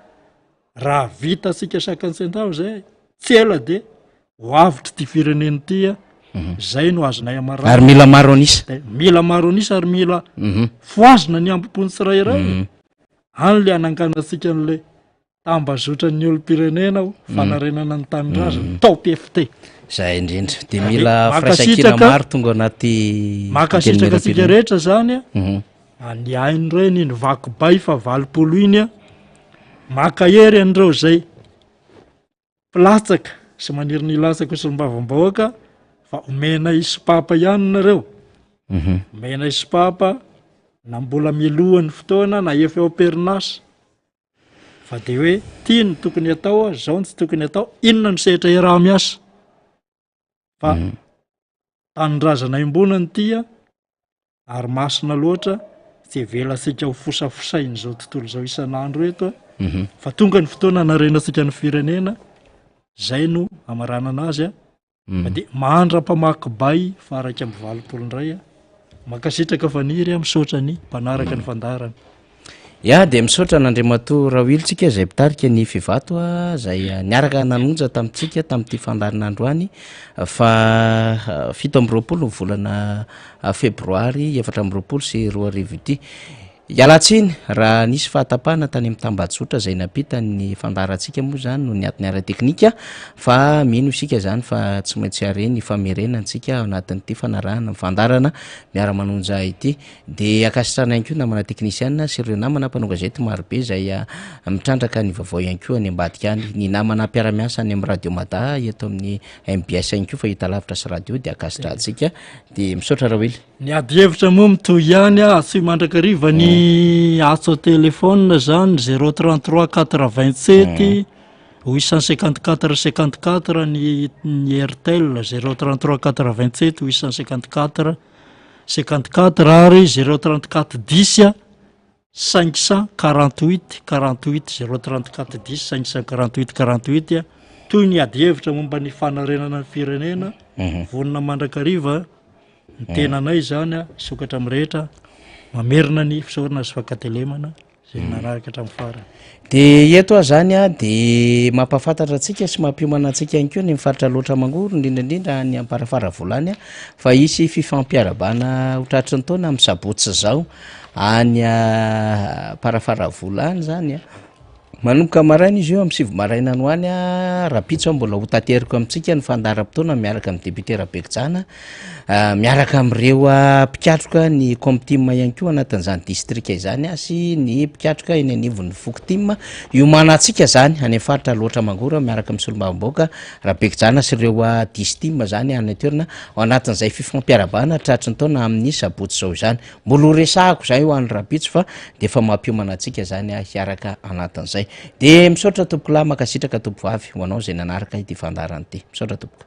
Raha vitantsika sakan-tsentao izay, tsy ela dia ho avotra ity firenena ity a. Izay no azonay amarana. Ary mila maro an'isa. Dia mila maro an'isa ary mila fohazina ny hambom-pon'ny tsirairay. Any le hananganantsika an'ilay Tambazotran'ny olom-pirenena ho fanarenana ny tanindrazana, Top FT. Zay indrindra. Dia mila firaisankina maro tonga anaty Mankasitraka antsika rehetra zany a. Ny hain'ireny iny vaky bay fa 80 iny a. Mankahery an'ireo izay mpilatsaka sy maniry ny hilatsaka ho solombavambahoaka fa omenay sopapa ihany nareo. Omenay sopapa na mbola mialohan'ny fotoana na efa eo am-perinasa. Fa dia hoe ty no tokony atao, zao no tsy tokony atao, inona no sehatra iaraha-miasa? Fa mm. tanindrazana iombonana ity a, ary masina loatra, tsy avelantsika ho fosafosain'izao tontolo izao isan'andro eto a. Mhm. Fa tonga ny fotoana hanarenantsika ny firenena, zay no hamaranana azy a. Fa dia mandra-pamaky bay faha 81 indray a. Mankasitraka Faniry a, misaotra ny mpanaraka ny fandaharana. Ya, dia misaotra an'Andriamatoa Rawil tsika izay mpitarika ny Fivato a, izay niaraka nanonja tamintsika tamin'ity fandaharana androany fa 27 ny volana febroary 2024 ity. Iala tsiny raha nisy fahatapahana tany amin'ny tambajotra izay nampita ny fandaharantsika moa izany noho ny antony ara-teknika fa mino isika izany fa tsy maintsy hare ny famerenana antsika ao anatin'ity fanarahana ny fandaharana miara-manonja ity. Dia ankasitrahana ihany koa namana teknisiana sy ireo namana mpanao gazety marobe izay mitrandraka ny vaovao ihany koa any ambadika any. Ny namana mpiara-miasa any amin'ny Radio Mada eto amin'ny mbs ihany koa fahitalavitra sy radio dia ankasitrahantsika. Dia misaotra Rawily. Ny ady hevitra moa mitohy ihany a, antsoy mandrakariva ny antso an-telephone zany 033 87 854 54 ny ny Airtel 033 87 854 54 ary 034 10 548 48 034 10 548 48 toy ny ady hevitra momba ny fanarenana ny firenena vonona mandrakariva Ny tenanay izany a, hisokatra amin'ny rehetra. Mamerina ny fisaorana sy fankatelemana izay nanaraka hatramin'ny farany. Dia eto aho izany an, dia mampahafantatra antsika sy mampiomana antsika ihany koa ny faritra Alaotra Mangoro, indrindra indrindra any Amparafaravola any, fa hisy fifampiarahabana ho tratry ny taona amin'ny sabotsy izao any Amparafaravola any izany an. Manomboka maraina izy io, amin'ny 9 maraina any ho any, rahampitso aho mbola ho tateriko amintsika ny fandaharam-potoana miaraka amin'ny député Rabekotsana, miaraka amin'ireo mpikatroka ny Comtim ihany koa anatin'izany distrika izany sy ny mpikatroka eny anivon'ny Fokotim. Hiomanantsika izany any amin'ny faritra Alaotra Mangoro miaraka amin'ny solombavambahoaka Rabekotsana sy ireo Distim izany any an-toerana ao anatin'izay fifampiarahabana tratry ny taona amin'ny sabotsy izao izany. Mbola ho resahako izay ho an'ny rahampitso fa dia efa mampiomana antsika izany aho hiaraka anatin'izay. Dia misaotra tompokolahy, mankasitraka tompovavy ho anao izay nanaraka ity fandaharana ity. Misaotra tompoko.